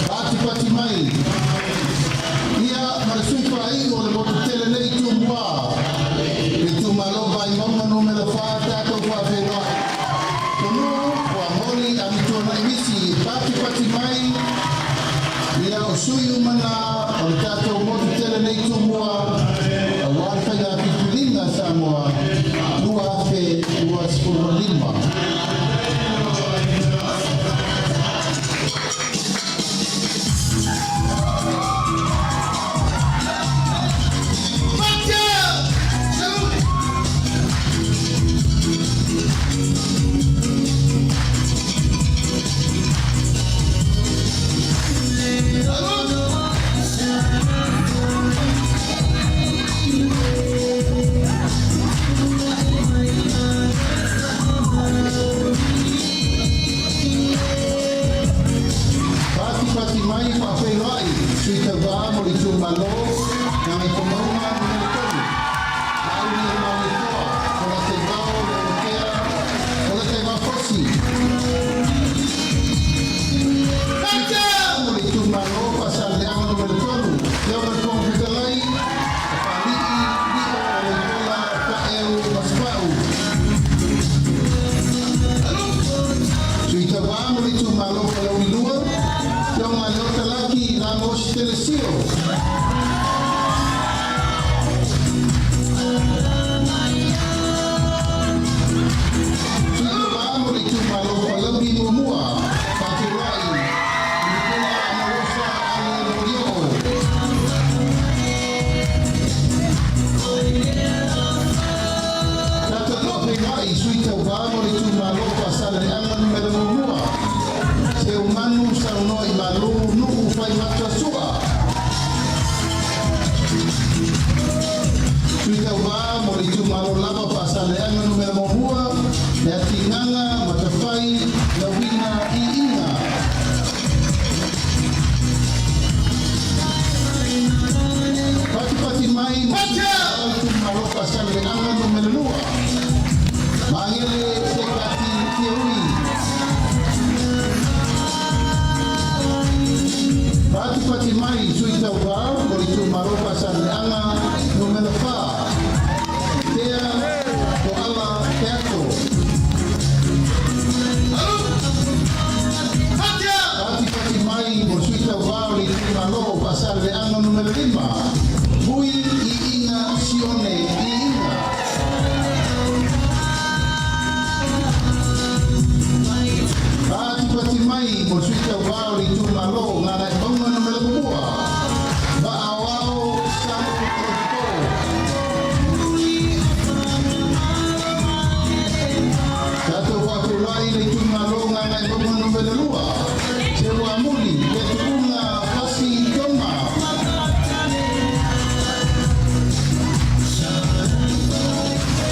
Patipati mai. Ia ma le sui faaiu o le motu tele nei Tumua, le itumalo Vaimauga Numera 4, tatou faafeiloai Tonuu Fuamoli Amituanai Misi. Patipati mai. Ia o sui uma na o le tatou motu tele nei Tumua auā le faiga filifiliga a Samoa 2025. Patipati mai faafeiloai sui tauvā mo le itumalo Gagaifomauga Numera 3, Laauli Malietoa Polataivao Leamakea Polataivao Fosi. Mo le itumalo Faasaleleaga Numera 3, Afioga le Fofoga Fetalai, Papali'i Lio Oleitola Taeu Masefau. Sui tauvā mo le itumalo Palauli 2, Afioga Leota Laki Lagos Telesio. Sui tauvā mo le itumalo Palauli 1, faafeiloai Mulipola Anarosa Ale Molioo. Tatou faafeiloai sui tauvā mo le itumalo Faasaleleaga Numera 1, Seumanu Saunoa i Malu Nuu Faimata Sua. Sui tauvā mo le itumalo lava Faasaleleaga Numera 1, Leatigaga Matafai Lauina Iiga. Patipati mai mo itumalo Faasaleleaga Numera 2, Magele Sekati Tieui. Patipati mai sui tauvā mo le itumalo Faasaleleaga Numera 4, Tea Toala Peato. Patipati mai mo le sui tauvā o le itumalo Faasaleleaga Numera 5, Vui Iiga Sione Iiga. Patipati mai mo le sui tauvā o le itumalo Gagaemauga Numera 1, Vaaoao Samu Oto. Tatou faafeiloai le itumalo Gagaemauga Numera 2, Seuamuli Fetu'uga Pasi Toma.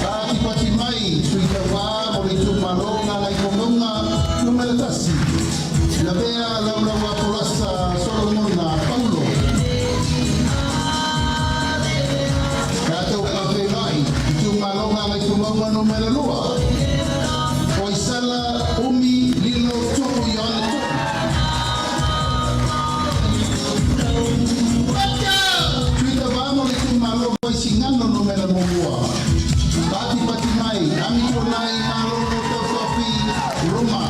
Patipati mai sui tauvā mo le itumalo Gagaifomauga Numera 1, Lavea Laulauapo Polasa Solomona Paulo. Tatou faafeiloai itumalo Gagaifomauga Numera 2, Foisala Umi Lilo Tupu Ioane Tupu. Tuitavā mo le itumalo Vaisigano Numera 1, Patipati mai Amituanai Malolo Tautofi Roma.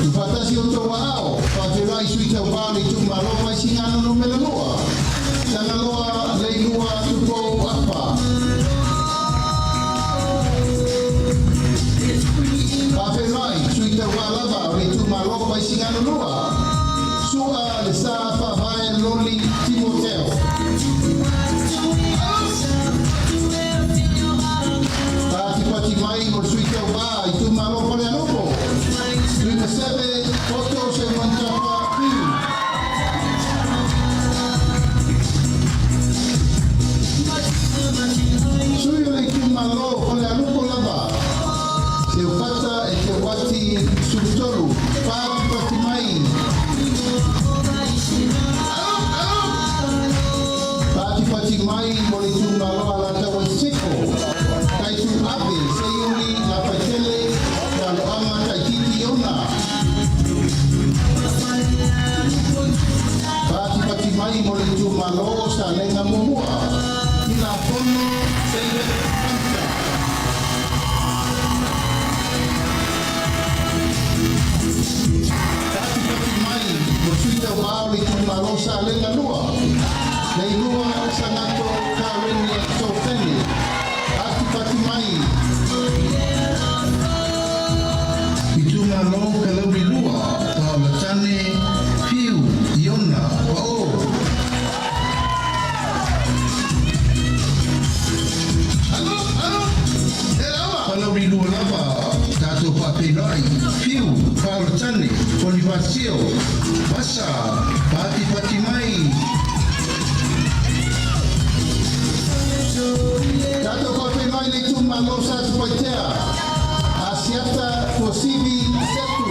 Tuufaatasi outou aao, faafeiloai sui tauvā o le itumalo Vaisigano Numera 2, Tagaloa Leilua Tupou Afa. Faafeiloai sui tauvā lava o le itumalo Vaisigano 2, Su'a Le Sa Faavae Loli Timoteo. Patipati mai mo le sui tauvā itumalo Falealupo, Tuimaseve Poto Seumanutafa Fiu. Sui o le itumalo Falealupo lava, Seufata Eteuati Sulutolu, patipati mai. Patipati mai mo le itumalo Alataua i Sisifo, Taitu Ave Seiuli Lafaitele Laloaga Taititi Iona. Patipati mai mo le itumalo Salega 1, Kilafono David Hunter. Patipati mai mo sui tauvā o le itumalo Salega 2, Leilua Sagato Kareni Sofeni. Patipati mai. Itumalo Kalauli 2, Paolatane Fiu Iona Pao. Kalauli 2 lava, tatou faafeiloai Fiu Paolatane Ponifasio Vasa, patipati mai. Tatou faafeiloai le itumalo Satupaitea, Asiata Fuasivi Setu.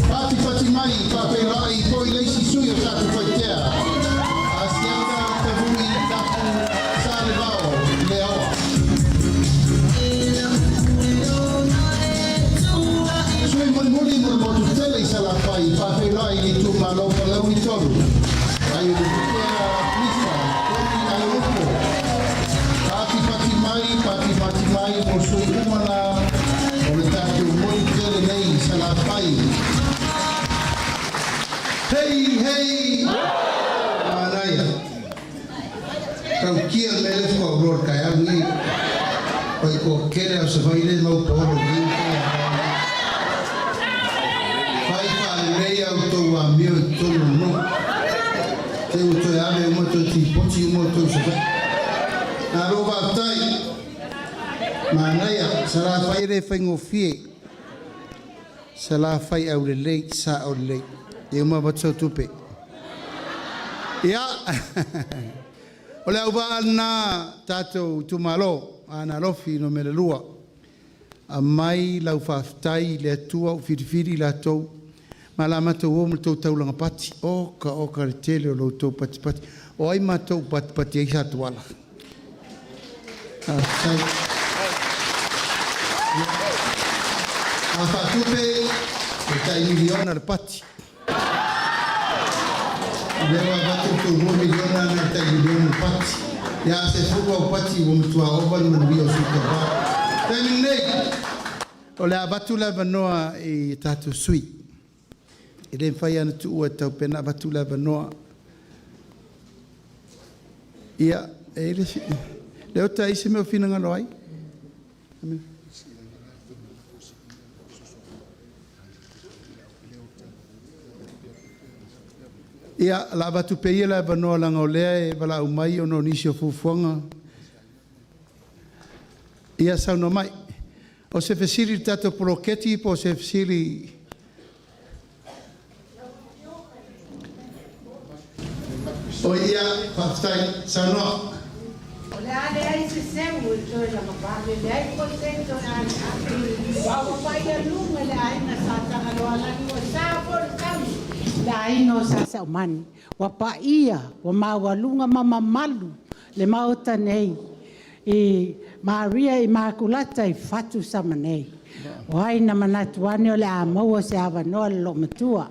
Patipati mai faafeiloai foi le isi sui o Satupaitea, Asiata Tavui Tapu Salevao Leaoa. Sui mulimuli mo le motu tele i Salafai, faafeiloai i le itumalo Palauli 3, Aiolupotea Lisa Toni Aiolupo. Patipati mai, patipati mai mo sui uma na o le tatou motu tele nei i Salafai. Hei, hei! Manaia. Taukia me le fua ror kai au ni. Pai ko kere au sa vai le mau poro ni. Pai fa lei au tau a mio i tonu no. Te u toe ave uma toe tipoti uma toe sa vai. Nā rō wātai. Manaia, sa la whai re whaingofie. Sa la whai au le lei, sa au le lei. E uma watu tupe. Ia, o le au vaa na tātou itumalo, a na lofi no mele lua. A mai lau whaaftai le atua u whiriwhiri latou. Ma la matou o ma le tou taulaga pati. Oka oka le tele o lo tou patipati. O ai matou patipati ai sa tuala. Faafetai. A faatupe, e tai miliona le pati. Lea ua avatu tou $2 miliona na le tai miliona le pati. Ia se fulu au pati ua matua ova le manuia o sui tauvā. Taimi lenei, o le a avatu le avanoa i tatou sui. E le mafai lava ona tuua e tau pea na avatu le avanoa. Ia, e i le isi, Leota, e i ai se mea o finagalo ai? Ia, o le a avatu pea ia le avanoa leaga o lea e valaau mai ona o nisi o fuafuaga. Ia, saunoa mai. O se fesili i le tatou poloketi po o se fesili. O ia, faafetai, saunoa. O le a leai se seu e toe lavavale, leai foi se toe aleale. Ua ua paia luga le aiga sa Tagaloaalagi, ua sa foi le sami le aiga o Sa Saumani. Ua paia, ua maualuga ma mamalu le maota nei i Maria Imakulata i Fatu Sama nei. O ai na manatu ane o le a maua se avanoa le loomatua.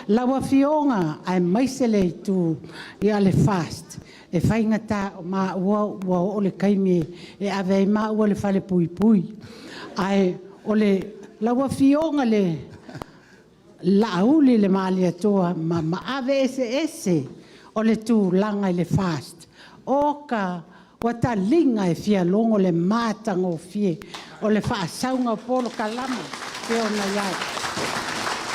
Lau Afioga aemaise le itu ia le FAST, e faigata o maua ua oo le taimi e ave ai maua i le falepuipui. Ae o le lau Afioga le Laauli le Malietoa ma maave eseese o le tulaga i le FAST. O ka ua taliga e fia logo le matagofie o le faasauga o polokalame pe ona i ai.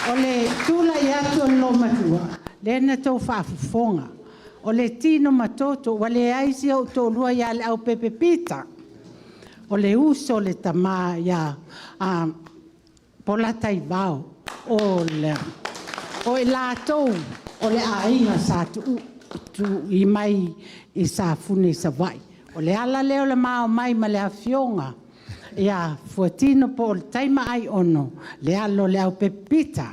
O le tulai atu o le loomatua, lea na tou faafofoga, o le tino ma toto, ua leai si ou toalua ia Leaupepe Pita, o le uso le tama ia Polataivao, o i latou o le aiga sa Tuuu mai i Safune i Savaii. O le ala lea o le ma omai ma le afioga ia Fuatino po o le Taima Aiono, le alo o Leaupepe Pita,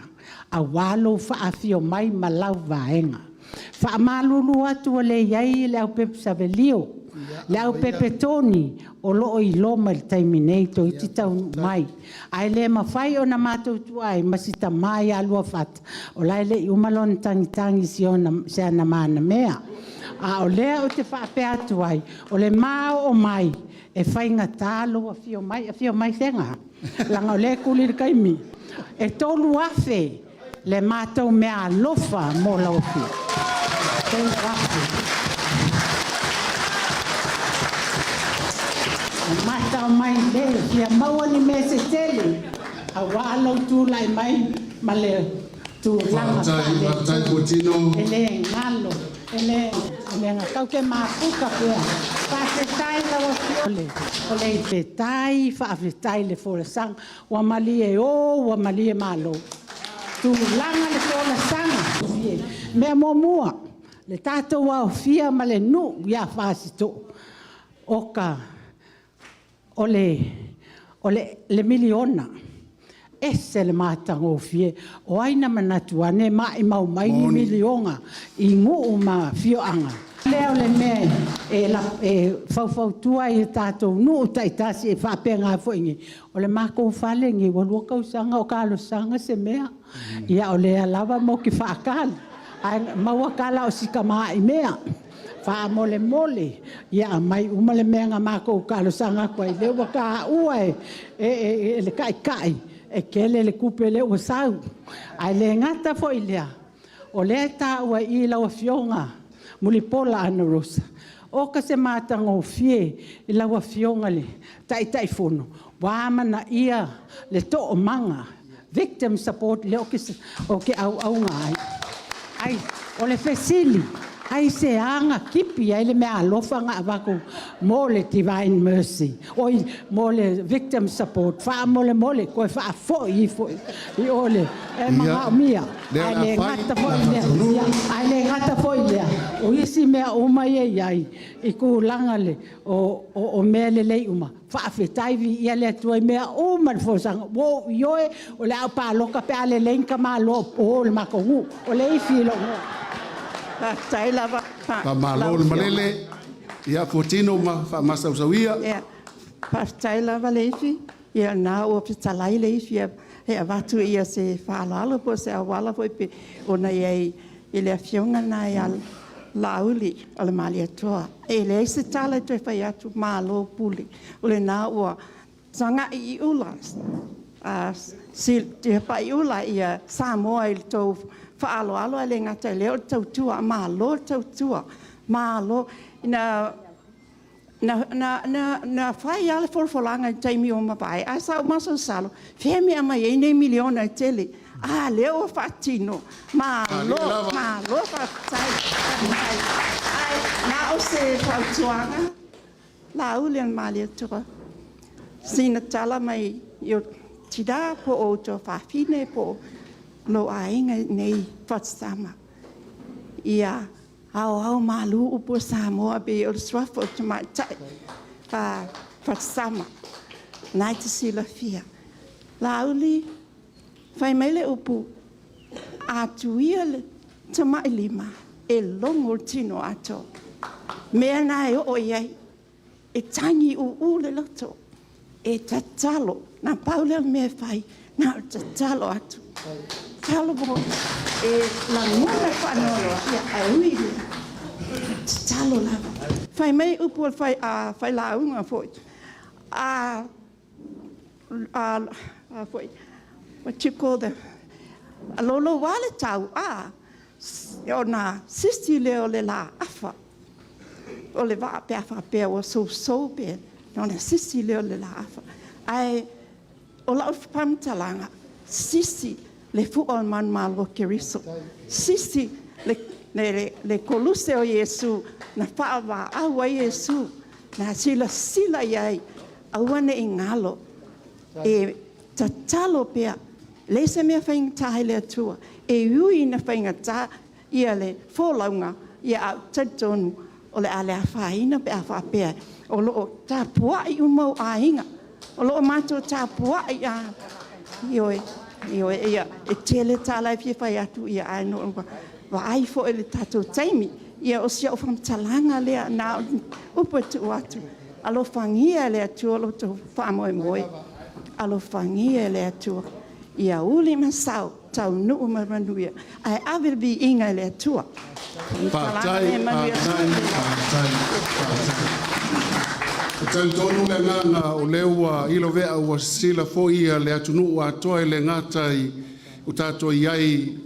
aua lou faafio mai ma lau vaega. Faamalulu atu ua leai Leaupepe Savelio, Leaupepe Tony o lo o i Roma i le taimi nei, toeitiiti taunuu mai. Ae le mafai ona matou tuua ai ma si tama ia Luafata, o la e le i uma lona tagitagi i si ana manamea. A o lea ou te faapea atu ai, o le ma oo mai, e faigata lou afio mai, afio mai sega, leaga o lea e tuli le taimi. E 3,000 le matou meaalofa mo lau afio. 3,000. O mata o mai le, fia maua ni mea se tele, aua lou tulai mai ma le tulaga Faafetai, faafetai Fuatino. E le galo, e le kau ke mafuta pea. Faafetai lau afioga. O le fetai, faafetai le folasaga. Ua malie o, ua malie malo. Tulaga le folasaga. Mea muamua, le tatou aofia ma le nuu ia Fasitoo, o ka, o le miliona, ese le matagofie. O ai na manatu ane maimau mai ni miliona i nuu ma afioaga. Lea o le mea e faufautua ai i tatou nuu taitasi e faapena foi nei. O le matou fale nei, ua 2 tausaga o talosaga se mea. Ia o lea lava mo te faatali. Ae maua tala o si tamai mea. Faamolemole, ia aumai uma le mea na matou talosaga atu ai. Lea ua taua e le taitai, e tele le tupe lea ua sau. Ae le gata foi lea, o lea e taua i lau afioga Mulipola Anarosa, o ka se matagofie i lau afioga le Taitaifono, ua amanaia le toomaga, victim support lea o ke auauna ai. Ai, o le fesili, ai se aga tipi ai le mea alofa na avatu mo le Divine Mercy, oi, mo le victim support, faamolemole, toe faafoi ifo i o le e manaomia. Lea Ai le la fai, gata foi la lea. faataunuu. Ia, ai le gata foi lea. O isi mea uma ia i ai, i tulaga le, o mea lelei uma. Faafetai vi ia le atua i mea uma le folasaga. Ua ou ioe, o le a ou paloka pe a lelei ni tamāloa o le matou nuu. O le ifi i lou igoa. Faafetai lava. Faamalo le malele. Ia Fuatino ma faamasausauia. Ia, faafetai lava le ifi. Ia na ua fetalai le ifi e avatu ia se faaaloalo po o se auala foi pe ona i ai i le afioga lena ia Laauli o le Malietoa. E leai se tala e toe fai atu, malo pule. O lena ua sagai i ula, pai ula ia Samoa i le tou faaaloalo a le gata i lea o le tautua, malo le tautua, malo. Na fai lava le folafolaga i le taimi ua mavae, ae sa ou masalosalo, fea e aumai ai nei miliona e tele. A lea ua faatino, malo, malo faafetai. Ae na o se fautuaga, Laauli o le Malietoa, sina tala mai i o tina po o outou fafine po o lou aiga i inei i Fasitama. Ia Aoao malu upu o Samoa pei o le suafa o Tamaitai Fatsama, na e te silafia. Laauli, fai mai le upu, a tuia le tamailima, e logo le tino atoa. Mea na e oo i ai, e tagi uu le loto, e tatalo. Na pau lea o le mea e fai, na o le tatalo atu. Tatalo e lagona le faanoanoa, ae ui i lea, tatalo lava. Fai mai upu o le failauga foi, what you call the, a louloua le tau, ona sisi lea o le laafa o le vaa pe a faapea ua sousou, ona sisi lea o le laafa. Ae o lau faamatalaga, sisi le fua o le manumalo o Keriso, sisi le koluse o Iesu na faavaai ai Iesu, na silasila i ai, aua ne i galo. E tatalo pea, e leai se mea faigata i le Atua. E ui ina faigata le folauga, ae ou te talitonu o le a le afaina pe a faapea o lo o tapuai uma ou aiga, o lo o matou tapuai lava. Ioe, ioe. E tele tala e fia fai atu, ae na ou vaai foi i le tatou taimi. Ia o si au faamatalaga lea, na o upu e tuu atu, alofagia e le Atua lo outou faamoemoe, alofagia e le Atua ia uli ma sao, taunuu ma le manuia, ae ave le viiga i le Atua. Faafetai, faafetai, faafetai. E talitonu le agaga o lea ua ilovea ua sisila foi le atunuu atoa e le gata i ua tatou i ai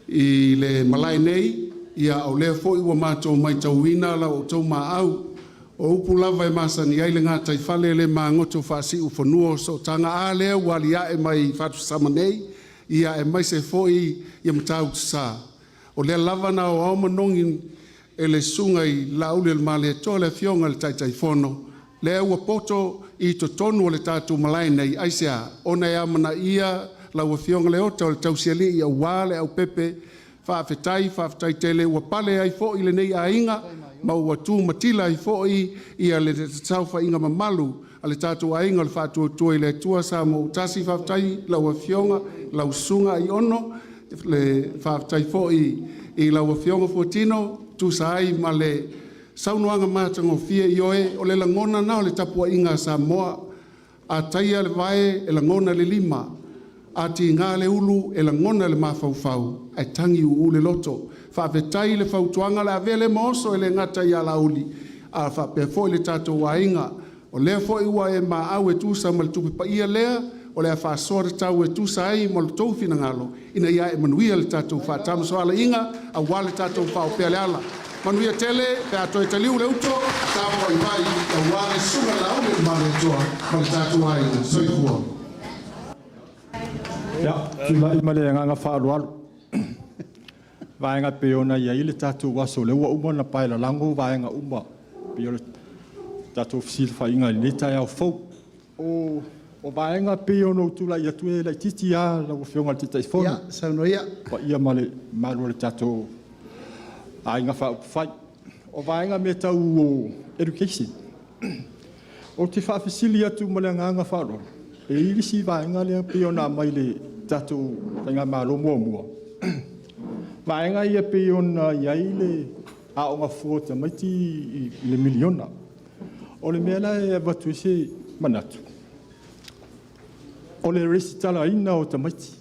i le malae nei, a o lea foi ua matou matauina la outou maau. O upu lava e masani ai le gataifale e le magoto faasiufanua o sootaga a lea ua alia'e mai Fatusamaa nei, ia aemaise foi ia Matautu-Sa. O lea lava na aoao manogi e le Susuga i le Laaulialemalietoa le Afioga i le Taitaifono, lea ua poto i totonu o le tatou Malae nei. Aisea? Ona e amanaia lau Afioga Leota o le tausialii aua le aupepe faafetai, faafetai tele ua pale ai foi lenei aiga ma ua tumatila ai foi ia le saofaiga mamalu a le tatou Aiga o le Faatuatua i le Atua Samoa ua Tasi. Faafetai i lau Afioga, lau Susuga Aiono, le faafetai foi i lau Afioga Fuatino e tusa ai ma le saunoaga matagofie. Ioe, o le lagona lena o le tapuaiga a Samoa. A taia le vae e lagona e le lima, a tiga le ulu e lagona e le mafaufau, ae tagiuu le loto. Faafetai i le fautuaga o le a avea lea ma oso e le gata ia Laauli ae faapea foi le tatou aiga. O lea foi ua e maau e tusa ma le Tupe Paia lea o le a faasoa tatau e tusa ai ma lo outou finagalo ina ia ae manuia le tatou faatamasoalaiga aua le tatou faaopea le ala. Manuia tele pe a toe taliu le uto, tapuai mai aua le susuga i le Laaulialemalietoa ma le tatou aiga. Soifua. Ia, tulai ma le agaga faaaloalo. Vaega pei ona i ai le tatou aso, lea ua uma ona paelalago vaega uma pei o le tatou fesilafaiga i lenei taeao fou. O vaega pei ona ou tulai atu e laitiiti lava lau Afioga i le Taitaifono. Ia, saunoa ia. Paia ma le mamalu o le tatou Aiga Faaupufai. O vaega mea tau education. Ou te faafesili atu ma le agaga faaaloalo, e i ai le isi vaega lea pei ona aumai i le tatou Faigamalo muamua, vaega ia pei ona i ai le aoga fua o tamaiti i le miliona. O le mea la e avatu ai se manatu, o le resitalaina o tamaiti,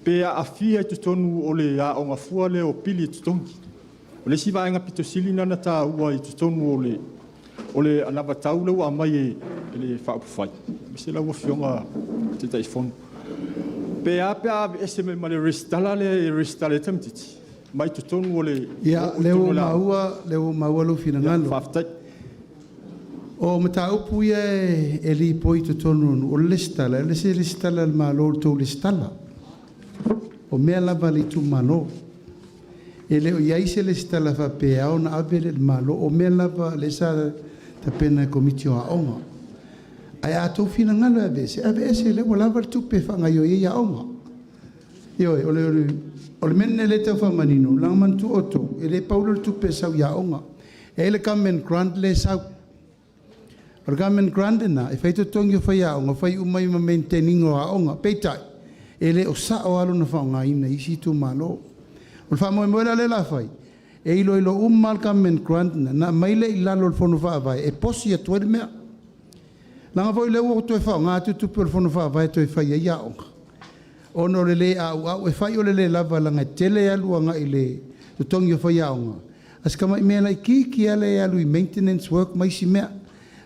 pe aafia i totonu o le aoga fua lea o pili e totogi. O le isi vaega pito sili lena ona taua i totonu o le anavatau lea ua aumai e le Faaupufai, aemaise lau Afioga i le Taitaifono. Pe a pe a aveese mai ma le resitala lea e resitala ai tamaitiiti mai totonu o le Ia, lea ua maua, lea ua maua lou finagalo. Faafetai. O mataupu ia e lipoi i totonu o nuu, o le resitala, e le se resitala a le Malo o le tou resitala. O mea lava a le itumalo. E le o i ai se resitala faapea e ao ona ave le Malo, o mea lava lea sa tapena e Komiti o Aoga. Ae a outou finagalo e aveese, aveese o lea ua lava le tupe e faagaoioi ai aoga. Ioe, o le mea lenei lea e tau faamanino, leaga manatua outou, e le pau lea o le tupe e sau i aoga. E i ai le government grant lea e sau. O le government grant lena, e fai totogi o faiaoga, fai uma ai ma maintain ina o aoga. Peitai, e le o sao lava lona faaaogaina i isi itumalo. O le faamoemoe la lea o le a fai, e iloilo uma lava le government grant lena, ona aumai lea i lalo o le Fono Faavae e posi atu ai le mea. Leaga foi o lea ua toe faaaoga atu tupe o le Fono Faavae e toe fai ai aoga, ona o le le auau, e fai o le le lava leaga e tele alu agai i le totogi o faiaoga, a o si tamai mea laitiiti lava lea e alu i maintenance work ma isi mea.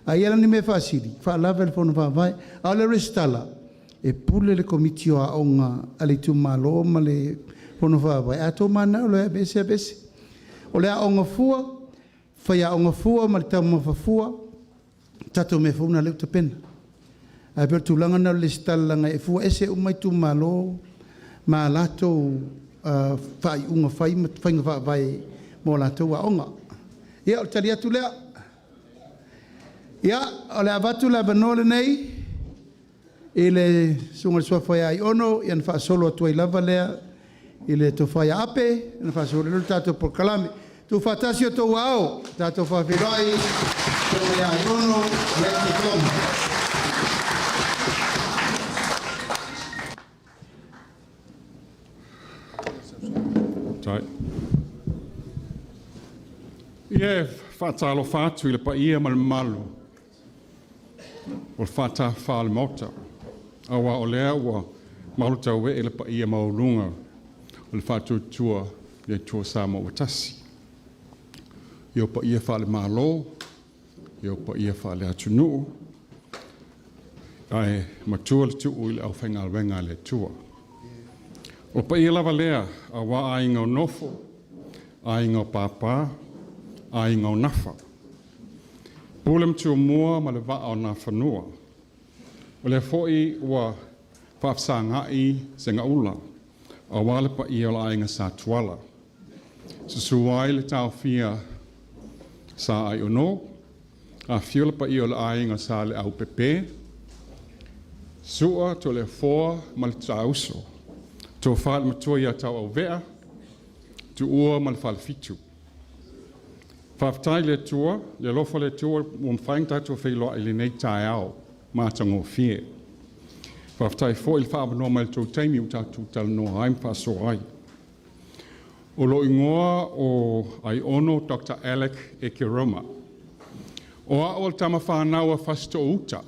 A i ai la ni mea e faasili, faalava i le Fono Faavae. A o le resitala, e pule le Komiti o Aoga a le itumalo ma le Fono Faavae. A outou mananao loa e aveese, aveese. O le aoga fua, faiaoga fua ma le taumafa fua, o tatou mea fou na o lea ua tapena. Ae pei o le tulaga lena o le resitala leaga e fua ese uma itumalo ma latou faaiuga fai ma faiga faavae mo latou aoga. Ia, o le tali atu lea. Ia, o le a avatu le avanoa lenei i le susuga i le Suafa ia Aiono ona faasolo atu ai lava lea i le tofa ia Ape ona faasolo ai lea o le tatou polokalame. Tuufaatasi o outou ao, tatou faafeiloai lau Afioga ia Aiono Leti Toma. Ia, e faatalofa atu i le paia ma le mamalu o le faatafa o le Maota, aua o lea ua malu tauee le paia maualuga o le Faatuatua i le Atua Samoa ua Tasi. I ou paia faale-Malo, o paia faale-atunuu, ae matua le tuu i le aufaigaluega a le Atua. O paia lava lea aua Aiga o Nofo, Aiga o Papa, Aiga o Nafa, Pule ma Tumua ma le Vaa o Nafanua. O lea foi ua faafesagai segaula aua le paia o le Aiga Sa Tuala, susu ai le Taofia Sa Aiono, afifio le paia o le Aiga Sa Leaupepe, Sua, Toleafoa ma le Taauso, Tofa i le Matua ia Tauauvea, Tuua ma le Falefitu. Faafetai i le Atua, i le alofa o le Atua ua mafai ona tatou feiloai i lenei taeao matagofie. Faafetai foi le faaavanoa mai i le tou taimi ua tatou talanoa ai ma faasoa ai. O lou igoa o Aiono Dr. Alec Ekeroma. O au o le tamafanau a Fasitoouta.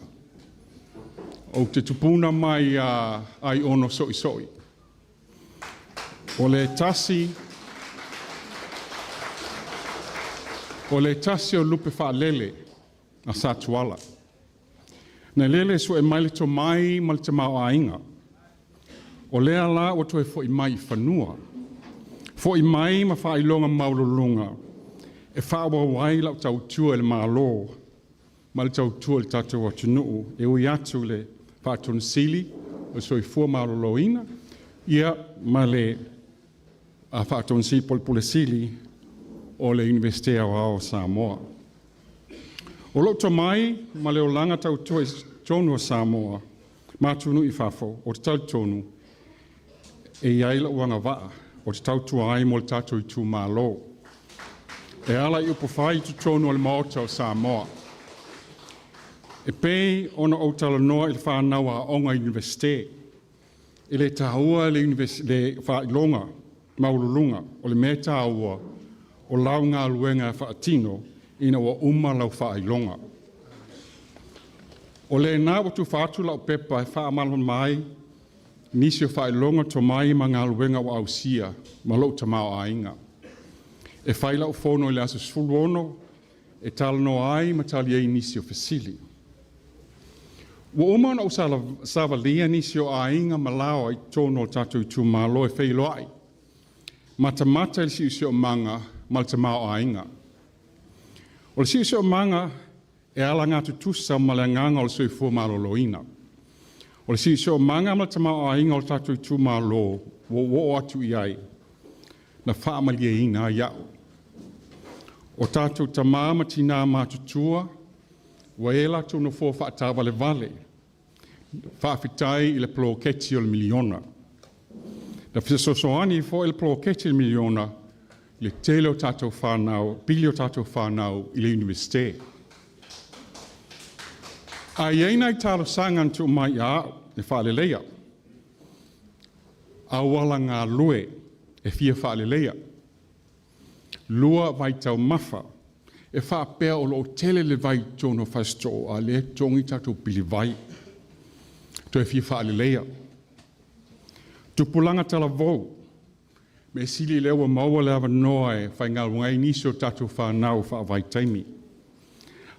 Ou te tupuna mai ia Aiono Soisoi. O le tasi o lupe faalele a Satuala. Na lele sue mai le tomai ma le tamaoaiga. O lea la ua toe foi mai i fanua. Foi mai ma faailoga maualuluga e faaauau ai lau tautua i le Malo ma le tautua i le tatou atunuu e ui atu i le Faatonu Sili o le Soifua Maloloina ia ma le Faatonu Sili po o le Pule Sili o le Iunivesite Aoao o Samoa. O lou tomai ma le olaga tautua i totonu o Samoa ma atunuu i fafo, ou te talitonu e i ai lou agavaa ou te tautua ai mo le tatou itumalo e ala i upufai i totonu o le Maota o Samoa. E pei ona ou talanoa i le fanau aoga Iunivesite, e le taua le faailoga maualuluga, o le mea e taua o lau galuega e faatino ina ua uma lau faailoga. O lena ua tufa atu lau pepa e faamalamalama ai nisi o faailoga, tomai ma galuega ua ausia ma lou tamaoaiga. E fai lau fono i le aso 16 e talanoa ai ma tali ai nisi o fesili. Ua uma ona ou savalia nisi o aiga ma laoa i totonu o le tatou itumalo e feiloai, matamata i le siosiomaga ma le tamaoaiga. O le siosiomaga e alagatutusa ma le agaga o le soifua maloloina. O le siosiomaga ma le tamaoaiga o le tatou itumalo ua ou oo atu i ai, na faamalieina ai au. O tatou tama ma tina matutua, ua i ai latou nofoa faataavalevale, faafetai i le poloketi o le miliona. Na fesoasoani foi le poloketi le miliona i le tele o tatou fanau, pili o tatou fanau i le Iunivesite. Ae i ai nai talosaga na tuu mai ia au e faaleleia. Auala galue e fia faaleleia. 2 vaitaumafa e faapea o loo tele le vai i totonu o Fasitoo a lea e totogi tatou pilivai. Toe fia faaleleia. Tupulaga talavou, mea sili lea ua maua le avanoa e faigaluega ai nisi o tatou fanau faavaitaimi.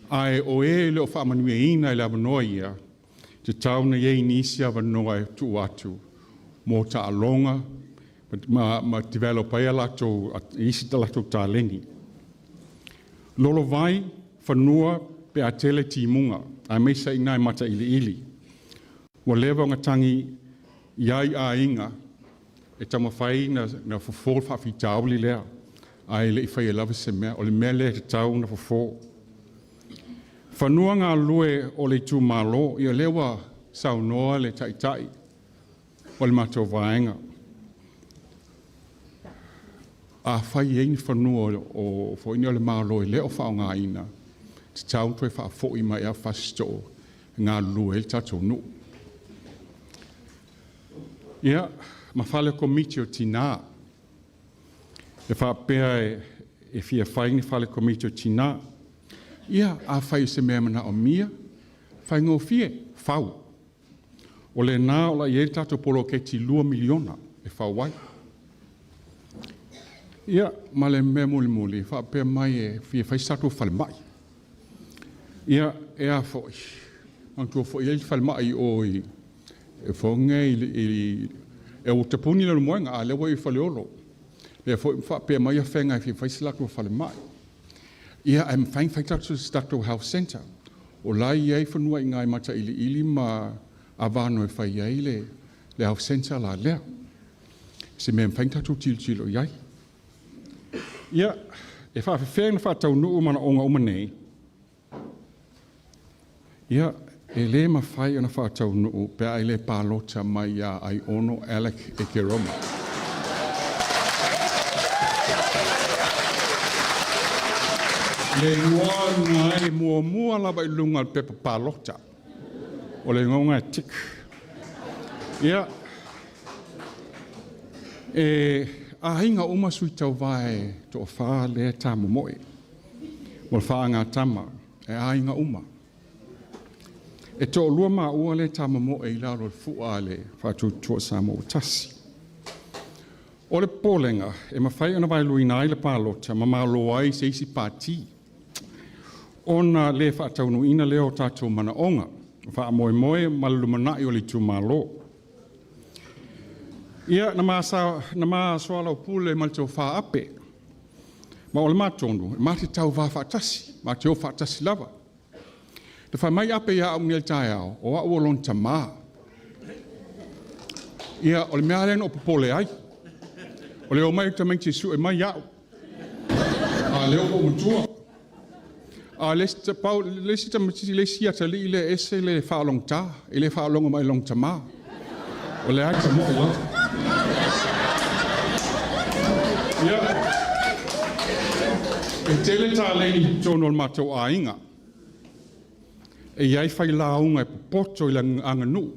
Ae o e le o faamanuiaina i le avanoa ia, tatau ona i ai nisi avanoa e tuu atu mo taaloga ma develop ai latou isi latou taleni. Lolovai, fanua pe a tele timuga, aemaise ai i Matailiili. Ua leva ona tagi i ai aiga e taumafai na fofo le faafitauli lea, ae le i faia lava se mea, o le mea lea e tatau ona fofo. Fanua galue o le itumalo, ia lea ua saunoa le taitai o le matou vaega. A fai ai ni fanua o foi ni o le malo e le o faaaogaina, tatau toe faafoi mai ia Fasitoo galulue ai le tatou nuu. Ia, ma fale komiti o tina. E faapea e fia fai ni fale komiti o tina. Ia, a fai se mea manaomia, faigofie, fau. O lena o la i ai le tatou poloketi 2 miliona e fau ai. Ia, ma le mea mulimuli, faapea mai e fia fai se tatou falemai. Ia, e a foi, manatua foi ai le falemai o i, e foge i, e o tapuni le moenga, a lea ua i Faleolo. Lea foi faapea mai a fenga e fia fai se latou falemai. Ia, ae mafai ona fai tatou se tatou health center. O la i ai fanua i ngai Matailiili ma avano e fai ai le health center la lea. Se mea mafai ona tatou tilotilo i ai. Ia, e faafefea ona faataunuu manaoga uma nei. Ia, e le mafai ona faataunuu pe a i le palota mai ia Aiono Alec Ekeroma. Le igoa na e muamua lava i luga o le pepa palota. O le igoa e tik. Ia, e aiga uma sui tauvae toafa lea tāmomoe. Mo le faaagatama, e aiga uma. E toalua maua le tāmomoe i lalo o le fua a le faatuatua Samoa ua tasi. O le popolega e mafai ona vaeluaina ai le palota ma malo ai se isi pati. Ona le faataunuuina lea o tatou manaoga, faamoemoe ma le lumanai o le itumalo. Ia, na ma soalaupule ma le tofa Ape. Ma o le matonu, e ma te tauva faatasi, ma te o faatasi lava. Te whai mai Ape ia au nei taeao, o au o lona tamā. Ia, o le mea lea na o popole ai. O le o mai o tamaiti sue mai au. A leo o matua. A le isi pau, le isi tamaiti, le isi atalii le ese le whaalongta, e le whaalonga mai long tamā. O le ai mo lava. Ia, e tele tāleni tōno o le mātou aiga. E iai whai launga e popoto i le anganuu.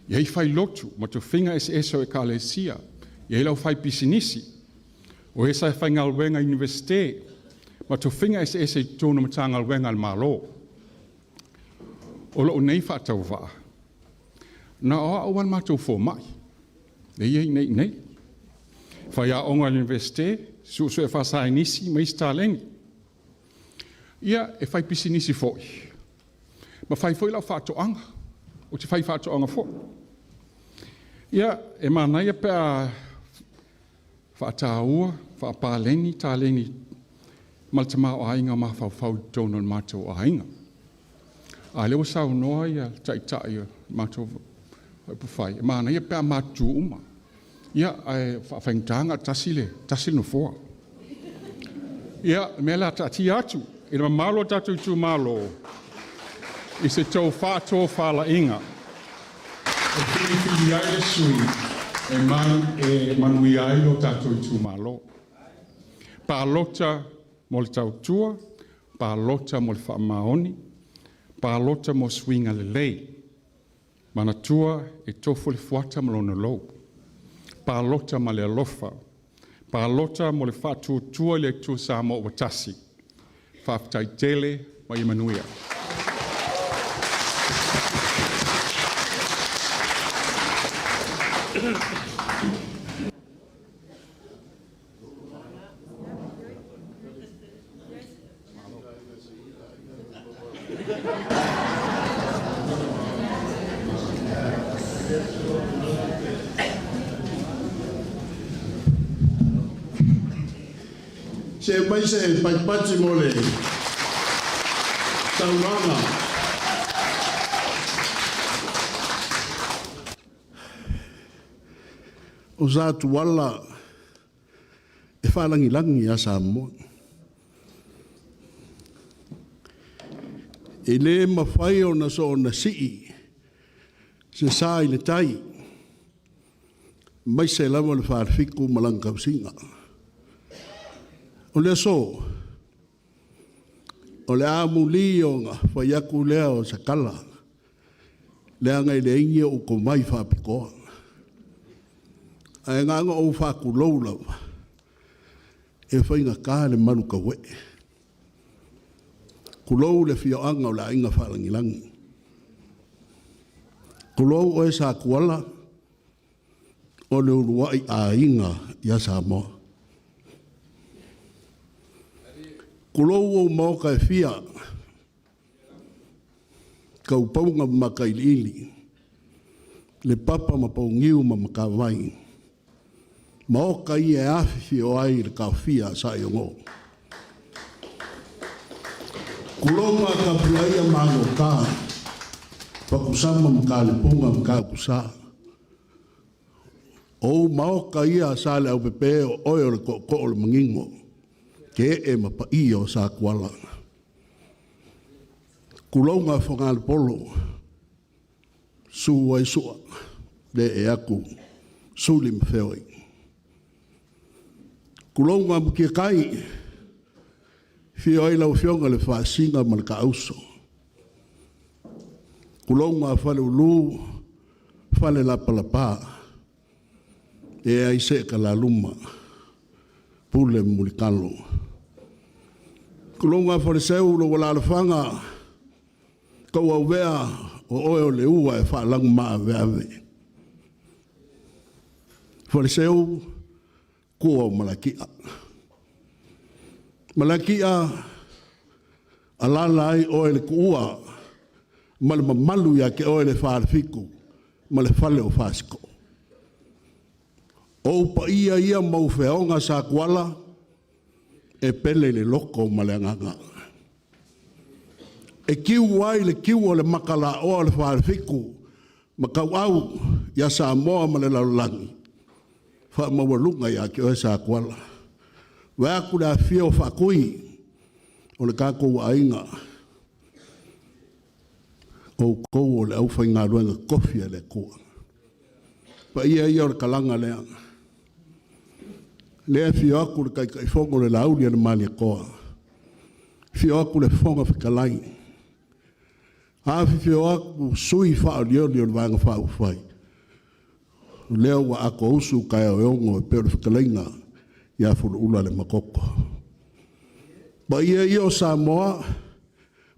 Iai whai lotu, ma tofiga eseese o ekalesia. Iai lau whai pisinisi. O esa e whai ngalwenga universite, ma tofiga eseese i tōno matanga al malo. O loo nei whaatau Na o au al mātou fō mai. E iai nei nei. Whai a onga universite, su e whasae nisi, ma isi tāleni. Ia, e whai pisinisi foi. Ma whai foi lau whaatoanga. O te whai whaatoanga foi. Ia, e manaia pe a whaataua, whaapaleni, tāleni, ma le tamā o aiga mawhauwhau i tōno le mātou aiga. A lea ua saunoa ia taitai o mātou pufai. E manaia pe a mātu uma. Ia, ae whaawhaingitanga tasi le nofoa. Ia, mea la taatia atu, i le mamalo o tātou itumalo, i se tau whaatō whālainga. E whiriwhiri ai le sui, E ma e manuia ai lo tatou itumalo. Palota mo le tautua, palota mo le faamaoni, palota mo suiga lelei. Manatua e tofu le fuata ma lona lou. Palota ma le alofa. Palota mo le faatuatua i le Atua Samoa ua tasi. Faafetai tele ma ia manuia. Se mai se patipati mo le saunoaga. O sa tuala e faalagilagi ia Samoa. E lē mafai ona soona sii se sa i le tai, maise lava le falefitu ma lana tausiga. O le aso, o le a amulī ona fai atu lea o se tala, leaga e leai ni ou tomai faapitoa. Ae na ona ou faatulou lava, e faigata le malu tauee. Tulou le afioaga o le Aiga Faalagilagi. Tulou oe Satuala, o le uluai aiga ia Samoa. Tulou ou maota e fia, Kaupauga ma Matailiili, le Papa ma Pouniu ma Matavai, maota ia e afifio ai le taofia a Sa Aiono. Tulou Matapulaia ma Agota, Pakusama ma Kalepuga ma Kaukusa. O ou maoka ia sa le aupepe o oe o le tootoo o le manino, ke e ma paia o sa tuala. Tulou nga le polo, su ai sua, le e aku, suli ma feoi. Tulou nga mutiekai, fio ai lau afioga le faasina ma le kaauso. Tulou nga fale ulu, fale lapalapa, e ai se kalaluma, pule mulikalo. Tulou nga fale seu lo wala alafanga, kau au vea o oe o le ua e faalangu maaveave. Faleseu, kua o Malakia. Malakia, alala ai oe le kuua, ma le mamalu ia ke oe le whaalefiku, ma le fale o fasiko. O upa ia ia mau feonga sa kuala, e pele le loko ma le agaga. E kiu ai le kiu o le makala oa o le whaalefiku, ma kau au ia Samoa ma le lalolagi, faamaualuga ia te oe sa Tuala. Vaeatu le afifio o Faatui o le tatou aiga, outou o le aufaigaluega tofi a le Atua. Paia ia o le talaga lea. Lea e afio atu le Taitaifono o le Lauli a le Malietoa, afio atu le Fofoga Fetalai, afifio atu sui faaolioli o le Vaega Faaupufai, o lea ua atoausu taeao e ono e pei o le fetalaiga ia Fuluula le Makoto. Paia ia o Samoa,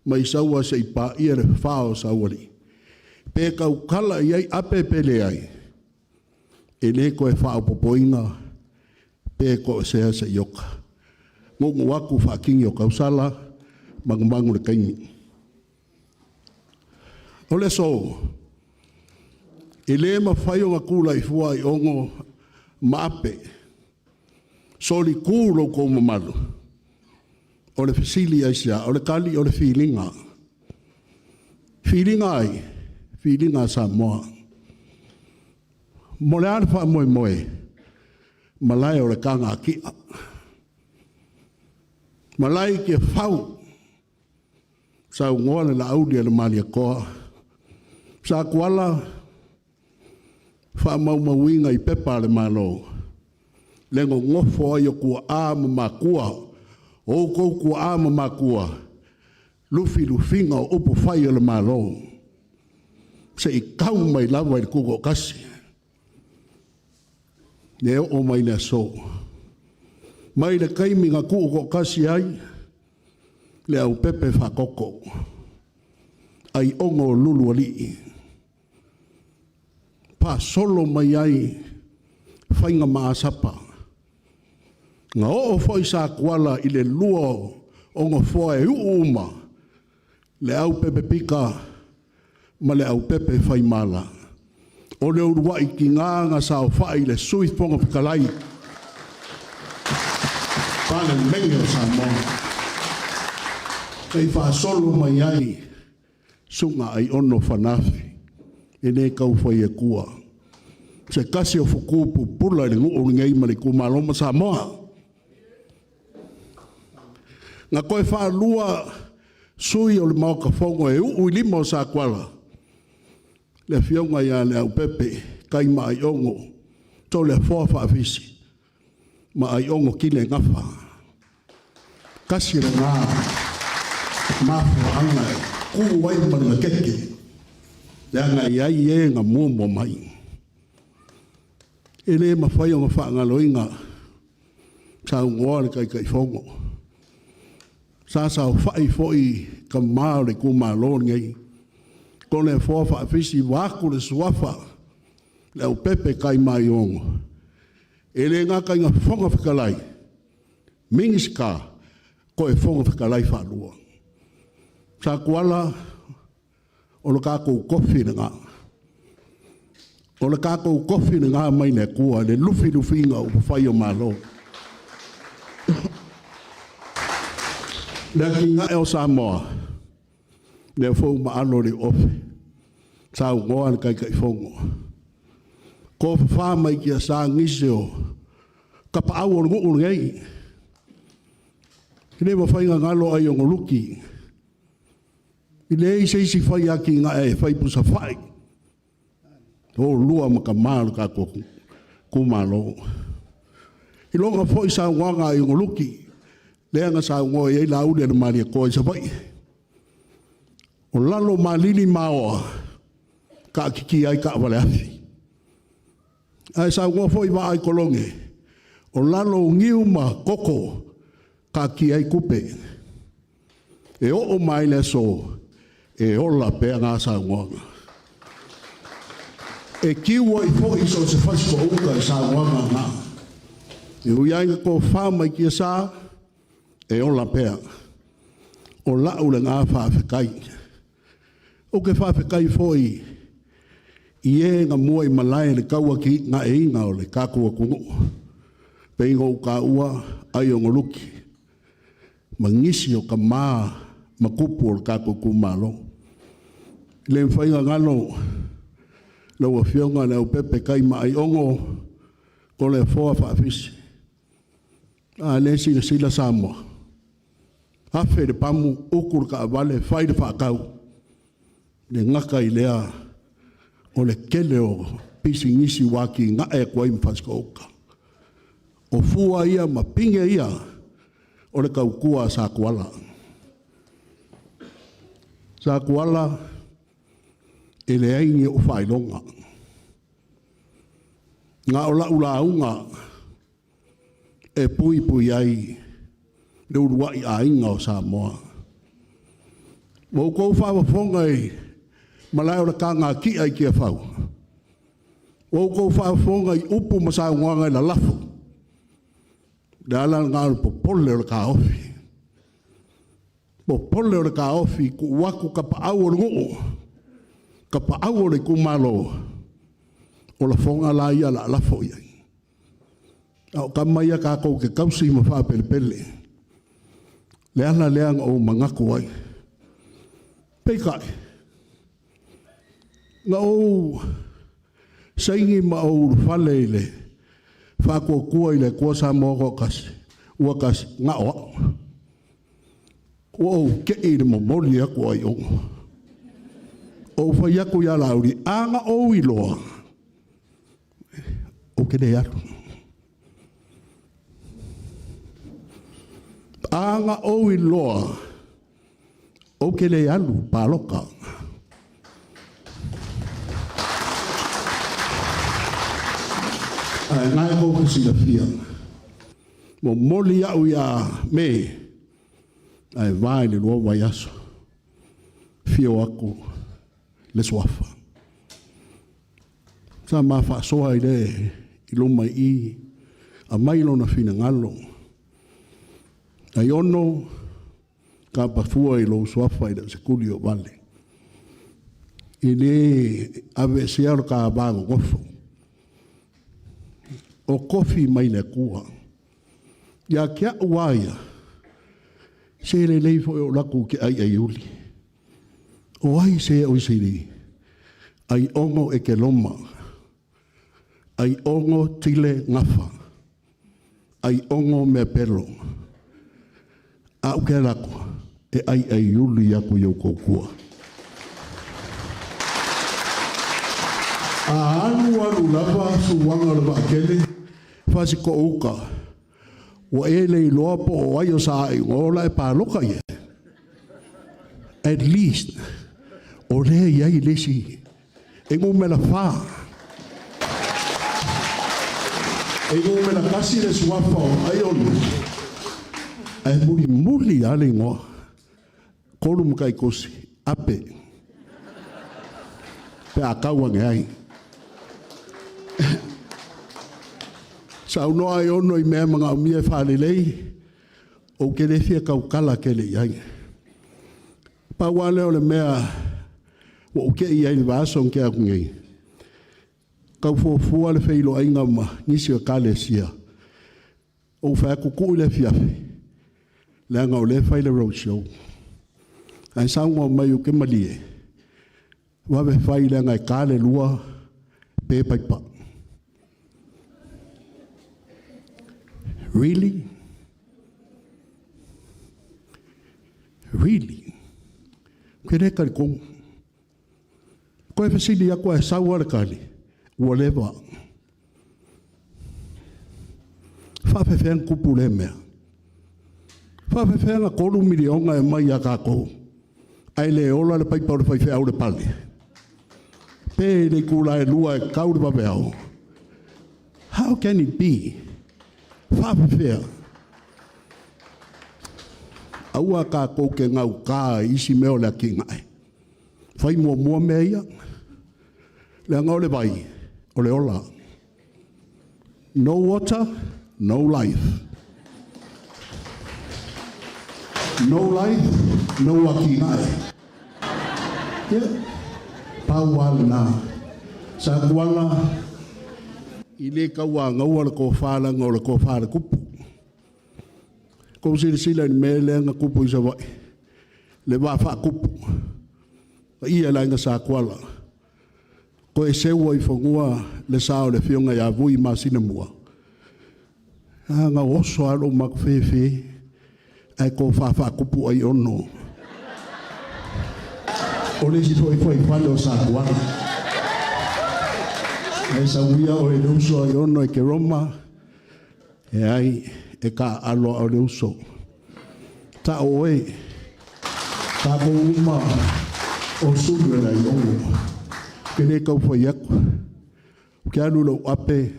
mai Saua seia paia le fa o Saualii. Pe tautala i ai ape pe leai, e le toe faaopoopoina pe toesea se iota. Gugu atu faatini o tausala, magumagu le taimi. O le aso, e le mafai ona tulai fua i ono ma ape, solitu lo outou mamalu, o le fesili aisea, o le tali o le filiga. Filiga ai, filiga a Samoa. Mo le a le faamoemoe, malae o le tagatia. Malae i Tiafau, saunoa le Laauli a le Malietoa. Sa Tuala, Faamaumauina i pepa a le Malo, le nonofo ai o tuaa ma makua, o outou tuaa ma makua, lufilufiga o upu fai o le Malo, se i tau mai lava i le Tutoatasi, e oo mai le aso. Mai le taimi na tuutoatasi ai le aupepe faatoto, ai ono o lulu alii, faasolo mai ai faiga maasapa, na oo foi Satuala i le lua o nofoa e uu uma, le aupepe pita ma le aupepe faimala. O le uluai tina na saofai i le Sui Fofoga Fetalai, Palemene o Samoa, seia faasolo mai ai Susuga Aiono Fanaafi, e le tau fai atua, se tasi o futu pupula i le nuu lenei ma le itumalo ma Samoa. Na toe faalua sui o le Maota Fono e uu i lima o Satuala, le afioga ia Leaupepe Taima Aiono Toleafoa Faafisi ma Aiono Tile Gafa. Tasi lena mafuaaga e tu ai ma le gatete, leaga e i ai e na muamua mai. E le mafai ona faagaloina, saunoa le Taitaifono, sa saofai foi tama o le itumalo lenei, Toleafoa Faafisi vaeatu le suafa Leaupepe Taima Aiono, e le gata ina Fofoga Fetalai, Minisita, toe Fofoga Fetalai faalua. Satuala, o le tatou tofi lena. O le tatou tofi lena mai le Atua, le lufilufiina o upufai o Malo. Le atinae o Samoa, lea foi ua maalo le iuofe, saunoa le Taitaifono, tofafa mai tiasa nisi o tapaau o le nuu lenei. E le mafai ona galo Aiono Luki, e leai se isi fai atinae e fai pusafai, oulua ma tama o le tatou itumalo. I lona foi saunoaga a Aiono Luki, lea na saunoa i ai Laauli a le Malietoa i Savaii, o lalo o malili ma aoa, taatitia ai taavaleafi. Ae saunoa foi Vaai Kologe, o lalo o niu ma koko, taatia ai tupe. E oo mai le aso, e ola pea na saunoaga. E tiu ai foi so o se fasitoouta i saunoaga na. E ui lava ina tofafa mai tiasa, e ola pea. O lau lena faafetai. Ou te faafetai foi i e na muaimalae i le tauatiaeina o le tatou atunuu, pei ona ou taua Aiono Luki ma nisi o tama ma tupu o le tatou itumalo. E le mafai ona galo lau Afioga Leaupepe Taima Aiono Toleafoa Faafisi. A lea e silasila Samoa, afe le pamu, utu le taavale, fai le faatau. Le gata i lea o le tele o pisinisi ua atinae atu ai ma Fasitoouta. O fua ia ma pine ia o le tautua a Satuala. Satuala, e leai ni ou faailoga. Na o lau lauga e puipui ai le uluai aiga o Samoa. Ua outou faafofoga i malae o le tagatia i Tiafau, ua outou faafofoga i upu ma saunoaga i lalafo, le ala lena o le popole o le taofi. Popole o le taofi, tuu atu tapaau o le nuu, tapaau o le itumalo, o lafoga la ia o le a lafo i ai. A o tama ia tatou te tausi ma faapelepele. Le ala lea na ou manatu ai. Peitai, na ou saini ma ou ulufale i le Faatuatua i le Atua Samoa ua Tasi, ua tasi, na o au. Ua ou tei i le momoli atu o Aiono. Ou fai atu ia Laauli, a na ou iloa, Ou te le alu. A na ou iloa, ou te le alu paloka. Ae nai kou te silafia. Momoli au ia me, ae vai le lua vai aso. Fio aku le suafa. Sa ma faasoa i le i luma i i mai lona finagalo. Ai ono ka pafua i lou suafa i le sekuli o vale. I le ave sea o ka vagogofo. O kofi mai le Atua. Ia kia uaia, se le lei fo o laku ke ai ai uli. O ai se o se li. Ai ongo e ke loma. Ai ongo tile ngafa. Ai ongo me pelo. A uke laku, e ai ai uli aku iau kukua. A alu alu lava suanga le vaakele, fasi ko uka. Ua e le iloa po o ai o sa ai ngola e paloka ia. At least, o lea iai le isi, e ngumela whā. E ngumela kasi le suafa o ai ono. Ae muli muli a le ingoa. Kolu makai kosi, ape. Pe a kau ange ai. Sa unoa ai ono i mea manga o mia whalelei, o ke le fia kaukala ke le iai. Pau lea o le mea ua ou ke i ai le vaaso ke aku nei. Kau fuafua le feiloaiga ma nisi o ekalesia. Ou fai atu kuu i le afiafi. Leaga o lea e fai le road show. Ae saunoa mai ou ke malie. Vave fai leaga e ka le lua pe paipa. Really? Really? Ke le talitonu. Koe fesili aku e sau a le kali. Ua leva. Faafefeaga kupu le mea. Faafefeaga 3 miliona e mai a kākou. Ai le ola le paipa o le faifeau le pale. Pe le kula e lua e kau le vaveao. How can it be? Faafefea. Aua kākou ke ngau kā isi mea o le akingae. Fai mua mua mea ia. Leaga o le vai, o le ola. No water, no life. No life, no akingae. Yeah. Pau a lena. Sa kuala, i le kaua ngaua le kofalaga o le kofa le kupu. Kou silasila i le mea lea na kupu i Savaii. Le vā faakupu. Ia le aiga Sa Tuala. Koe seua i fanua le sa o le afioga ia Vui masina mua. A na oso a lou makufefe. Ae ko faafaakupu ai ono. O le isi foi foi fale o Sa Tuala. Ae sauia o e le uso ai ono e ke Roma. E ai e ka aloa o le uso. Ta o e. Ta ko uma o sulu e lai ongo. Ke le kau fai aku. O ke alu lau ape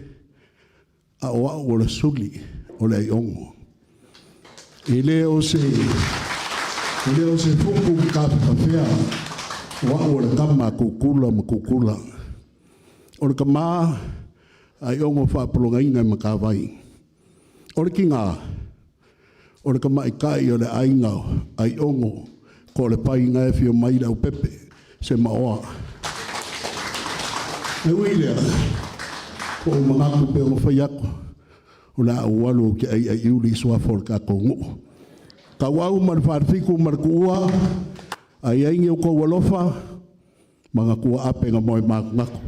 a o au o le suli o le ai ongo. E le o se e le o se fuku ka pawhea o au o le kama kukula ma kukula. O le kama ai ongo whaapolongaina ma ka vai. O le kinga o le kama i kai o le ainga ai ongo ko le pai ngai fio mai le au pepe se maoa. E ui lea, ko o mangaku pe o fai aku, o la au alu ke ai ai iuli suafa o le kākou nuu. Kau au ma le whaarfiku ma le kuua, ai ai ngi o kou alofa, ma ngā kua ape ngā moe māku ngaku.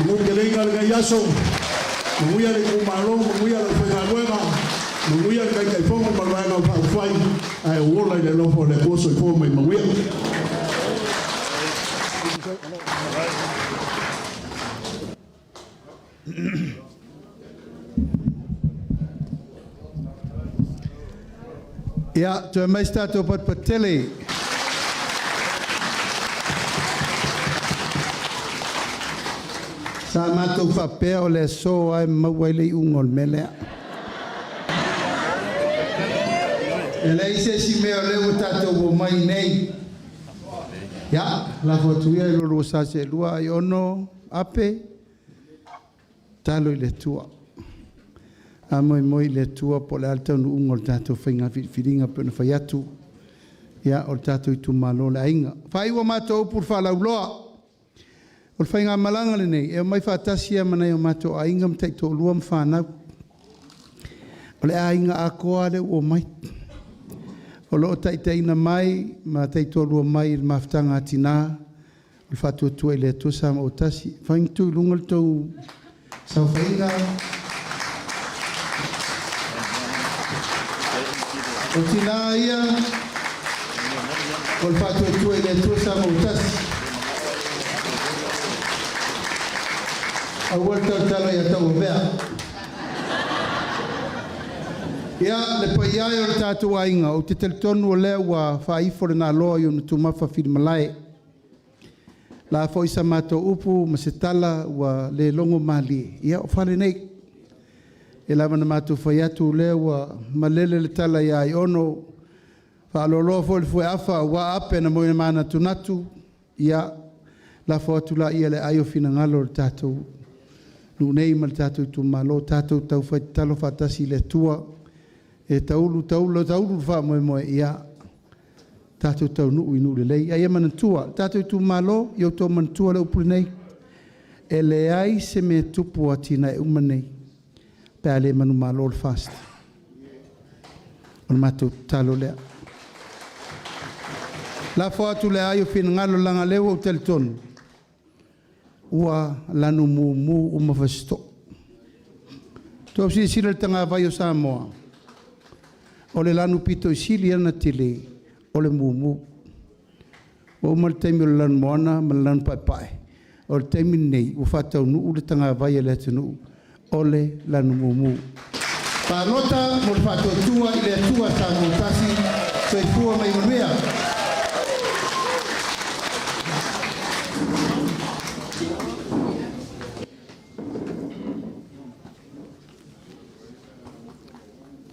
Ngu ke leinga le ngai aso, manguia le kumalo, manguia le whaingaluega, manguia le kaikai fongo ma le vaega o whaufai, ai o ola i le lofo le kuoso i fō mai manguia. Ia, toe mai se tatou patupatutele. Sa matou faapea o le aso lava e maua ai le iuga o le mea lea. E leai se isi mea o lea ua tatou omai i inei. Ia, lafo atu ia i lo lua sa seelua Aiono Ape, tatalo i le Atua. Faamoemoe i le Atua po o le a le taunuuga o le tatou faiga filifiliga pei ona fai atu, ia o le tatou itumalo o le aiga. Faaiu a matou upu i le faalauiloa. O le faigamalaga lenei, e omai faatasi lava ma nai o matou aiga ma taitoalua ma fanau. O le aiga atoa lava lea ua omai. O lo o taitaiina mai ma taitoalua mai i le mafutaga a tina, o le Faatuatua i le Atua Samoa ua Tasi. Mafai ona tuu i luga le tou saofaiga. O tina ia o le Faatuatua i le Atua Samoa ua Tasi. Aua le tautala ia Tauauvea. Ia, le paia e o le tatou aiga, ou te talitonu o lea ua faaifo le naloa i ona tumafa filimalae. La foi sa matou upu ma se tala ua le logo malie, ia o fale nei. E lava ona matou fai atu o lea ua malele le tala ia Aiono, faaloaloa foi le fueafa aua ape na manatunatu, ia lafo atu laia i le aai o finagalo o le tatou nuu nei ma le tatou itumalo, tatou taufai tatalo faatasi i le Atua e taulu taulu taulu le faamoemoe, ia tatou taunuu i nuu lelei. Ae ia manatua, le tatou itumalo, ia outou manatua le upu lenei, e leai se mea e tupu o atinae uma nei pe a le manumalo le FAST. O le matou tatalo lea. Lafo atu le aai o finagalo leaga o lea ua ou talitonu ua lanu mumu uma Fasitoo. Tou silasila i le tagavai o Samoa, o le lanu pito sili ona tele o le mumu. Ua uma le taimi o le lanumoana ma le lanupaepae, o le taimi lenei ua faataunuu le tagavai a le atunuu o le lanu mumu. Palota mo le Faatuatua i le Atua Samoa Tasi, soifua ma ia manuia.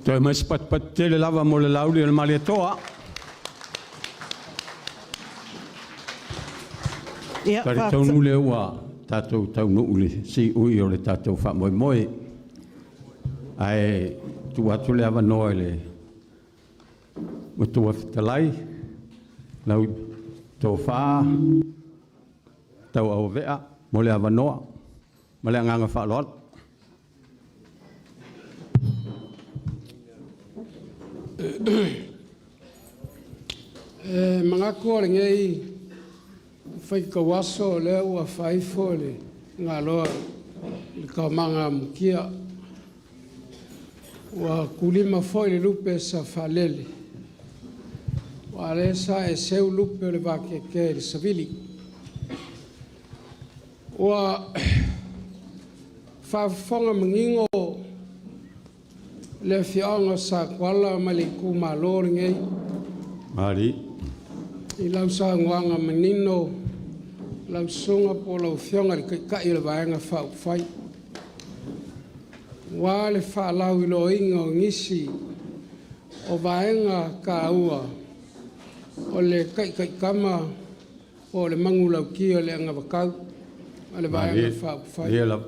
Toe mai se patupatu tele lava mo le lauli o le Malietoa. Ia, Talitonu lea ua tatou taunuu i le siui o le tatou faamoemoe. Ae tuu atu le avanoa i le Matua Fetalai, lau Tofa Tauauvea mo le avanoa ma le agaga faaaloalo. E manatu o lenei faitauaso o lea ua faaifo le galoa i le taumaga a mutia. Ua tulima foi le lupe sa faalele, aua o lea sa e seu lupe o le vateatea i le savili. Ua faafofoga manino le afioaga o Satuala ma le itumalo lenei Malie. i lau saunoaga manino, lau susuga po o lau Afioga i le Taitai o le Vaega Faaupufai, aua le faalauiloaina o nisi o vaega taua o le taitaitama po o le manulauti o le anavatau a le Vaega Malie. Faaupufai. Malie lava.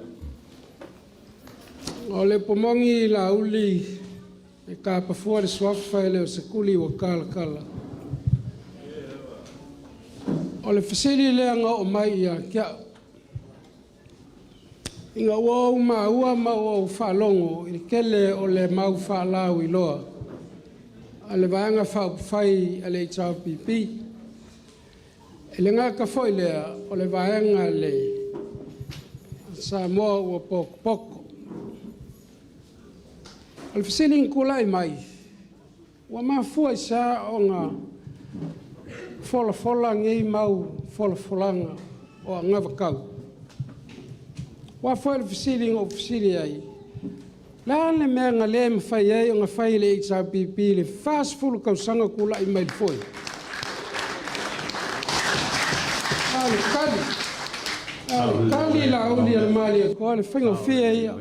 O le pomoni lauli e tapafua le suafa e le o se tuli ua talatala. O le fesili lea na oo mai ia te au, ina ua ou maua ma ua ou faalogo i le tele o le mau faalauiloa a le Vaega Faaupufai a le HRPP, e le gata foi lea o le vaega a le Samoa ua potopoto. O le fesili na tulai mai, ua mafua i se a ona folafola nei mau folafolaga o anavatau? Aua foi o le fesili na ou fesili ai, Le a le mea na lē mafai ai ona fai e le HRPP i le 40 tausaga o tula'i mai le foe? A o le tali, a o le tali Laauli a le Malietoa, le faigofie ia.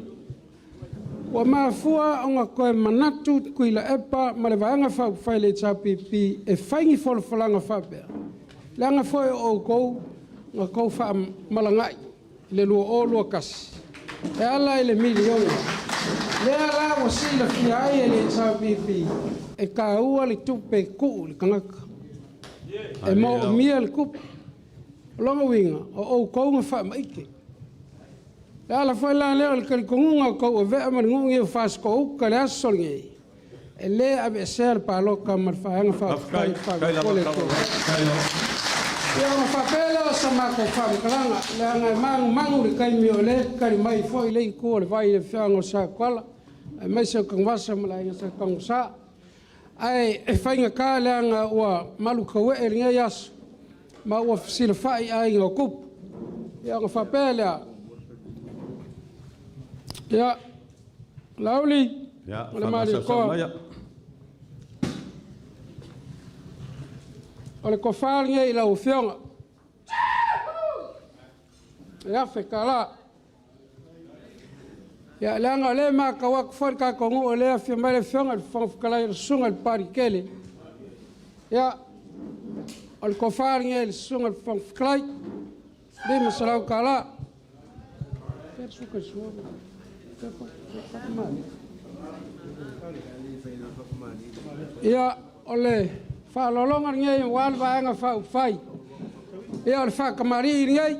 Ua mafua ona toe manatu Tuilaepa ma le Vaega Faaupufai a le HRPP e fai ni folafolaga faapea, leaga foi o outou na outou faamalaga'i i le 2021 e ala i le miliona. Lea la ua silafia ai e le HRPP e taua le tupe e tuu i le tagata. E moomia le tupe. O lona uiga, o outou na faamaite. O le ala foi la lea o le talitonuga o Tauavea ma le nuu lenei o Fasitoo-uta i le aso lenei, e le aveesea le palota ma le Vaega Faaupufai e faafofoga le Atua. Ia ona faapea lea o sa matou faamatalaga, leaga e manumanu i le taimi o lea e tali mai foi le itu o le vai i le afioaga o Satuala, aemaise o Tanuvasa ma le Aiga Sa Tanuvasa. Ae e faigata leaga ua malutauee i lenei aso ma ua fesilafai aiga o Tupu. Ia ona faapea lea, ia, Laauli ma le Malietoa, o le tofa lenei i lau Afioga e $1,000. Ia, leaga o lea e matau atu foi le tatou nuu o lea e afio mai le Afioga i le Fofoga Fetalai, le Susuga i le Papaliitele. Ia, o le tofa lenei i le Susuga i le Fofoga Fetalai, $500. Ia, o le faaaloaloga lenei aua le Vaega Faaupufai. Ia, o le faatamalii lenei,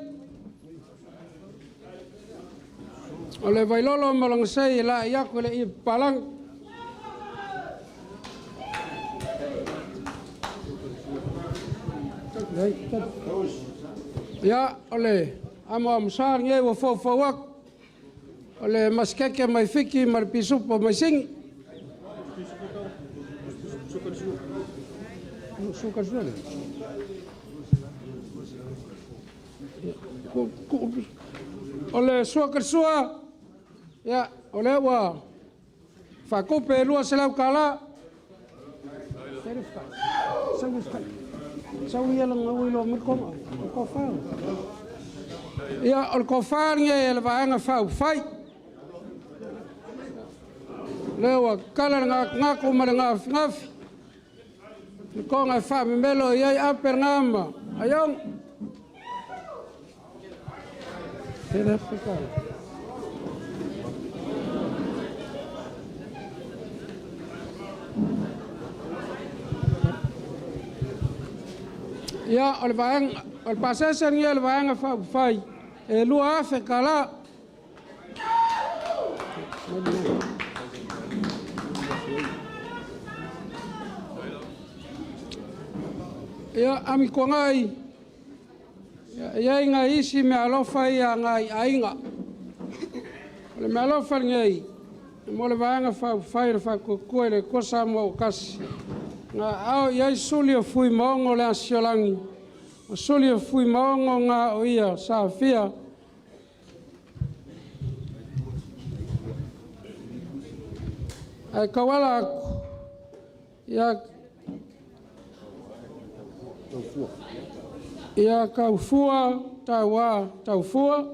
o le Vailolo ma lona sei e laei atu e le papalagi. Ia, o le amoamosa lenei ua foufou atu, o le masikeke mai Fiti ma le pisupo mai Sini. O le sua sua, ia, o lea ua faatupe e $200. Ia, o le tofa lenei a le Vaega Faaupufai. Lea ua tatala le natunatu ma le nafinafi, le toga e faamemelo i ai Ape na ma Aiono. Ia, o le vaega, o le pasese lenei a le Vaega Faaupufai e $2,000. Ia, Amituanai, e i ai nai isi meaalofa ia a nai aiga. O le meaalofa lenei mo le Vaega Faaupufai o le Faatuatua i le Atua Samoa ua Tasi, na aao i ai suli o Fuimaono o le Asiolagi ma suli o Fuimaono na o ia sa afia ae tauala atu ia Taufua Tauā Taufua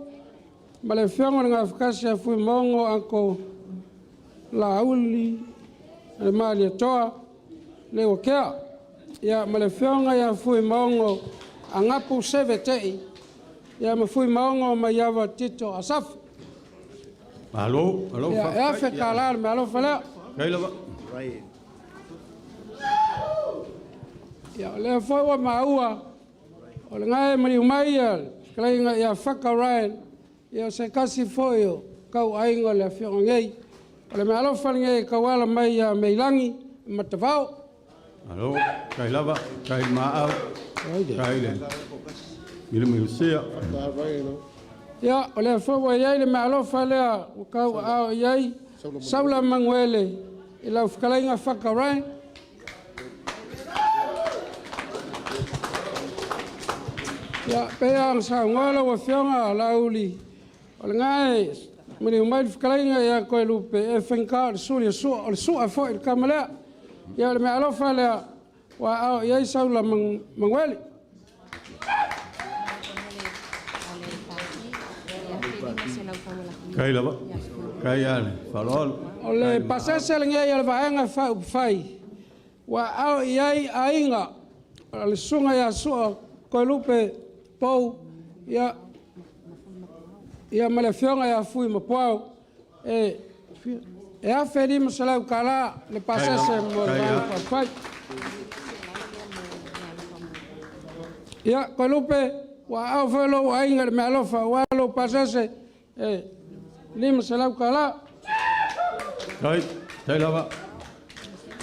ma le afioga i le Gafatasi ia Fuimaono Uncle Laauli le Malietoa Leuatea. Ia, ma le afioga ia Fuimaono Anapu Seve Te'i, ia ma Fuimaono Maiava Tito Asafo. Malo, malo. Ia, e $1,000 le meaalofa lea. Kai lava. Ia, o lea foi ua maua, o lena e maliu mai le fetalaiga ia Faka Ryan, ia o se tasi foi o tauaiga o le afioaga nei. O le meaalofa lenei e tauala mai ia Meilagi Matavao. Malo, kai lava, kai maau, kai le. Milumilusia. Ia, o lea foi ua i ai le meaalofa lea ua tauaao i ai Saula Manuele i lau fetalaiga Faka Ryan. Ia, pei ona saunoa lau Afioga Laauli, o lena e Maliu mai le fetalaiga ia Toelupe, e faigata o le suli o Sua, o le Sua foi le tama lea. Ia o le meaalofa lea ua aao i ai Saula Manueli. Kai lava. Kai ale. Faaaloalo. O le pasese lenei o le Vaega Faaupufai ua aao i ai aiga o le susuga ia Sua Toelupe Pou ia, ia ma le afioga ia Fuimapuao e $1,500 le pasese mo le Vaega Faaupufai. Ia, Toelupe, ua aao foi lou aiga i le meaalofa aua lou pasese e $500. Kai, tai lava.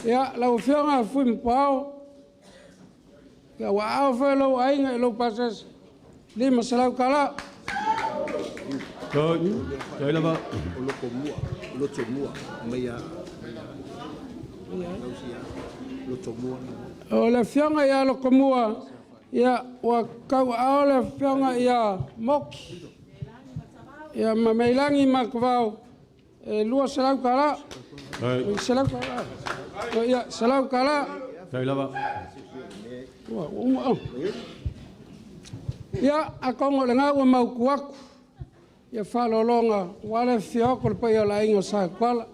Ia, lau Afioga Fuimapuao, ia ua aao foi lou aiga i lou pasese $500. Tai, tai lava. O loto mua, loto mua, mai a loto mua. O le afioga ia Lokomua, ia ua tauaao le afioga ia Moki, ia ma Meilagi Makavao e $200. Tai. $100. Ia, $100. Tai lava. Ua uma. Oh. Ia, atonu o lena ua mautu atu ia faaaloaloga ua le afifio atu o le paia o le aiga o Satuala.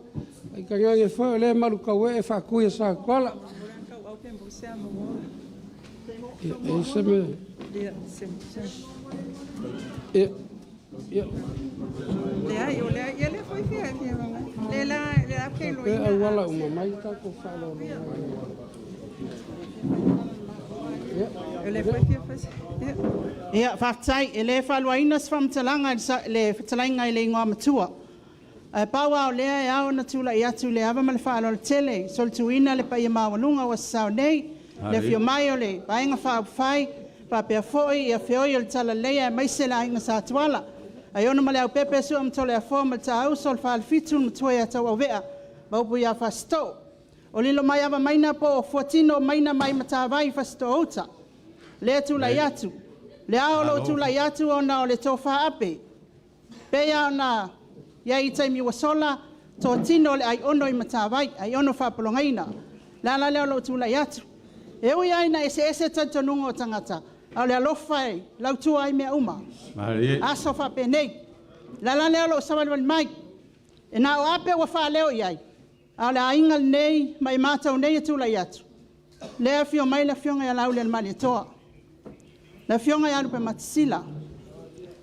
Ai tainane foi o lea malutauee faatui e Satuala. Ia, e se mea. Ia, ia. Leai, o lea, ia lea foi fia fia le la le la ke Pe auala uma mai tatou faaaloaloga. Ia. Le foi fia fasi. Ia, faafetai. E le faaluaina se faamatalaga i le fetalaiga i le igoa matua. Ae pau lava o lea e ao ona tulai atu i le ava ma le faaaloalo tele, solituina le paia maualuga ua sasao nei, le afio mai o le Vaega Faaupufai, faapea foi ia feoi o le Talalelei aemaise le Aiga Satuala, Aiono ma Leaupepe, Sua ma Toleafoa ma le Taauso, le Falefitu, le Matua ia Tauauvea ma upu ia Fasitoo. O lilo mai ava maina po o fuatino maina mai Matavai i Fasitoouta. Lea tulai atu, le ao o lou tulai atu ona o le tofa ape, pei ona i ai i taimi ua sola, totino le aiono i Matavai, aiono faapologaina. Le ala lea o lou tulai atu. E ui lava ina eseese talitonuga o tagata, a o le alofa e lautua ai mea uma. Aso faapenei. Le ala lea o lou savalivali mai. E na o ape ua faaleo i ai, a o le aiga lenei ma i matou nei e tulai atu, lea e afio mai le afioga ia Laaulialemalietoa, le afioga ia Lupematasila,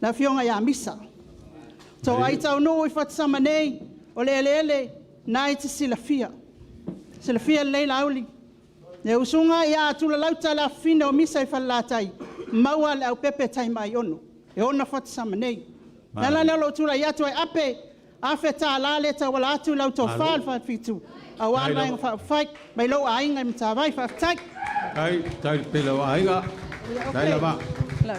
le afioga ia Misa. Toai taunuu i Fatusama nei, o le eleele na e te silafia. Silafia lelei Laauli, le usuga ia Tulalauta le afafine o Misa i Falelatai, maua Leaupepe Taima Aiono, e ona Fatusama nei. O le ala lea o lou tulai atu ai, Ape, $1,000 lea e tauala atu i lau tofa le Falefitu, aua le Vaega Faaupufai, mai lou aiga i Matavai. Faafetai. Tai, tai pele o aiga. Tai lava.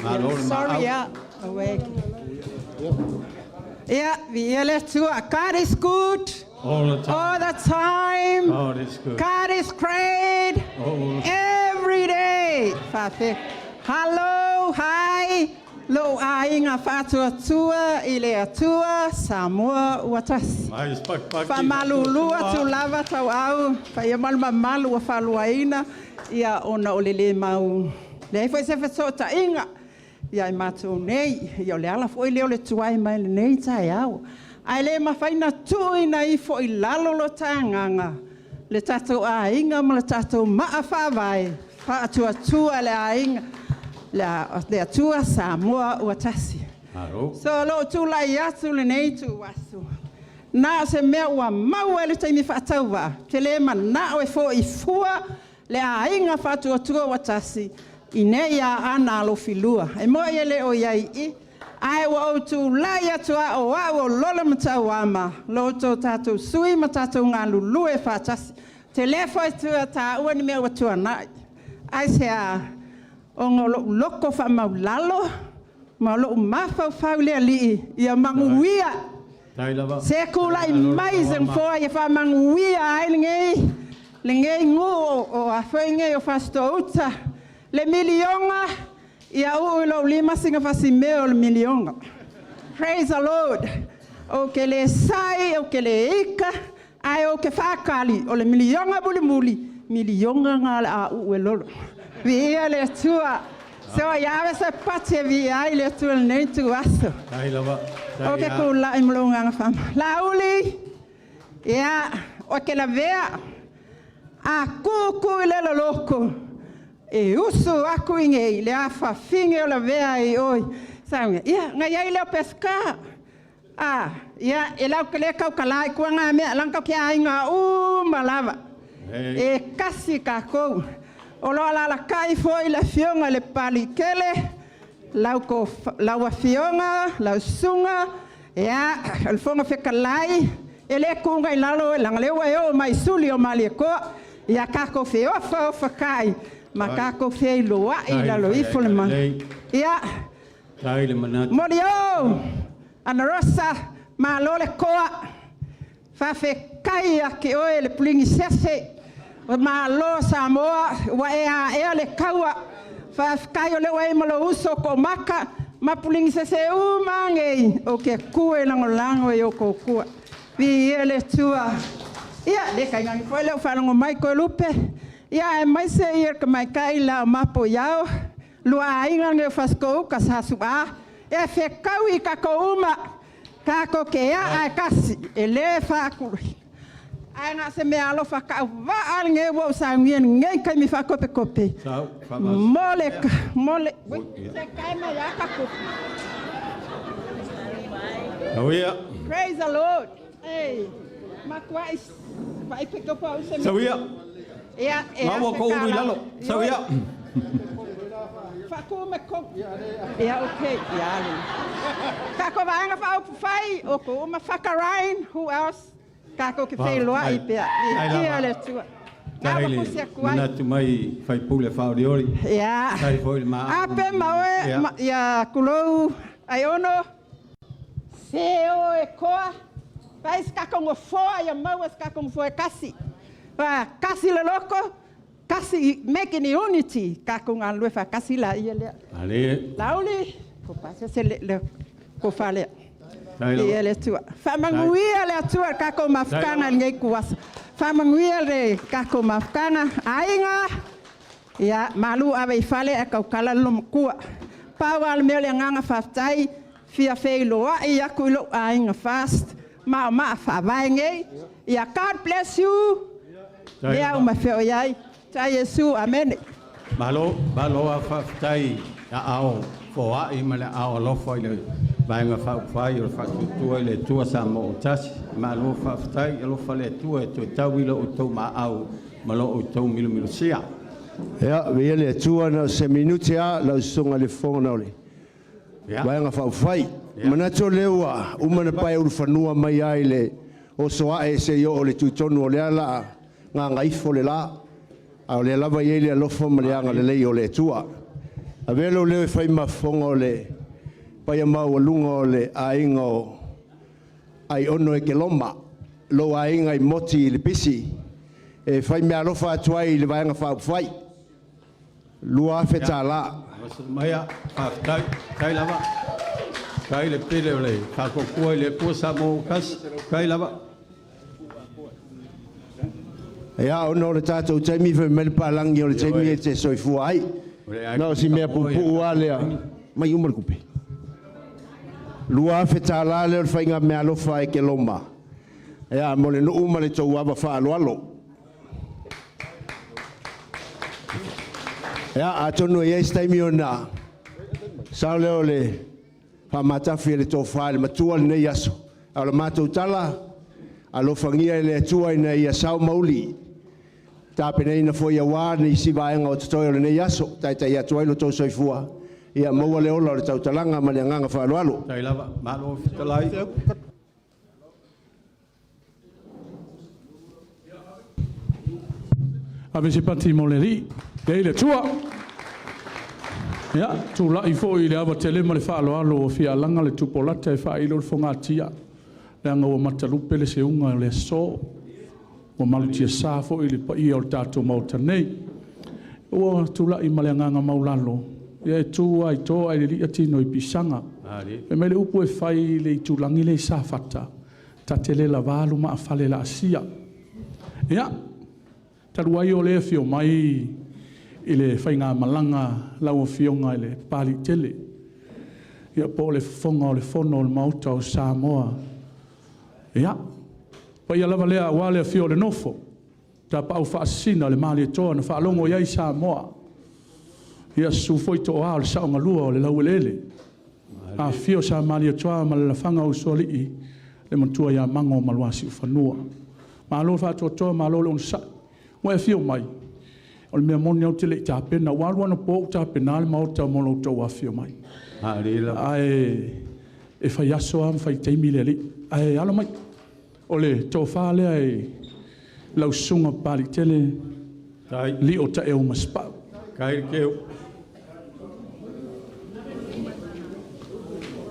Malo le Sorry, yeah. Awake. Yeah, vi le Atua. God is good. All the time. All the time. God is good. God is great. All Every day. Whawhe. Hello, hi. Lo aiga faatuatua i le Atua Samoa ua tasi. Mai spak pak. Faamalulu atu lava tauau, faia malumamalu ua faaluaina, ia ona o le lē mau. Leai foi se fesootaiga, ia i matou nei, ia o le ala foi lea o le tuai mai lenei taeao. Ae le mafai na tuuina ifo i lalo lo ta agaga, le tatou aiga ma le tatou maa faavae, faatuatua le aiga, le Atua Samoa ua tasi. Malo. So lou tulai atu lenei tuaso. Na o se mea ua maua i le taimi faatauvaa, te le manao e fo'i fua le aiga faatuatua ua tasi, i nei aana alofilua. E moi e le o iai i, ae ua ou tulai atu a o au o Lolo Matauama, lo outou tatou sui ma tatou galulue faatasi. Te le foi tua tāua ni mea ua tuanai. Ai se a, ona o lou loko faamaulalo, ma o lou mafaufau i le Alii, ia manuia. Tai lava. Se kula'i mai se nofoa ia faamanuia ai lenei nuu o afoi nei o Fasitoouta. Le miliona, ia uu i lou lima sina fasimea o le miliona. Praise the Lord. Ou ke le sai, ou ke le ika, ae ou ke whakali, o le milionga mulimuli, milionga ngā le a ue lolo. Viia le Atua. So ia ave se pati e via ai le Atua lenei tu aso. Tai lava. O ke kula i mlo ngā whama. Lauli, ia, o ke la vea, a kuku i lelo loko, e usu aku i ngei, le a whawhinge o la vea i oi. Saunga, ia, ngai ai leo peska. Ah, ia, e lau ke le kau kalai kua ngā mea, lang kau ke ai ngā u malava. E kasi kākou. O loa la la kai foi le fionga le pali kele, lau ko lau afionga, lau sunga, ia, o le fonga fekalai, e le kunga i lalo e langa leua e o mai suli o mali e koa, ia kākou fe ofa ofa kai, ma kākou fe i loa i lalo ifo le mana. Ia, Tai le manatu. Moli o, Ana Rosa, malo le koa, whawhe kai a ke oe le pulingi sese, o malo Samoa, wa e a ea le kaua, whawhe kai o le oe malo uso ko maka, ma pulingi sese u mangei, o ke kue lango lango e o kua. Vi e le tua. Ia, le kai ngangi foi le o whalango mai koe lupe. Ia, e mai se ia ka mai kai la o mapo iao, lua ainga nge o whasko ka sasu a, e fe kau i ka ko uma, ka ko ke a kasi, e le whakuru. Ai ngā se mea alofa ka waa nge wo sa ngie nge kai mi whakope kope. Sau, whamas. Mole, mole, se kai mai a ka kope. Tauia. Praise the Lord. Hey, makua is, vai pe kopa o se mea. Tauia. Ia, e Ngā a wa se ko uru i kala. lalo. Tauia. Whaku me ko. Ia, okay. Ia, le. Ka ko vaenga wha au whai, o ko uma whakarain, who else? Ka ko ke whai loa i pea. Ai lava. Ia le tua. Ngā Tai wa le kusi aku ai. manatu mai whaipule whaoriori. Ia. Tai foi le maa. A pe maue, Ia. ia kulou, ai ono, se o e koa, vai se kakongo foa, ia maua se kakongo foa e kasi. Wa, kasi le loko, kasi making unity, kakonga lue fa kasi la ia lea. Ale. Lauli, ko pase se le, le ko fa lea. Tai lava. Ia le tua. Whamanguia le atua kako mafukanga ngei kuasa. Whamanguia le kako mafukanga ainga. Ia malu ave i fale a kaukala lo makua. Pau ale mea le nganga whaftai, fia fei loa i aku i lo ainga fast. Ma o maa whavae ngei. Ia God bless you. Tai Lea lava. uma feo iai. Tai Yesu, amen. Malo, malo a whaftai a ao foai ma le ao alofa i le vaenga whaupawhai o le whatutua i le tua sa mo o tasi. Malo whaftai alofa le tua e toe tau i lo o tau ma au ma lo o tau milo milo sia. Ia, via le Atua na o se minute a lau susuga le fofoga na o le vaega faaupufai. Manatu o lea ua uma na pae ulufanua mai ai le oso ae seia oo le tutonu o lea laa gagaifo le lā. A o lea lava i ai le alofa ma le agalelei o le Atua. Avea lou leo e fai ma fofoga o le paia maualuga o le aiga o Aiono e Keloma, lou aiga i Moti i Lepisi, e fai meaalofa atu ai i le vaega faaupufai. $2,000. Maia, whaftai, tai lava. Tai le pele o le whakokua i le pua sa mo kasi, tai lava. Ia, ona o le tātou taimi fai mai le palangi o le taimi e te soifua ai. Na o si mea pupuu a lea, mai uma le kupe. $2,000 lea o le faiga meaalofa e Keloma. Ia, mo le nuu ma le tou ava faaaloalo. Ia, atonu e i ai se taimi ona sao lea o le faamatafi e le tofa i le matua lenei aso. A o le matou tala, alofagia e le Atua ina ia sao mauli. Tapenaina foi auā nisi vaega o totoe o lenei aso, taitai atu ai lo tou soifua. Ia maua le ola o le tautalaga ma le agaga faaaloalo. Tai lava, malo fitalai. Ave se pati mo le alii, le i le tua. Ia, tula'i fo'i i le ava tele ma le faaaloalo ua fialaga le tupolata e faailo le fogatia. Leaga ua matalupe le seuga o le aso. Ua malutiasā fo'i le paia o le tatou maota nei. Ua tula'i ma le agaga maulalo. Ia e tu ai toa i le li'a tino i pisaga. E mai le upu e fai le itulagi le i safata, ta te le lavalu ma afale la asia. Ia, talu ai o le afio mai i le faigamalaga lau afioga i le Papaliitele tele. Ia po o le fofoga o le fono o le Maota o Samoa. Ia, paia lava lea aua le afio o le nofo, tapaau faasisina o le Malietoa na faalogo i ai Samoa. Ia susu foi toa o le saogalua o le laueleele. Afifio Sa Malietoa ma le lafaga o Usoalii, le matua ia Mago ma Luasiufanua. Malo le faatoatoa malo le onosai. Ua e afio mai, o le mea moni ou te le i tapena, ua alu anapo ua tapena le maota mo lo outou afifio mai. Ae e fai aso lava ma fai taimi le alii. Ae alo mai, o le tofa lea i lau susuga Papaliitele, Lio Taeu Masepau. Kai keu.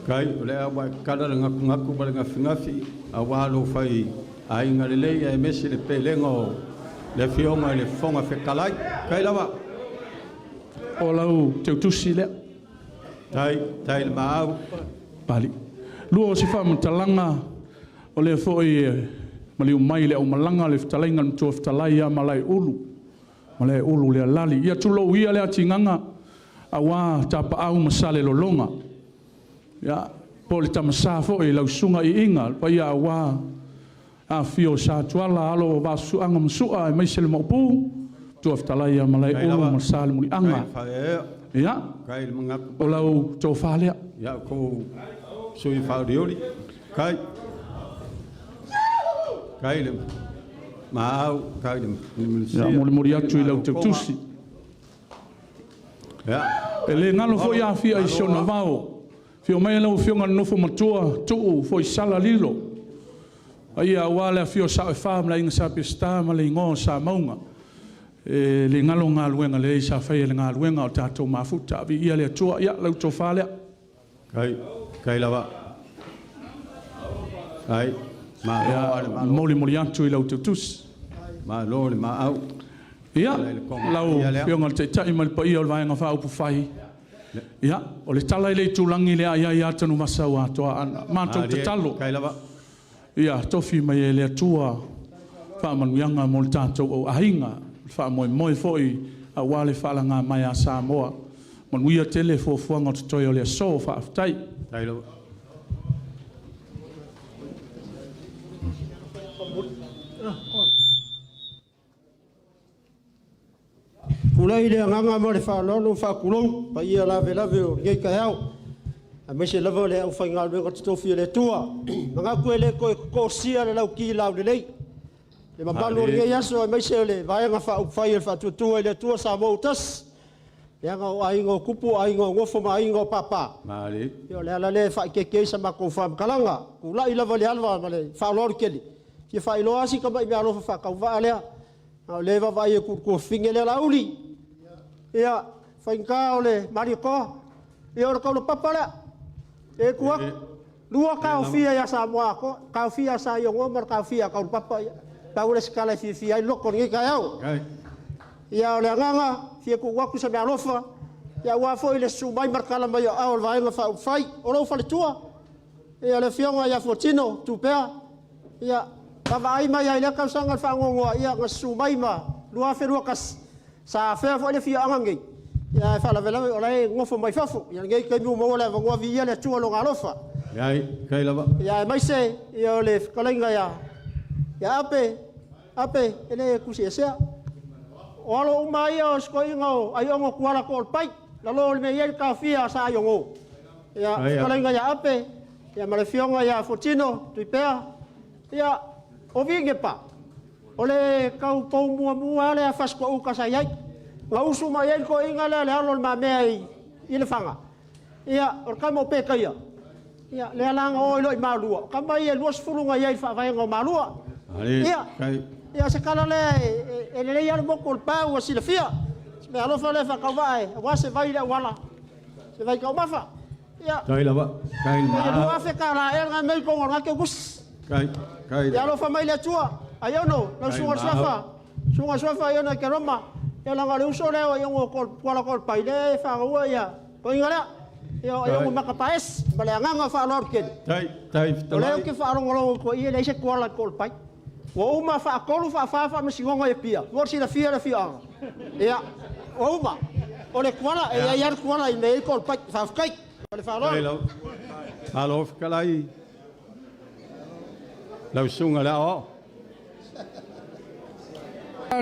Kai o le awa kala le ngaku ngaku ma le ngafi ngafi a wā lo fai a inga le lei e mesi le pelenga o le fionga i le fonga fekalai. Kai lava. O lau teutusi lea. Tai, tai le maau. Pali. Lua o se faamatalaga o lea foi maliu mai le aumalaga le fetalaiga le matua fetalai ia Malaeulu. Malaeulu le alali. Ia tulou ia le atigaga aua tapaau ma Salelologa. Ia, po le tamasa foi lau susuga iiga, le paia aua afio sa tuala alo o vasusuaga ma sua e maise le maupu, tua fetalai ia Malaeulu ma sa le muliaga. Ia, o lau tofa lea. Ia, ko sui whauriori. Kai. Kai le maau, kai le Ia, molimoli atu i lau teutusi. Ia. E le ngalo foi afia i si ona vao. Fio mai lau afioga le nofo matua, tuu foi sala lilo. Aia aua le afio sao e wha ma le inga sa pesta ma le ingoa o sa maunga. E le ngalo ngā luenga le sa whai le ngā luenga o tātou mafuta. Vi ia le atua, ia lau tofa lea. Kai, kai lava. Kai, ma Ia, le malo. moli moli atu i lau teutusi. Ma lo le maau. Ia, lau afioga le taitai ma le paia o le vaega faaupufai. Ia, o le tala i le itulagi le ai ai ata nu masa ua atoa ana. Matou tatalo. Kai lava. Ia, tofi mai e le Atua faamanuiaga mo le tatou auaiga, le faamoemoe foi aua le faalaga mai a Samoa. Manuia tele fuafuaga o totoe o le aso, faafetai. Tai lava. Tulai le agaga ma le faaaloalo faatulou paia lavelave o lenei taeao, aemaise lava le aufaigaluega totofi a le Atua. Manatu e le toe totosia le lauti laulelei le mamalu o lenei aso, aemaise o le Vaega Faaupufai o le Faatuatua i le Atua Samoa ua Tasi, leaga o aiga o tupu, o aiga o nofo ma aiga o papa. Ia, o le ala lea e faaiteite ai sa matou faamatalaga. Tulai lava le alva ma le faaaloalo tele, fia faailoa asi tama'i meaalofa faatauvaa lea, a o lea e vaavaai atu i le tuafafine lea Laauli. Ia, faigata o le Malietoa, ia o le taulapapa lea, e tu atu, lua taofia ia Samoa atoa, taofia a Sa Iogoa ma le taofia a taulapapa, ia. Pau le sikala e fiafia ai loko lenei taeao. Ia, o le agaga, fia tuu atu se meaalofa, ia aua foi le susu mai ma le tala mai o au o le Vaega Faaupufai, o lou faletua, ia le afioga ia Fuatino Tupea, ia, vaavaai mai ai lea tausaga le faanoanoa, ia, na susu mai ma 2021, sa afea foi le afioaga nei, ia, e faalavelave o la e nofo mai fafo, ia lenei taimi ua maua le avanoa, viia le Atua lona alofa. Iai, kai lava. Ia, aemaise ia o le fetalaiga ia ia Ape, Ape, e le tusiesea. O alo uma ia o sikoiga o aiogo tuala to o le pai, lalo o le mea i ai le taofia a sa aiogo. Ia, fetalaiga ia Ape, ia ma le afioga ia Fuatino, Tuipea, ia, o Vigepa, o le tau pou muamua lea fasitoouta sa i ai. Na usu mai ai le toeaina lea le alo o le mamea i le faga. Ia, o le tama o Pekaia. Ia, lea la na o i loa i Malua. O tama ia e 20 na i ai i le faavaega o Malua. Ia, ia se kala lea e lelei lava le motu o le pa ua silafia. Se mea alofa lea faatauvaa e aua se vai i le auala, se vai taumafa. Ia, Tai lava. Kai e maau. $2,000 ea lena mea i totonu o lena teutusi. Kai, kai. Ia alofa mai le Atua. Ai ono, lau susuga le Suafa. Susuga le Suafa ai ono e ke Roma. Ia langa o le uso lea o ia ngo tuala ko le pai le e whangaua ia. Ko inga lea. Ia o ia maka paes, ma le agaga faaaloalo tele. Tai, tai, O lea ou te faalogologo atu ai, e leai se tuala i Koalepai. Ua uma faatolu faafa faamasinoga i Apia, mo le silafia e le afioaga. Ia, ua uma. O le tuala, e i ai lava le tuala i mea e i ai Koalepai. Faafetai. Ma le faaaloalo. Malo fetalai lau susuga i le Aoao. O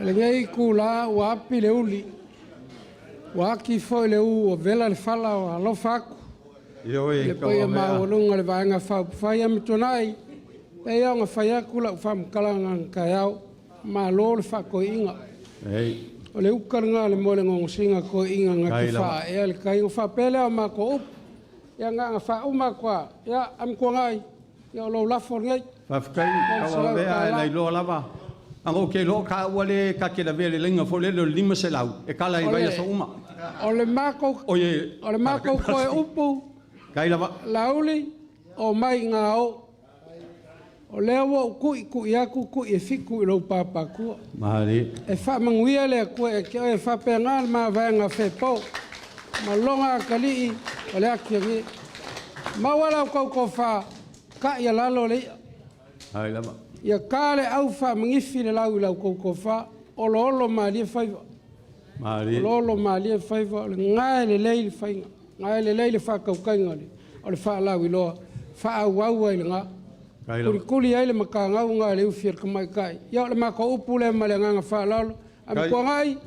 lenei itulā ua api le uli, ua ati foi le ū ua vela le fala ua alofa atu i le paia maualuga o le Vaega Faaupufai. Amituanai, e pei lava ona fai atu lau faamatalaga anataeao, malo le faatoeaina. O le uta lena a le moelegogasina a toeaiina na te faaeaea le tai. Ona faapea lea o matou upu, ia na ona faauma atu lava, ia Amituanai, ia o lou lafo lenei. Faafetai Tauauvea, ae lailoa lava. Aga ou te iloa o taua lea ta te lavea i le laina foi lele o le 500 e kala i vaiaso uma. O le matou o le matou toe upu, Tai lava. Laauli, omai i gao. O lea ua ou tuitui atu tui e fitu i lou papatua. Malie. E faamanuia le Atua ia te oe, e faapena le mavaega a Fepo ma lona atalii o le ati ane. Maua la outou tofa, tai a lalo le ia. Hai lava. Ia ta le au faamanifi le lau i la outou tofa, oloolo malie faiva. Malie. Oloolo malie faiva, o le gae lelei le faiga, gae lelei le faatautaiga o le faalauiloa, faaauau ai i lena. Tulikuli ai le matagauga a le ufi a le tamaitai. Ia o le matou upu lea ma le agaga faaaloalo. Amituanai,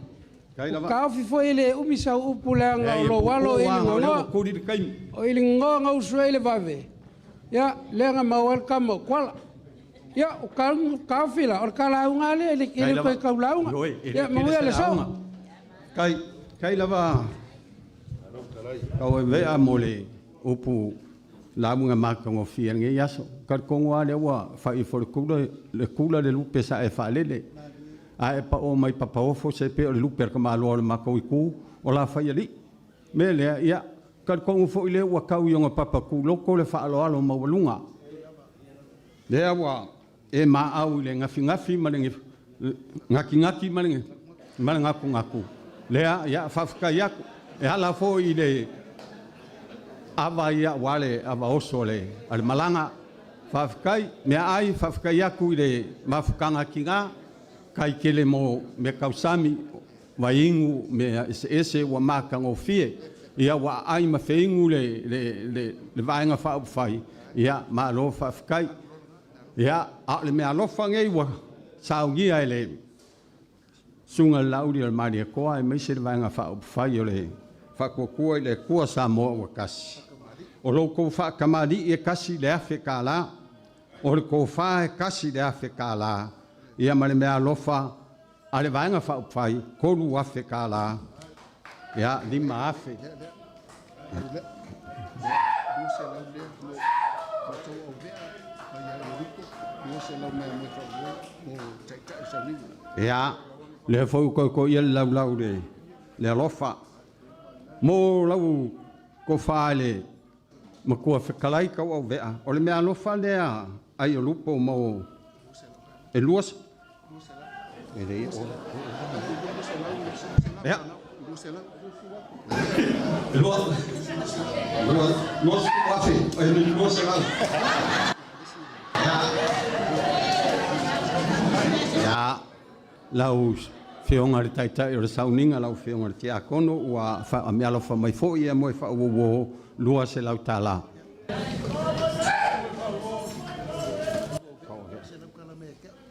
ua taofi foi e le umi sau upu leaga o lou alo e iligagoa. O iligagoa na usu ai le vave, ia lea na maua ai le tama o Tuala. Ia o taofi la, o le ta lauga lava lea, e le toe tau lauga. Ia manuia le aso. Kai lava Tauauvea mo le upu lauga matagofie i lenei aso. Talitonu lava lea ua fai ifo le le kula le lupe sa e faalele. A e pao mai Papaofo se pei o le lupe a le tamaloa o le matou itu o Lafaialii. O le mea lea, ia, talitonu foi lea ua tau i ona papa tuloto le faaaloalo maualuga. Lea ua e maau i le gafigafī ma le gatigati ma le gatunatu, lea, ia, faafetai atu. E ala foi i le ava ia aua le ava oso a le malaga. Faafetai meaai, faafetai atu i le mafutaga a tina, tai tele mo meatausami, vaiinu, mea eseese ua matagofie. Ia ua aai ma feinu le Vaega Faaupufai, ia malo faafetai. Ia, a o le meaalofa nei ua saunia e le susuga i le Laauli o le Malietoa aemaise le Vaega Faaupufai o le Faatuatua i le Atua Samoa ua Tasi, o lo outou faatamalii e $1,000, o le tofa e $1,000, ia ma le meaalofa a le Vaega Faaupufai, $3,000, ia, $5,000. Ia, lea foi ua toe toia le laulau i le alofa. Mo lau tofa i le Matua Fetalai Tauauvea, o le meaalofa lea Aiolupo mo e lua... Ia, 20,000, 200. Ia, lau Afioga i le Taitai o le Sauniga, lau Afioga i le Tiakono, ua faameaalofa mai foi ia mo e faaauauo $200.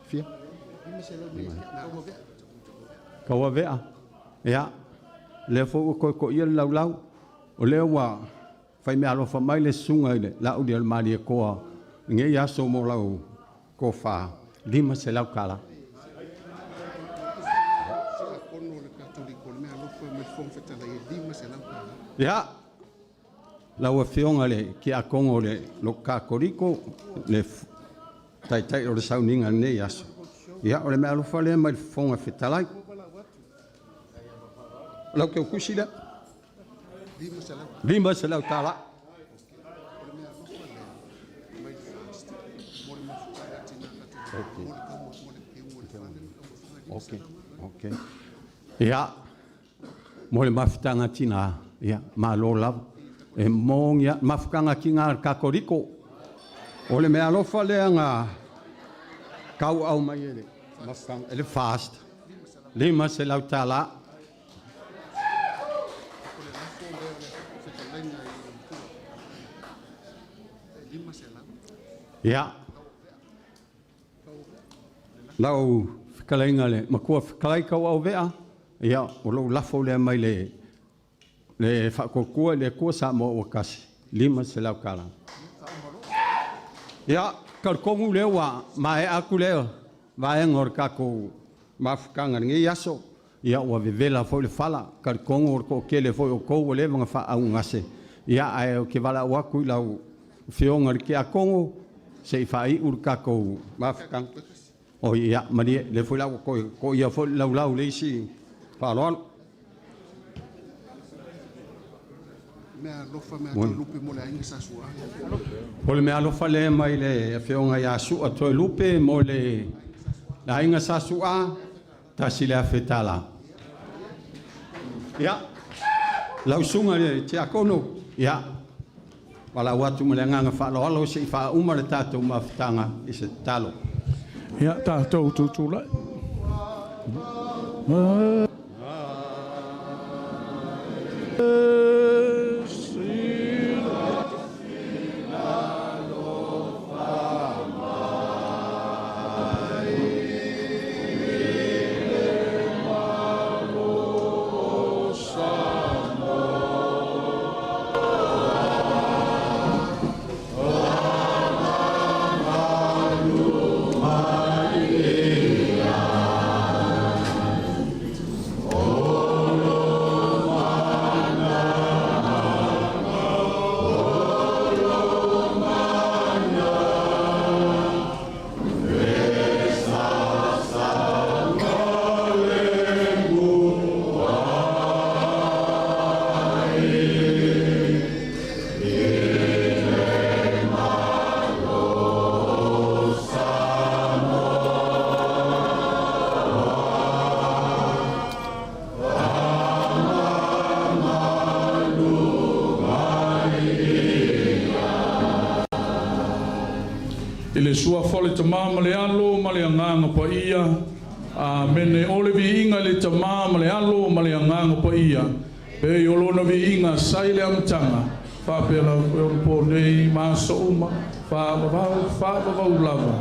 Fia? Tauave'a. Ia, lea foi ua toe toia le laulau, o lea ua fai meaalofa mai le susuga i le Laauli o le Malietoa lenei aso mo lau tofa $500. Ia, lau Afioga i le Tiakono o le Loto Katoliko, le Taitai o le Sauniga i lenei aso, ia, o le meaalofa lea mai le Fofoga Fetalai. O lau teutusi lea? $500. Ok, ok. Ia, Mo le mafutaga tinā, ia, malo lava. E moni lava, mafutaga tinā a le Katoliko. O le meaalofa lea na tauaau mai e le mafutaga, e le FAST, $500. Ia, lau fetalaiga le Matua Fetalai Tauauvea, ia, o lou lafo lea mai le le Faatuatua i le Atua Samoa ua Tasi, $500. Ia, talitonu lea ua maea atu lea vaega o le tatou mafutaga i lenei aso. Ia ua vevela foi le fala, talitonu o le toatele foi o outou ua leva ona faaaaogagase, ia ae ou te valaau atu i lau Afioga i le Tiakono se i faaiu le tatou mafutaga. Oi, ia, malie, o lea foi la ua toe toia foi le laulau i le isi faaaloalo. O le meaalofa lea mai le afioga ia Sua Toelupe mo le aiga Sa Su'a, $1,000. Ia, lau susuga i le Tiakono, ia, valaau atu ma le agaga faaaloalo se i faauma le tatou mafutaga i se tatalo. Ia tatou tutulai. I le suafa o le Tamā ma le Alo ma le Agaga Paia. Amene. O le viiga i le Tamā ma le Alo ma le Agaga Paia, pei o lona viiga sa i le amataga, faapea lava foi ona po nei ma aso uma, faavavau faavavau lava.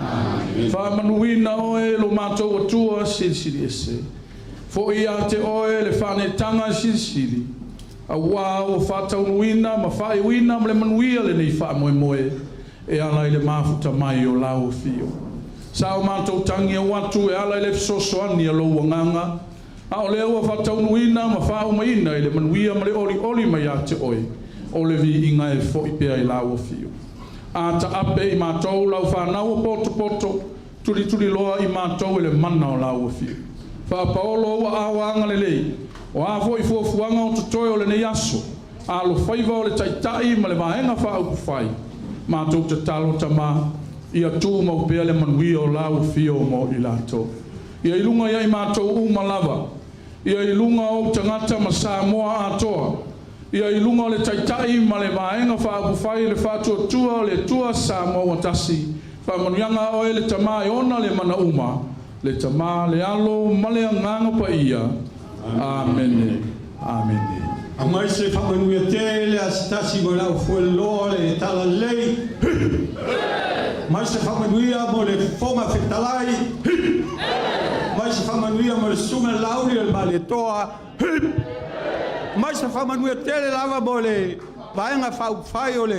Amene. Faamanuina oe lo matou Atua Silisili Ese. Foi ia te oe le faaneetaga silisili, auā ua faataunuuina ma faaiuina ma le manuia lenei faamoemoe e ala i le mafuta mai o lau Afio. Sa o matou tagi atu e ala i le fesoasoani a lou Agaga, a o lea ua faataunuuina ma faaumaina i le manuia ma le olioli mai ia te oe, o le viiga e foi pea i lau Afio. A taape i matou lau fanau ua potopoto, tulituliloa i matou e le mana o lau Afio. Faapaolo ou aao agalelei, o a foi fuafuaga o totoe o lenei aso, alofaiva o le Taitai ma le Vaega Faaupufai, matou tatalo Tamā, ia tumau pea le manuia o lau Afio mo i latou. Ia i luga ia i matou uma lava, ia i luga o ou tagata ma Samoa atoa, ia i luga o le Taitai ma le Vaega Faaupufai le Faatuatua o le Atua Samoa ua Tasi, faamanuiaga a oe le Tamā e ona le mana uma, le Tamā, le Alo ma le Agaga Paia. Amene. Amene. Aumai se faamanuia tele a se tasi mo le aufueloloa o le Talalelei. Mai se faamanuia mo le Fofoga Fetalai. Mai se faamanuia mo le Susuga i le Laauli o le Malietoa. Mai se faamanuia tele lava mo le Vaega Faaupufai o le